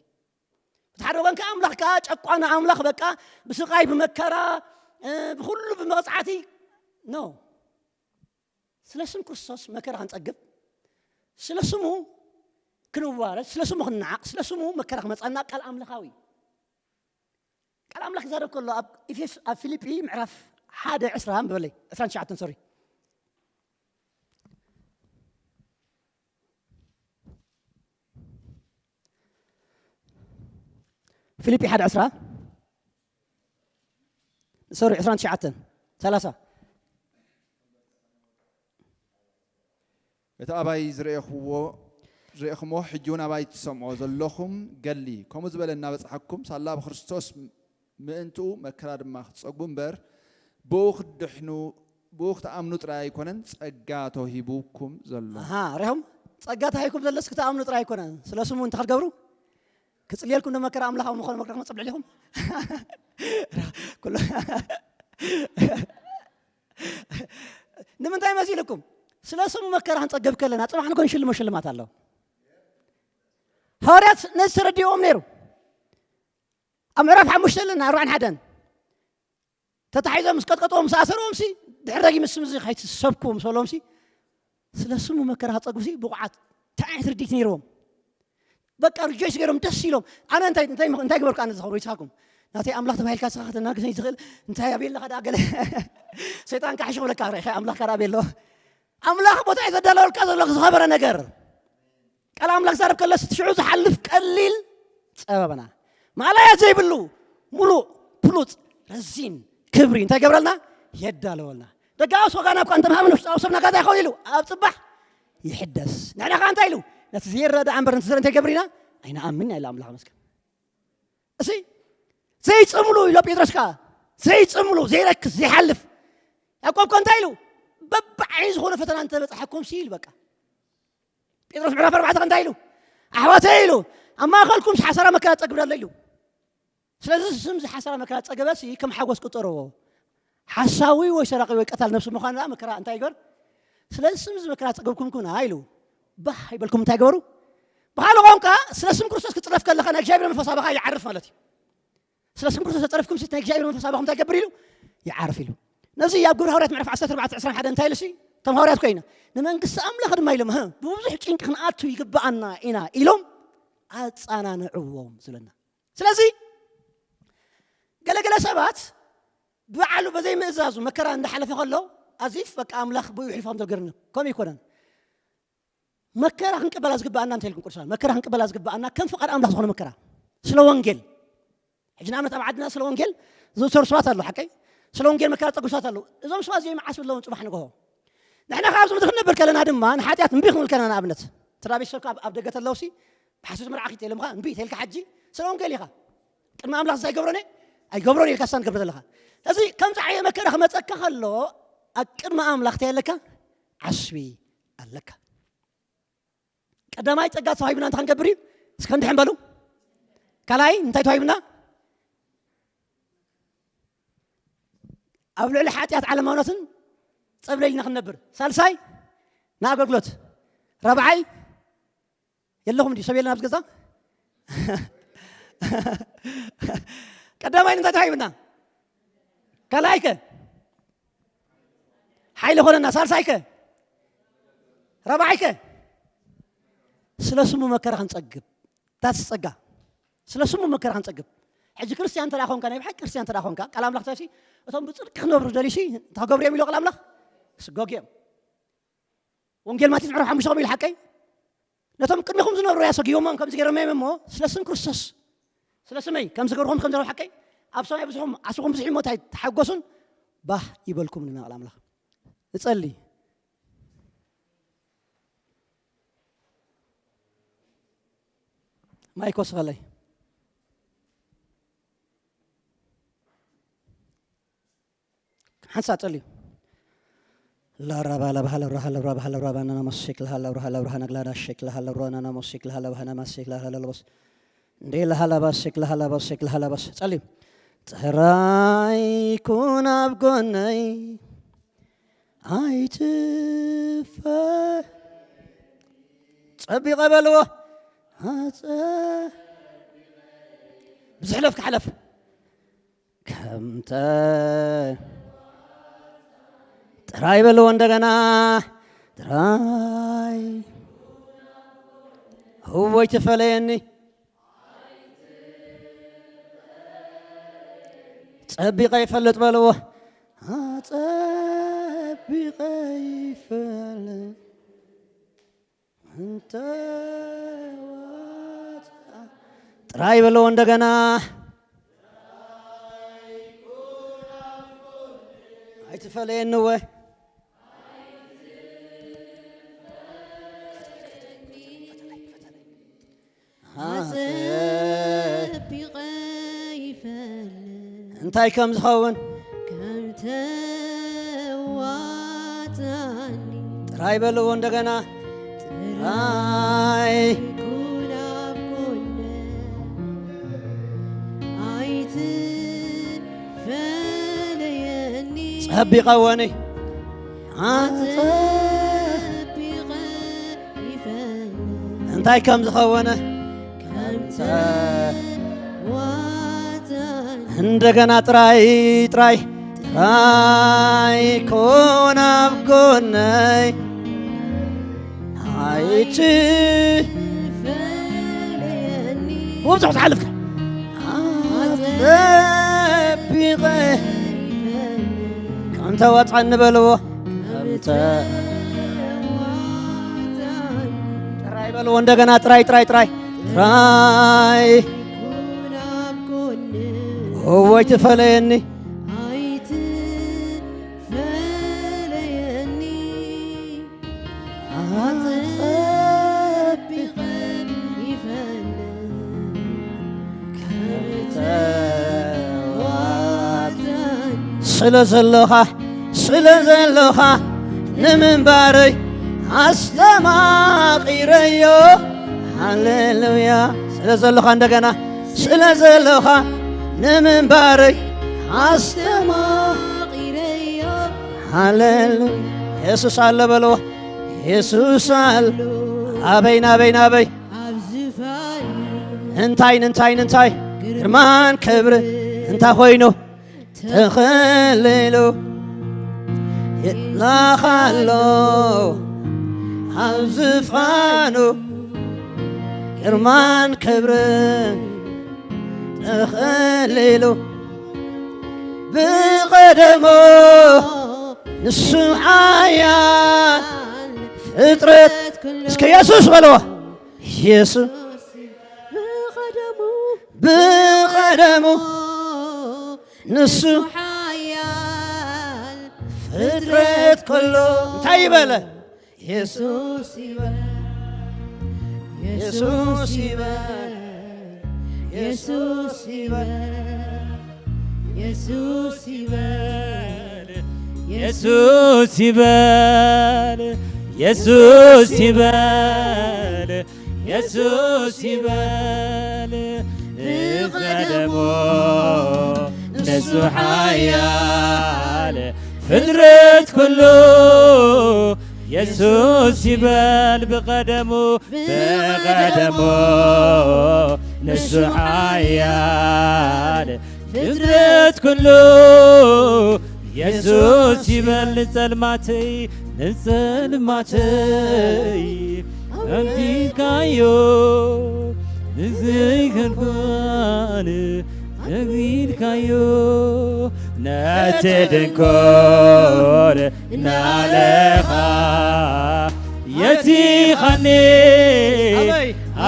ብቲ ሓደ ወገን ከኣ ኣምላኽ ከኣ ጨቋኒ ኣምላኽ፣ በቃ ብስቓይ፣ ብመከራ፣ እ፣ ብኹሉ ብመቕጻዕቲ፣ ኖ። ስለ ስም ክርስቶስ መከራ ክንጸግብ፣ ስለ ስሙ ክንዋረድ፣ ስለ ስሙ ክንነዓቕ፣ ስለ ስሙ መከራ ክመጻና ቃል ኣምላኻዊ እዩ። ቃል ኣምላኽ ክዛረብ ከሎ ኣብ ኤፌስ-፣ ኣብ ፊልጲ ምዕራፍ ሓደ ዕስራ ኣንብበለይ፣ ዕስራን ትሽዓተን፣ ሶሪ። ፊልጲ ሓደ ዕስራ፣ ሶሪ፣ ዕስራን ትሽዓተን፣ ሰላሳ። እቲ ኣባይ ዝረኤኽዎ፣ ዝረኤኽሞ፣ ሕጂ እውን ኣባይ ትሰምዖ ዘለኹም ገሊ፣ ከምኡ ዝበለ እናበጽሓኩም፣ ሳላ ብክርስቶስ ምእንትኡ መከራ ድማ ክትጸግቡ እምበር፣ ብኡ ክትድሕኑ፣ ብኡ ክትኣምኑ ጥራይ ኣይኮነን ጸጋ ተዋሂቡኩም ዘሎ። ኣሃ፣ ሪኹም? ጸጋ ተዋሂብኩም ዘሎስ ክትኣምኑ ጥራይ ኣይኮነን። ስለ ስሙ እንታይ ክትገብሩ? ክጽልየልኩም ዶ መከራ ኣምላኻዊ ምዃኑ መከራ ክመጽእ ብልዕሊኹም? ኩሉ ንምንታይ መሲልኩም? ስለ ስሙ መከራ ክንጸግብ ከለና፣ ጽባሕ ንኮን ሽልሞ ሽልማት ኣሎ። ሃዋርያት ነዚ ተረዲእዎም ነይሩ። ኣብ ምዕራፍ ሓሙሽተ ኣለና፣ ኣርባዕን ሓደን። ተታሒዞም ምስ ቀጥቀጥዎም፣ ምስ ኣሰርዎም ሲ፣ ድሕሪ ደጊም ስም እዚ ከይትሰብኩ ምስ በሎም ሲ፣ ስለ ስሙ መከራ ክጸግቡ ሲ፣ ብቑዓት። እንታይ ዓይነት ርድኢት ነይርዎም? በቃ ሪጆይስ ገይሮም፣ ደስ ኢሎም። ኣነ እንታይ፣ እንታይ፣ እንታይ ገበርኩ? ኣነ ዝኸብሮ ይስኻኩም። ናተይ ኣምላኽ ተባሂልካ ስኻ ከተናግሰኝ ዝኽእል እንታይ ኣበየለኻ ደኣ ገለ? ሰይጣን ካሕሽ ክብለካ ርኢኻ፣ ኣምላኽ ካኣ ኣበየሎ። ኣምላኽ ቦታ እዩ ዘዳለወልካ ዘሎ ዝኸበረ ነገር። ቃል ኣምላኽ ክዛረብ ከለስ፣ እቲ ሽዑ ዝሓልፍ ቀሊል ጸበባና፣ ማእለያ ዘይብሉ፣ ሙሉእ፣ ፍሉጥ፣ ረዚን ክብሪ እንታይ ይገብረልና? የዳለወልና። ደጋዊ ወጋና እኳ እንተምሃምን ውሽጣዊ ሰብ ነጋዛ ይኸውን ኢሉ፣ ኣብ ጽባሕ ይሕደስ። ንሕና ኸኣ እንታይ ኢሉ? ነቲ ዘይረኣ ደኣ እምበር ነቲ ዝረአ እንታይ ይገብር ኢና? ኣይንኣምን ኢና ኢሉ ኣምላኽ መስገን። እሲ ዘይጽምሉ ኢሎ ጴጥሮስ ከኣ፣ ዘይጽምሉ፣ ዘይረክስ፣ ዘይሓልፍ። ያዕቆብ ከ እንታይ ኢሉ? በብዓይኒ ዝኾነ ፈተና እንተበጽሓኩም ሲ ኢሉ በቃ። ጴጥሮስ ምዕራፍ ኣርባዕተ ከ እንታይ ኢሉ? ኣሕዋተይ ኢሉ፣ ኣብ ማእከልኩም ሓሳራ መከራ ትጸግብ ኣላ ኢሉ። ስለዚ ስም እዚ ሓሳራ መከራ ዝጸገበ ሲ ከም ሓጎስ ቁጠርዎ። ሓሳዊ ወይ ሰራቂ ወይ ቀታል ነብሲ ምዃን ደኣ መከራ እንታይ ይገር? ስለዚ ስም እዚ መከራ ዝጸገብኩም ኩና ኢሉ። ባህ ይበልኩም እንታይ ገበሩ? ብኻልእ ቋንቋ ስለ ስም ክርስቶስ ክትጽረፍ ከለኻ ናይ እግዚኣብሔር መንፈስ ኣባኻ ይዓርፍ ማለት እዩ። ስለ ስም ክርስቶስ ተጸሪፍኩም ሲ ናይ እግዚኣብሔር መንፈስ ኣባኹም እንታይ ይገብር ኢሉ? ይዓርፍ ኢሉ። ነዚ ኣብ ግብሪ ሃዋርያት ምዕራፍ ዓሰርተ ኣርባዕተ ዕስራን ሓደን እንታይ ኢሉ ሲ? እቶም ሃዋርያት ኮይና ንመንግስቲ ኣምላኽ ድማ ኢሎም፣ "ህ፣ ብብዙሕ ጭንቂ ክንኣቱ ይግብኣና ኢና" ኢሎም ኣጸናንዕዎም ዝብለና። ስለዚ ገለገለ ሰባት ብባዕሉ በዘይ ምእዛዙ መከራ እንዳሓለፈ ከሎ ኣዚፍ በቃ ኣምላኽ ብኡ ይሕልፎም ዘገርኒ። ከምኡ ይኮነን። መከራ ክንቅበላ ዝግብኣና እንታይ ኢልኩም ቅዱሳን? መከራ ክንቅበላ ዝግብኣና ከም ፍቓድ ኣምላኽ ዝኾነ መከራ። ስለ ወንጌል። ሕጂ ንኣብነት ኣብ ዓድና ስለ ወንጌል ዝእሰሩ ሰባት ኣለዉ፣ ሓቀይ? ስለ ወንጌል መከራ ዝጸግቡ ሰባት ኣለዉ። እዞም ሰባት እዚኦም መዓስ ብለውን ጽባሕ ንግሆ። ንሕና ካብ ኣብዚ ምድሪ ክንነብር ከለና ድማ ንሓጢኣት እምቢ ክንብል ከለና ንኣብነት። ትራ ቤተሰብካ ኣብ፣ ኣብ ደገ ተለውሲ፣ ብሓሶት መርዓ ኪድ ኢሎምኻ፣ እምቢ ተልካ ሓጂ ስለ ወንጌል ኢኻ። ቅድሚ ኣምላኽ እንታይ ይገብሮን እየ? ኣይገብሮን ኢልካ ስታን ገብረ ዘለኻ። ስለዚ ከምዚ ዓይነት መከራ ክመጸካ ከሎ፣ ኣብ ቅድሚ ኣምላኽ እንታይ ኣለካ? ዓስቢ ኣለካ። ቀዳማይ ጸጋ ተዋሂብና እንታይ ክንገብር እዩ? እስከ እንድሕን በሉ። ካልኣይ እንታይ ተዋሂብና? ኣብ ልዕሊ ሓጢኣት ዓለማውነትን ጸብለልና ክንነብር። ሳልሳይ ንኣገልግሎት። ራብዓይ የለኹም ድዩ? ሰብ የለን ኣብዚ ገዛ? ቀዳማይ እንታይ ተዋሂብና? ካልኣይ ከ? ሓይሊ ኾነና። ሳልሳይ ከ? ራብዓይ ከ? ስለ ስሙ መከራ ክንጸግብ። ታስ ጸጋ። ስለ ስሙ መከራ ክንጸግብ። ሕጂ ክርስትያን እንተ ደኣ ኾንካ፣ ናይ ብሓቂ ክርስትያን እንተ ደኣ ኾንካ፣ ቃል ኣምላኽ እንታይ ሲ? እቶም ብጽድቂ ክነብሩ ደልዩ ሲ፣ እንታይ ክገብሩ እዮም ኢሉ ቃል ኣምላኽ? ስጎግ እዮም። ወንጌል ማቴዎስ ምዕራፍ ሓሙሽተ ከምኡ ኢሉ ሓቀይ? ነቶም ቅድሚኹም ዝነብሩ ያሰግዮሞም ከምዚ ገይሮም እዮም እሞ፣ ስለ ስም ክርስቶስ፣ ስለ ስመይ ከምዚ ገርኹም ከም ዘለዉ ሓቀይ? ኣብ ሰማይ ብዝኹም፣ ዓስብኹም ብዙሕ እሞ እንታይ ተሓጎሱን ባህ ይበልኩም ንና ቃል ኣምላኽ። ንጸሊ። ማይክ ወስኸለይ። ሓንሳእ ጸልዩ። ላራባ ለባሃ ለብራሃ ለብራ ባሃ ለብራ ባናና መሲክ ለሃ ለብራሃ ለብራሃ ነግላዳ ሼክ ለሃ ለብራ ናና መሲክ ለሃ ለባሃ ነማሲክ ለሃ ለልቦስ እንዴ ለሃ ለባሲክ ለሃ ለባሲክ ለሃ ለባስ ጸልዩ። ጥራይ ኩን ኣብ ጎነይ ኣይትፈ ጸቢቐ በልዎ ኣጸ ብዙሕ ለፍ ክሓለፍ ከምተ ጥራይ በልዎ እንደገና ጥራይ እወይ ትፈለየኒ ጸቢቐ ይፈልጥ በልዎ ኣጸቢቐ ይፈልጥ እንተ ዋጣ ጥራይ በልዎ እንደገና ኣይትፈለየኒ እወ ኣጸቢቐ ይፈልጥ እንታይ ከም ዝኸውን ከም ተዋጣኒ ጥራይ በልዎ እንደገና ጥራይ ኩን ኣብ ጎነ ኣይትፈለየኒ ጸቢቐ ወኒ ኣጸቢቐ ይፈልጥ እንታይ ከም ዝኸወነ ከምተ ዋጣኒ እንደገና ጥራይ ጥራይ ጥራይ ኮን ኣብ ጎነይ ኣይትፈለየኒ ውብዛሕ ዝሓልፍካ ኣጸቢቐ ከምተ ዋጻኒ በልዎ ከምተ ጥራይ በልዎ እንደገና ጥራይ ጥራይ ጥራይ ጥራይ እወይ ትፈለየኒ ኣይትፈለየኒ ኣጸቢቐ ይፈልጥ ከምተ ዋጣኒ ስለ ዘሎኻ ስለ ዘሎኻ ንምንባረይ ኣስተማቒረዮ ሃሌሉያ ስለ ዘሎኻ እንደገና ስለ ዘሎኻ ንምንባረይ ኣስተማቒረዮ ሃሌሉያ የሱስ ኣሎ በልዎ የሱስ ኣሎ ኣበይ ናበይ ናበይ እንታይ እንታይ እንታይ ግርማን ክብር እንታይ ኮይኑ ተኸሊሉ ይላኻሎ ኣብ ዝፋኑ ግርማን ክብርን ተኸሊሉ ብቐደሞ ንሱ ሓያል ፍጥረት እስከ የሱስ በልዎ የሱስ ብቐደሙ ንሱ ሓያል ፍጥረት ከሎ እንታይ ይበለ የሱስ ይበል የሱስ ይበል የሱስ ይበል የሱስ ይበል የሱስ ይበል የሱስ ይበል የሱስ ይበል ብቐደሞ ንሱ ሓያል ፍጥረት ኩሉ የሱስ ይበል ብቐደሙ ብቐደሞ ንሱ ሓያል ፍጥረት ኩሉ የሱስ ይበል ንጸልማተይ ንጸልማተይ ኣምዲድካዮ ንዘይከንኳን ኣግዲድካዮ ነቲ ድንኮር እናለኻ የቲኻኒ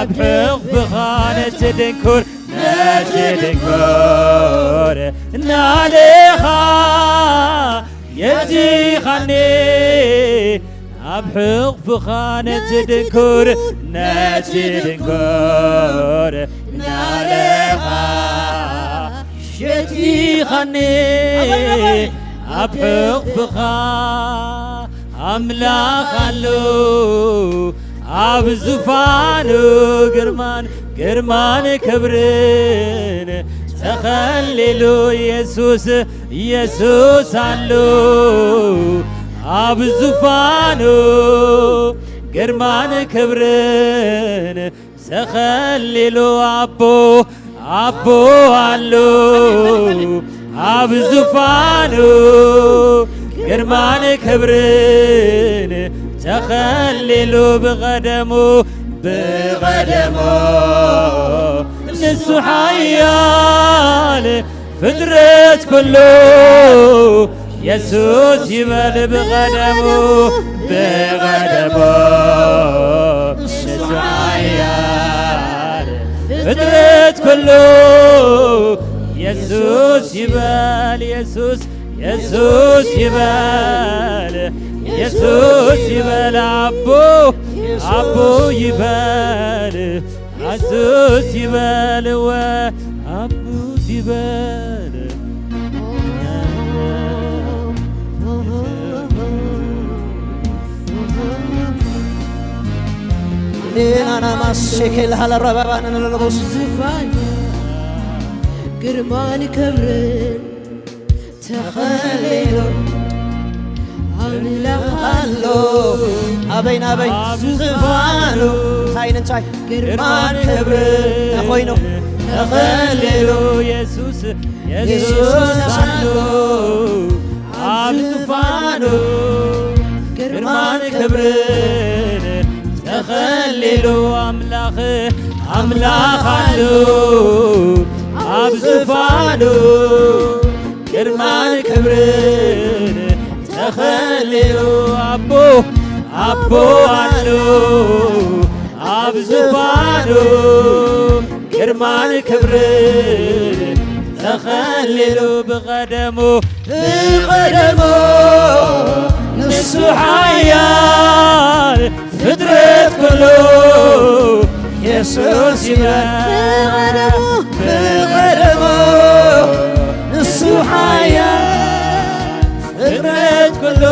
ኣብ ሕቕፍኻ ነቲ ድንኩር ነቲ ድንኩር እናለኻ የቲኻኒ ኣብ ሕቕፍኻ ነቲ ድንኩር ነቲ ድንኩር እናለኻ ሸቲኻኒ ኣብ ሕቕፍኻ ኣምላኽ ኣሎ፣ ኣብ ዙፋኑ ግርማን፣ ግርማን ክብርን ተኸሊሉ የሱስ፣ የሱስ ኣሎ፣ ኣብ ዙፋኑ ግርማን ክብርን ተኸሊሉ ኣቦ፣ ኣቦ ኣሎ ኣብ ዙፋኑ፣ ግርማን ክብርን ተኸሊሉ ብቐደሙ፣ ብቐደሙ ንሱ ሓያል ፍጥረት ኩሉ የሱስ ይበል ብቐደሙ፣ ብቐደሙ ንሱ ሓያል ፍጥረት ኩሉ የሱስ ይበል፣ የሱስ፣ የሱስ ይበል፣ የሱስ ይበል፣ ኣቦ፣ ኣቦ ይበል። ኣሱስ ይበል እወ ኣቡስ ይበል። ሌናና ማሴኬል ሃለረባባንን ለለቦስ ዝፋን ግርማን ክብርን ተኸሊሉ ኣምላኽ ኣሎ ኣበይ ናበይ ኣብ ዝፋኑ እንታይ እንታይ ግርማን ክብርን ተኾይኑ ተኸሊሉ የሱስ የሱስ ኣሎ ኣብ ዝፋኑ ግርማን ክብርን ተኸሊሉ ኣምላኽ ኣምላኽ ኣሎ ኣብ ዝፋኑ ግርማን ክብርን ተኸሊሉ ኣቦ ኣቦ ኣሎ ኣብ ዝፋኑ ግርማን ክብርን ተኸሊሉ ብቐደሙ ብቐደሙ ንሱ ሓያል ፍጥረት ኩሉ የሱስ ይበል ብቐደሙ ንሱ ሓያል ፍጥረት ኩሉ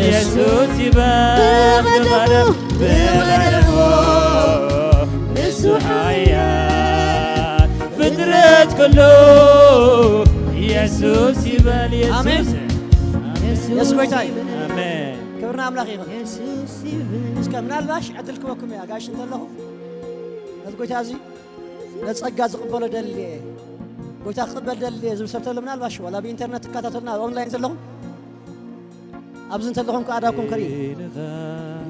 የሱስ ይበል ብቐደሙ ብቐደሙ ንሱ ሓያል ፍጥረት ኩሉ የሱስ ይበል ኣሜን። የሱስ የሱስ ጎይታ እዩ። ኣሜን። ክብርና ኣምላኽ ይኹን። እስከ ምናልባሽ ዕድል ክበኩም እያ ጋሽ እንተለኹ ነዚ ጎይታ እዚ ነጸጋ ዝቕበሎ ደልየ ጎይታ ክቕበል ደልየ ዝብል ሰብ ተሎ ምናልባሽ ዋላ ብኢንተርነት ትከታተሉና ኣብ ኦንላይን ዘለኹም ኣብዚ እንተለኹም ከኣዳኩም ከርኢ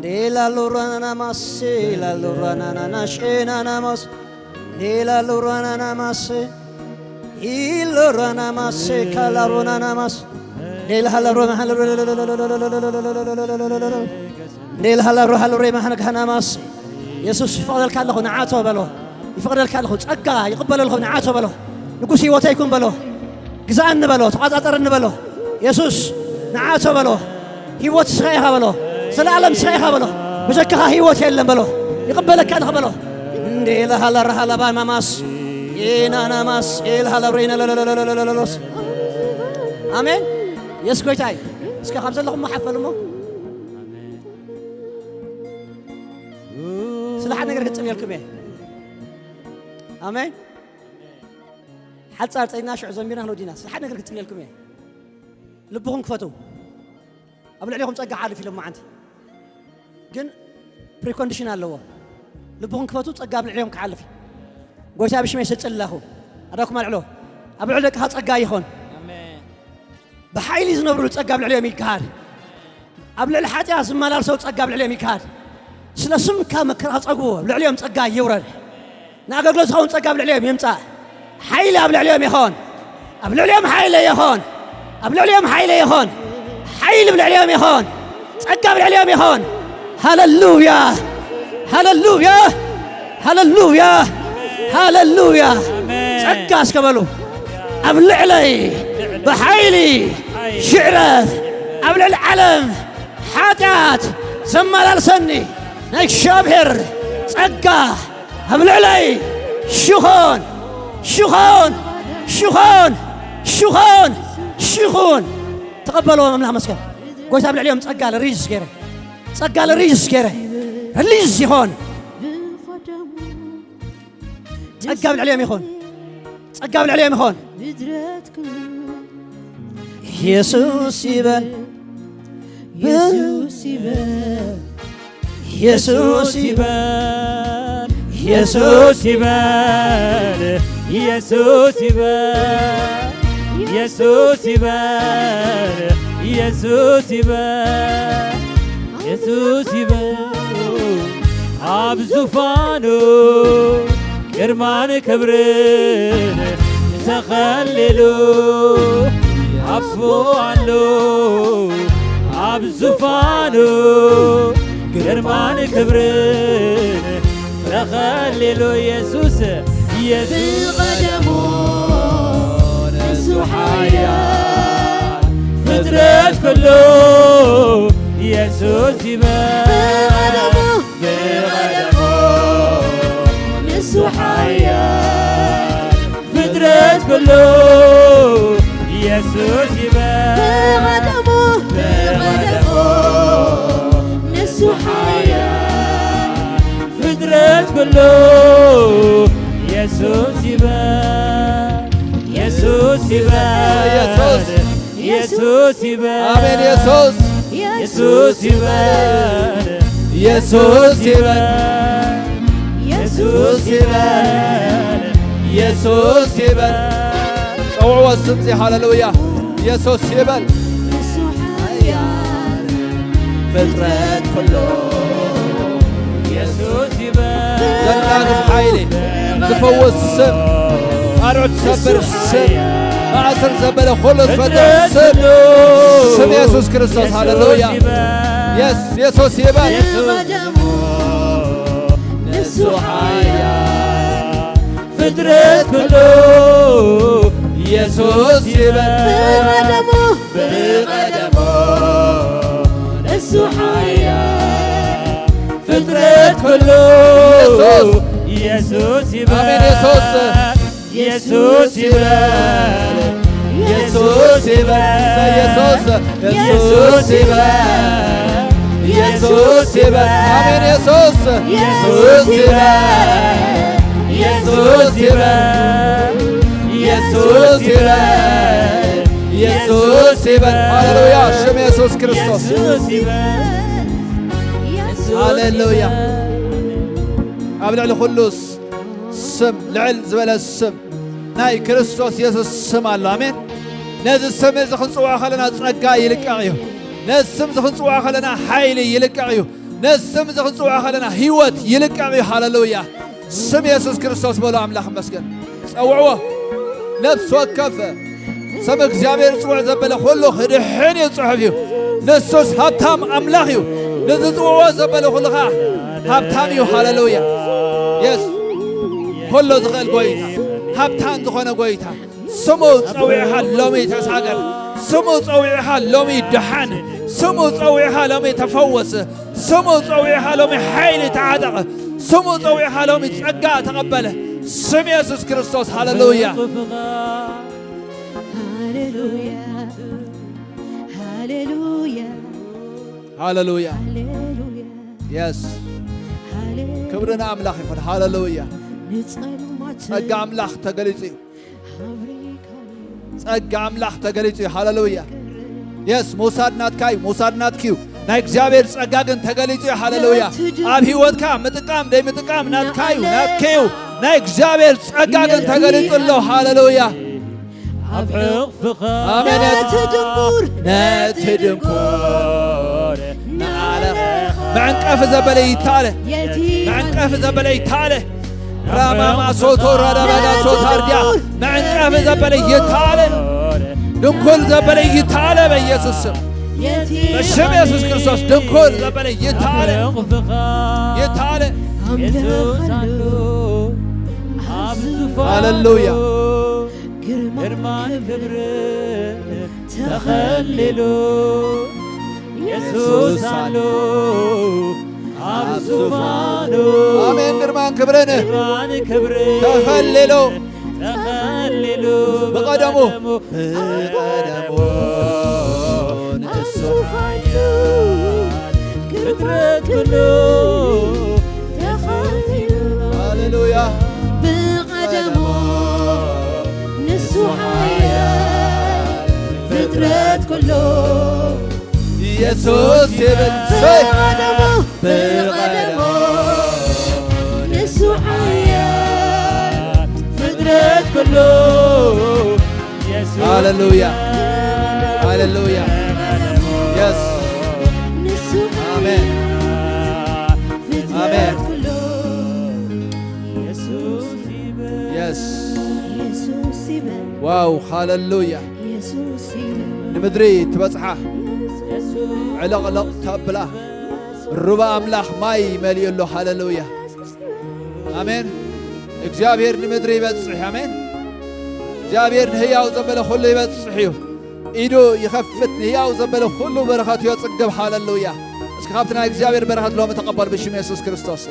ዴላሎራናናማሴ ላሎራናናናሼናናማስ ዴላሎራናናማሴ ኢሎራናማሴ ካላሮናናማስ ዴልሃላሮናሃ ዴልሃላሮሃሎሬማሃንግሃናማስ የሱስ ይፈቕደልካ ኣለኹ ንዓቶ በሎ ይፈቕደልካ ኣለኹ ጸጋ ይቕበለልኹ ንዓቶ በሎ ንጉስ ህይወተይ ኩን በሎ ግዛእኒ በሎ ተቋጻጸርኒ በሎ የሱስ ንዓቶ በሎ ህይወት ስኻ ኢኻ በሎ ዘለኣለም ስኻ ኢኻ በሎ ብዘካኻ ህይወት የለን በሎ ይቕበለካ ኣለኹ በሎ እንዴ ለሃላ ረሃላ ባማማስ የናናማስ የልሃላ ሬና ለለለለለለለለሎስ ኣሜን የሱስ ጎይታ እዩ እስከ ካብ ዘለኹም ሓፈሉ እሞ ስለ ሓደ ነገር ክጽልየልኩም እየ ኣሜን ሓጻር ጸይና ሽዑ ዘንቢና ክንወዲና ስለ ሓደ ነገር ክጽልየልኩም እየ ልብኹም ክፈቱ ኣብ ልዕሊኹም ጸጋ ሓልፍ ኢሎም መዓንቲ ግን ፕሪኮንዲሽን ኣለዎ ልብኹም ክፈቱ ጸጋ ኣብ ልዕሊኹም ክሓልፍ እዩ ጎይታ ብሽመይ ስጽል ኣለኹ ኣዳኩም ኣልዕሎ ኣብ ልዕሊ ደቅኻ ጸጋ ይኾን ብሓይሊ ዝነብሩ ጸጋ ኣብ ልዕሊኦም ይከሃል ኣብ ልዕሊ ሓጢኣት ዝመላልሰው ጸጋ ኣብ ልዕሊኦም ይከሃል ስለ ስምካ መከራ ክጸግቡ ኣብ ልዕሊኦም ጸጋ ይውረድ ንኣገልግሎት ዝኸውን ጸጋ ኣብ ልዕሊኦም ይምጻእ ሓይሊ ኣብ ልዕሊኦም ይኾን ኣብ ልዕሊኦም ሓይሊ ይኾን ኣብ ልዕሊኦም ሓይሊ ይኾን ሓይሊ ኣብ ልዕሊኦም ይኾን ጸጋ ኣብ ልዕሊኦም ይኾን ሃለሉያ ሃለሉያ ሃለሉያ ሃለሉያ ጸጋ እስከ በሉ ኣብ ልዕለይ ብሓይሊ ሽዕረት ኣብ ልዕሊ ዓለም ሓጢኣት ዘመላልሰኒ ናይ እግዚኣብሔር ጸጋ ኣብ ልዕለይ ሽኾን ሽኾን ሽኾን ሽኾን ሽኹን ተቐበልዎ ኣምላኽ መስገን። ጎይታ ኣብ ልዕሊኦም ጸጋ ሪሊዝ ገይረ፣ ጸጋ ሪሊዝ ገይረ፣ ሪሊዝ ይኾን። ጸጋ ኣብ ልዕሊኦም ይኾን። ጸጋ ኣብ ልዕሊኦም ይኾን። የሱስ ይበል። የሱስ ይበል። የሱስ ይበል። የሱስ ይበል። የሱስ ይበል። የሱስ ይበል። የሱስ ይበል። የሱስ ይበል። ኣብ ዙፋኑ ግርማን ክብርን ተኸሊሉ ዓርፉ ኣሎ። ኣብ ዙፋኑ ግርማን ክብርን ተኸሊሉ የሱስ፣ የሱስ ብቐደሙ ንሱ ሓያል ፍጥረት ኩሉ የሱስ ይበል። ብቐደሙ፣ ብቐደሙ ንሱ ሓያል ፍጥረት ኩሉ የሱስ ይበል። ብቐደሙ፣ ብቐደሙ ንሱ ሓያል ፍጥረት ኩሉ የሱስ ይበል። የሱስ ይበል። የሱስ። የሱስ ይበል። ኣሜን። የሱስ። የሱስ ይበል። የሱስ ይበል። የሱስ ይበል። የሱስ ይበል። ጸውዕዎ ስምዚ። ሃሌሉያ። የሱስ ይበል። ንሱ ሓያል ፍጥረት ኩሉ የሱስ ይበል። ዘናግፍ ሓይሊ፣ ዝፈውስ ስም፣ ኣርዑት ዝሰብር ስም፣ ማእሰር ዘበለ ኩሉ ዝፈትሕ ስም፣ ስም የሱስ ክርስቶስ። ሃሌሉያ። የስ፣ የሱስ ይበል። ብቐደሙ ንሱ ሓያል ፍጥረት ኩሉ የሱስ ይበል። ብቐደሙ፣ ብቐደሙ ንሱ ሓያል ፍጥረት ኩሉ የሱስ። የሱስ ይበል። ኣሜን። የሱስ። የሱስ ይበል። የሱስ ይበል። የሱስ። የሱስ ይበል። የሱስ ይበል። አሜን። የሱስ። የሱስ ይበል። የሱስ ይበል። የሱስ ይበል። የሱስ ይበል። ሃሌሉያ። ሽም የሱስ ክርስቶስ። የሱስ ይበል። የሱስ ሃሌሉያ። ይበል። ኣብ ልዕሊ ኩሉ ስም፣ ልዕል ዝበለ ስም፣ ናይ ክርስቶስ የሱስ ስም ኣሎ። ኣሜን። ነዚ ስም እዚ ክንጽውዖ ከለና ጸጋ ይልቀቕ እዩ። ነዚ ስም እዚ ክንጽውዖ ከለና ሓይሊ ይልቀቕ እዩ። ነዚ ስም እዚ ክንጽውዖ ከለና ህይወት ይልቀቕ እዩ። ሃሌሉያ። ስም የሱስ ክርስቶስ በሎ። ኣምላኽ ይመስገን። ጸውዕዎ። ነፍሲ ወከፍ ስም እግዚኣብሔር ጽውዕ ዘበለ ኩሉ ክድሕን እዩ ጽሑፍ እዩ። ንሱስ ሃብታም ኣምላኽ እዩ። ንዝጽውዕዎ ዘበለ ኩሉ ኸዓ ሃብታም እዩ። ሃሌሉያ። የስ። ኩሉ ዝኽእል ጎይታ፣ ሃብታም ዝኾነ ጎይታ፣ ስሙ ጸዊዕኻ ሎሚ ተሳገር። ስሙ ጸዊዕኻ ሎሚ ደሓን። ስሙ ጸዊዕኻ ሎሚ ተፈወስ። ስሙ ጸዊዕኻ ሎሚ ሓይሊ ተዓጠቕ። ስሙ ጸዊዕኻ ሎሚ ጸጋ ተቐበለ። ስም የሱስ ክርስቶስ። ሃሌሉያ። ሃሌሉያ። ሃሌሉያ። ሃሌሉያ። ሃሌሉያ። የስ። ሃሌሉያ። ክብሪ ንኣምላኽ ይኹን። ሃሌሉያ። ንጸልማት ጸጋ ኣምላኽ ተገሊጹ እዩ። ጸጋ ኣምላኽ ተገሊጹ እዩ። ሃሌሉያ። የስ፣ ምውሳድ ናትካ እዩ፣ ምውሳድ ናትኪ እዩ። ናይ እግዚኣብሔር ጸጋ ግን ተገሊጹ እዩ። ሃሌሉያ። ኣብ ህይወትካ ምጥቃም ደይምጥቃም ናትካ እዩ፣ ናትኪ እዩ። ናይ እግዚኣብሔር ጸጋ ግን ተገሊጹ ኣሎ። ሃሌሉያ። ኣብ ሕቕፍኻ ኣሜን። ነቲ ድንቁር፣ ነቲ ድንቁር ንዓለኻ መዕንቀፊ ዘበለ ይታለ፣ መዕንቀፊ ዘበለ ይታለ። ራማማ ሶቶ ራዳባዳ ሶታርዲያ መዕንቀፊ ዘበለ ይታለ፣ ድንኩል ዘበለ ይታለ በኢየሱስ ስም። በስም ኢየሱስ ክርስቶስ ድንኩል ዘበለ ይታለ፣ ይታለ። ሃሌሉያ። ግርማን ክብርን ተኸሊሉ የሱስ ኣሎ ኣብ ዙፋኑ። ኣሜን። ግርማን ክብርን ግርማን ክብርን ተኸሊሉ ተኸሊሉ ብቐደሙ፣ ብቐደሙ ንሱ ሓያል፣ ፍጥረት ኩሉ ተኸሊሉ። ሃሌሉያ። ብቐደሙ ንሱ ሓያል፣ ፍጥረት ኩሉ ኢየሱስ ይብል። ሰይ! ብቐደሙ፣ ብቐደሙ ንሱ ሓያል፣ ፍጥረት ኩሉ ኢየሱስ ሃሌሉያ። ይበል። ሃሌሉያ። የስ። ንሱ ኣሜን። ሓያል፣ ፍጥረት ኣሜን። ኩሉ ኢየሱስ ይበል። የስ። ኢየሱስ ይበል። ዋው፣ ሃሌሉያ። ኢየሱስ ይበል። ንምድሪ ትበጽሓ፣ ዕለቕለቕ ተብላ፣ ሩባ ኣምላኽ ማይ መሊኡ ኣሎ። ሃሌሉያ። ኣሜን። እግዚኣብሔር ንምድሪ ይበጽሕ። ኣሜን። እግዚኣብሔር ንህያው ዘበለ ኩሉ ይበጽሕ እዩ። ኢዱ ይኸፍት፣ ንህያው ዘበለ ኩሉ በረኸቱ የጽግብ። ሃሌሉያ። እስኪ ካብቲ ናይ እግዚኣብሔር በረኸት ሎሚ ተቐበሉ ብሽም የሱስ ክርስቶስ።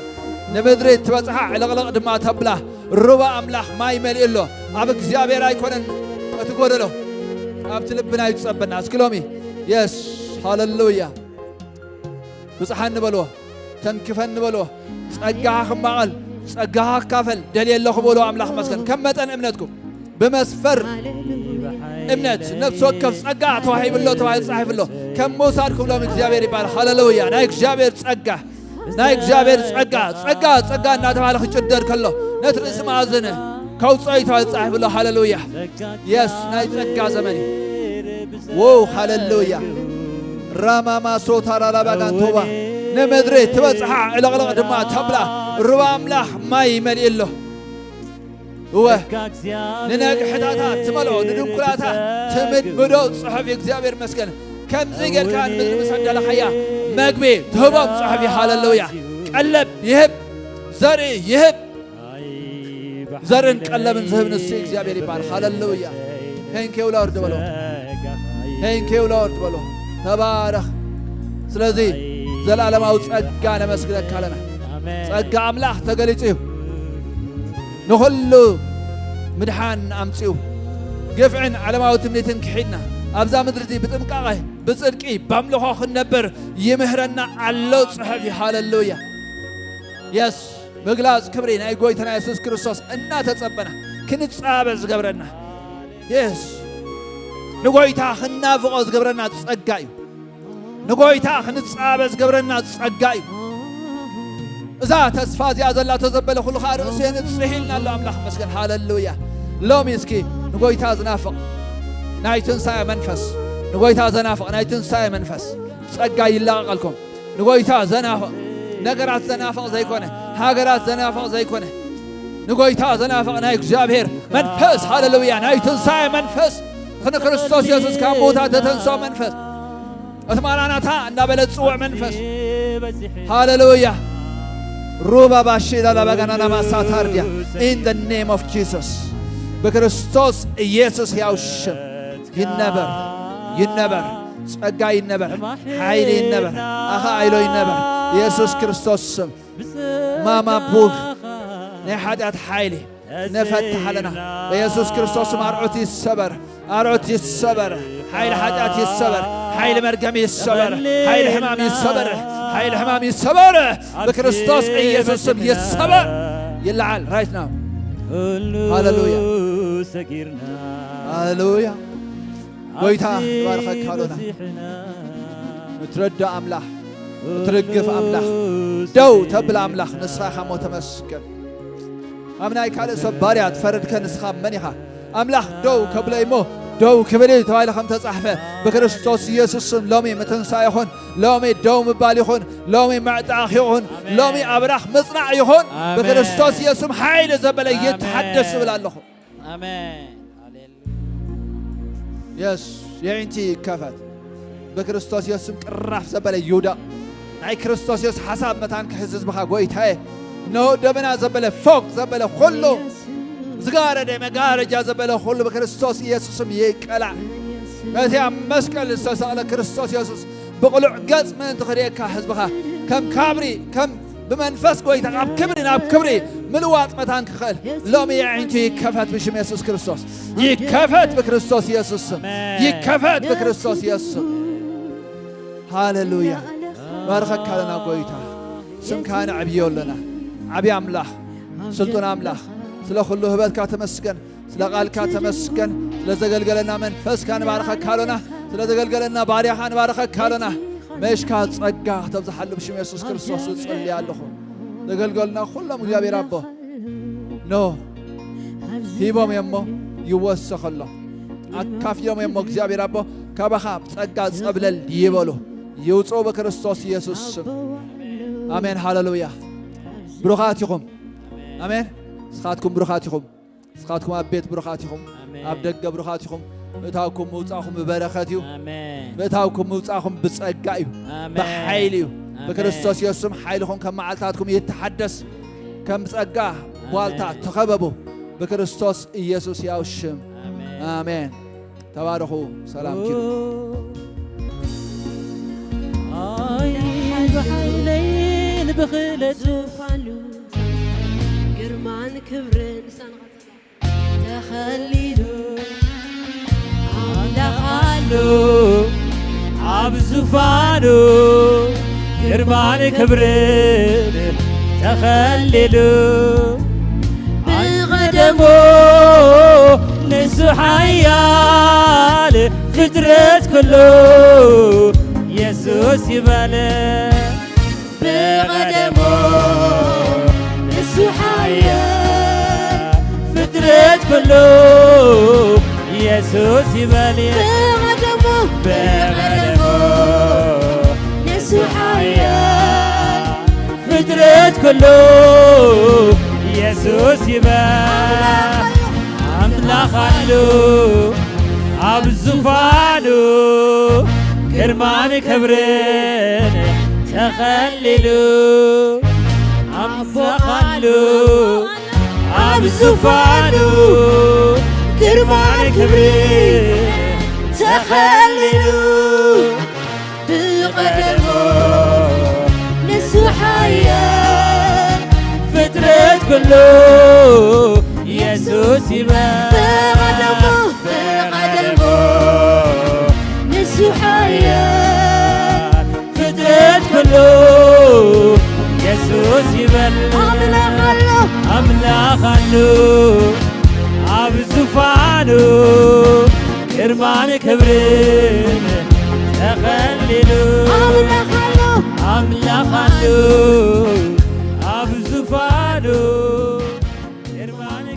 ንምድሪ ትበጽሓ፣ ዕልቕልቕ ድማ ተብላ፣ ሩባ ኣምላኽ ማይ መሊኡ ኣሎ። ኣብ እግዚኣብሔር ኣይኮነን እቲ ጎደሎ፣ ኣብቲ ልብና እዩ ዝጸበና። እስኪ ሎሚ የስ፣ ሃሌሉያ። ብጽሓኒ በልዎ፣ ተንክፈኒ በልዎ። ጸጋኻ ክማቐል፣ ጸጋኻ ክካፈል ደልየ ኣለኹ በልዎ። ኣምላኽ መስገን። ከም መጠን እምነትኩም፣ ብመስፈር እምነት ነፍሲ ወከፍ ጸጋ ተዋሂብሎ ተባሂሉ ተጻሒፍሎ። ከም ምውሳድ ክብሎም እግዚኣብሔር ይባል። ሃሌሉያ። ናይ እግዚኣብሔር ጸጋ፣ ናይ እግዚኣብሔር ጸጋ፣ ጸጋ፣ ጸጋ እናተባህለ ክጭደድ ከሎ ነቲ ርእሲ መኣዝን ከውጽኦ እዩ ተባሂሉ ተጻሒፍሎ። ሃሌሉያ። የስ፣ ናይ ጸጋ ዘመን እዩ። ዎው፣ ሃሌሉያ። ራማማ ሶታራ ላባጋንቶባ፣ ንምድሪ ትበጽሓ፣ ዕልቕልቕ ድማ ተብላ፣ ሩባ ኣምላኽ ማይ መሊኡ ኣሎ። እወ፣ ንነግሕታታ ትመልኦ፣ ንድንኩላታ ትምድምዶ ጽሑፍ እዩ። እግዚኣብሔር ይመስገን። ከምዚ ጌርካ ንምድሪ ምስ ኣዳለኻያ፣ መግቢ ትህቦም ጽሑፍ እዩ። ሃሌሉያ። ቀለብ ይህብ፣ ዘርኢ ይህብ። ዘርን ቀለብን ዝህብ ንሱ እግዚኣብሔር ይባል። ሃሌሉያ። Thank you Lord በሎ። Thank you Lord በሎ። ተባረኽ። ስለዚ ዘላለማዊ ጸጋ ነመስግነካ ኣለና። ጸጋ ኣምላኽ ተገሊጹ እዩ። ንኹሉ ምድሓን ኣምጺኡ። ግፍዕን ዓለማዊ ትምኒትን ክሒድና ኣብዛ ምድሪ እዚ ብጥንቃቐ ብጽድቂ ባምልኾ ክንነብር ይምህረና ኣሎ ጽሑፍ እዩ። ሃሌሉያ። የስ፣ ምግላጽ ክብሪ ናይ ጎይታና የሱስ ክርስቶስ እናተጸበና ክንጻበ ዝገብረና፣ የስ፣ ንጎይታ ክንናፍቖ ዝገብረና ጸጋ እዩ። ንጎይታ ክንጻበ ዝገብረና ጸጋ እዩ። እዛ ተስፋ እዚኣ ዘላቶ ዘበለ ኩሉ ኸኣ ርእሱ የንጽህ ኢልና ኣሎ ኣምላኽ መስገን። ሃሌሉያ። ሎሚ እስኪ ንጎይታ ዝናፍቕ ናይ ትንሳኤ መንፈስ፣ ንጎይታ ዘናፍቕ ናይ ትንሳኤ መንፈስ ጸጋ ይላቐቐልኩም። ንጎይታ ዘናፍቕ፣ ነገራት ዘናፍቕ ዘይኮነ፣ ሃገራት ዘናፍቕ ዘይኮነ፣ ንጎይታ ዘናፍቕ ናይ እግዚኣብሔር መንፈስ፣ ሃሌሉያ፣ ናይ ትንሳኤ መንፈስ፣ እቲ ንክርስቶስ የሱስ ካብ ምዉታት ዘተንስኦ መንፈስ፣ እቲ ማራናታ እንዳበለ ዝጽውዕ መንፈስ፣ ሃሌሉያ። ሩባ ባሺ ላላ ባጋናና ማሳታርዲያ፣ in the name of Jesus። ብክርስቶስ ኢየሱስ ሕያው ሽም ይነበር፣ ይነበር፣ ጸጋ ይነበር፣ ሓይሊ ይነበር፣ ኣኻ ኣይሎ ይነበር። ኢየሱስ ክርስቶስ ስም። ማማ ቡር ናይ ሓጢኣት ሓይሊ ነፈትሕ ኣለና። በኢየሱስ ክርስቶስ ስም ኣርዑት ይሰበር፣ ኣርዑት ይሰበር፣ ሓይሊ ሓጢኣት ይሰበር፣ ሓይሊ መርገም ይሰበር፣ ሓይሊ ሕማም ይሰበር፣ ሓይሊ ሕማም ይሰበር። ብክርስቶስ ኢየሱስ ስም ይሰበር፣ ይለዓል right now። ሃሌሉያ። ሃሌሉያ። ጎይታ ንባርኸካ ኣሎና። እትረድእ ኣምላኽ፣ እትርግፍ ኣምላኽ፣ ደው ተብል ኣምላኽ ንስኻ ኢኻ እሞ ተመስገን። ኣብ ናይ ካልእ ሰብ ባርያ ትፈርድከ ንስኻ መን ኢኻ? ኣምላኽ ደው ከብሎ እሞ ደው ክብል እዩ ተባሂሉ ከም ተጻሕፈ፣ ብክርስቶስ ኢየሱስ ስም ሎሚ ምትንሳእ ይኹን፣ ሎሚ ደው ምባል ይኹን፣ ሎሚ ምዕጣኽ ይኹን፣ ሎሚ ኣብራኽ ምጽናዕ ይኹን። ኣሜን። ብክርስቶስ ኢየሱስ ስም ሓይሊ ዘበለ ይተሓደስ እብል ኣለኹ። ኣሜን። ሃሌሉያ። የስ፣ የዒንቲ ይከፈት። ብክርስቶስ የሱስ ስም ቅራፍ ዘበለ ይውደቕ። ናይ ክርስቶስ የሱስ ሓሳብ መታን ክሕዝ ህዝብኻ ጎይታየ። እነሆ ደመና ዘበለ ፎቅ ዘበለ ኩሉ፣ ዝጋረደ መጋረጃ ዘበለ ኩሉ ብክርስቶስ ኢየሱስ ስም ይቀላዕ። ነቲ ኣብ መስቀል ዝተሰቕለ ክርስቶስ የሱስ ብቕሉዕ ገጽ ምእንቲ ክርእየካ ህዝብኻ ከም ካብሪ፣ ከም ብመንፈስ ጎይታ ካብ ክብሪ ናብ ክብሪ ምልዋጥ መታን ክኽእል ሎሚ የዒንቱ ይከፈት ብሽም የሱስ ክርስቶስ። ይከፈት ብክርስቶስ የሱስ ስም። ይከፈት ብክርስቶስ የሱስ ስም። ሃሌሉያ። ባርኸካ ኣለና ጎይታ። ስምካ ነዕብዮ ኣለና። ዓቢ ኣምላኽ፣ ስልጡን ኣምላኽ፣ ስለ ኩሉ ህበትካ ተመስገን። ስለ ቃልካ ተመስገን። ስለ ዘገልገለና መንፈስካ ንባርኸካ ኣሎና። ስለ ዘገልገለና ባርያኻ ንባርኸካ ኣሎና። መሽካ ጸጋ ተብዝሓሉ ብሽም የሱስ ክርስቶስ እጽሊ ኣለኹ። ዘገልገሉና ኩሎም እግዚኣብሔር ኣቦ ኖ ሂቦም እሞ ይወሰኸሎም። ኣካፊሎም እሞ እግዚኣብሔር ኣቦ ካባኻ ብጸጋ ጸብለል ይበሉ። ይውጽኡ ብክርስቶስ ኢየሱስ ስም። ኣሜን ሃሌሉያ። ብሩኻት ኢኹም። ኣሜን። ንስኻትኩም ብሩኻት ኢኹም። ንስኻትኩም ኣብ ቤት ብሩኻት ኢኹም። ኣሜን። ኣብ ደገ ብሩኻት ኢኹም። ምእታውኩም ምውጻእኹም ብበረኸት እዩ። ኣሜን። ምእታውኩም ምውጻእኹም ብጸጋ እዩ። ኣሜን። ብሓይሊ እዩ። ኣሜን። ብክርስቶስ ኢየሱስ ስም ሓይልኹም ከም መዓልታትኩም ይተሓደስ። ከም ጸጋ ቧልታ ኣሜን። ተኸበቡ። ብክርስቶስ ኢየሱስ ያው ሽም። ኣሜን። ኣሜን። ተባረኹ። ሰላም ኪዱ። ኣይ ብሓይለይን ብኽእለት ዙፋኑ ግርማን ክብርን ተኸሊሉ ኣምላኽ ኣሎ ኣብ ዙፋኑ ግርማን ክብርን ተኸሊሉ ብቐደሙ ንሱ ሓያል ፍጥረት ኩሉ የሱስ ይበል። ብቐደሙ ንሱ ሓያል ፍጥረት ኩሉ የሱስ ይበል። ብቐደሙ ብቐደሙ ንሱ ሓያል ፍጥረት ኩሉ የሱስ ይበል። ኣምላኽ ኣሎ ኣብ ዙፋኑ ግርማን ክብርን ተኸሊሉ ኣምላኽ ኣሎ ኣብ ዙፋኑ ግርማን ክብርን ተኸሊሉ ብቐደሙ ንሱ ሓያል ፍጥረት ኩሉ የሱስ ይበል። ብቐደሙ ብቐደሙ ንሱ ሓያል ፍጥረት ኩሉ የሱስ ይበል። ኣምላኽ ኣሎ ኣምላኽ ኣሎ ኣብ ዙፋኑ ግርማን ክብርን ተኸሊሉ ኣምላኽ ኣሎ ኣምላኽ ኣሎ ኣብ ዙፋኑ ግርማን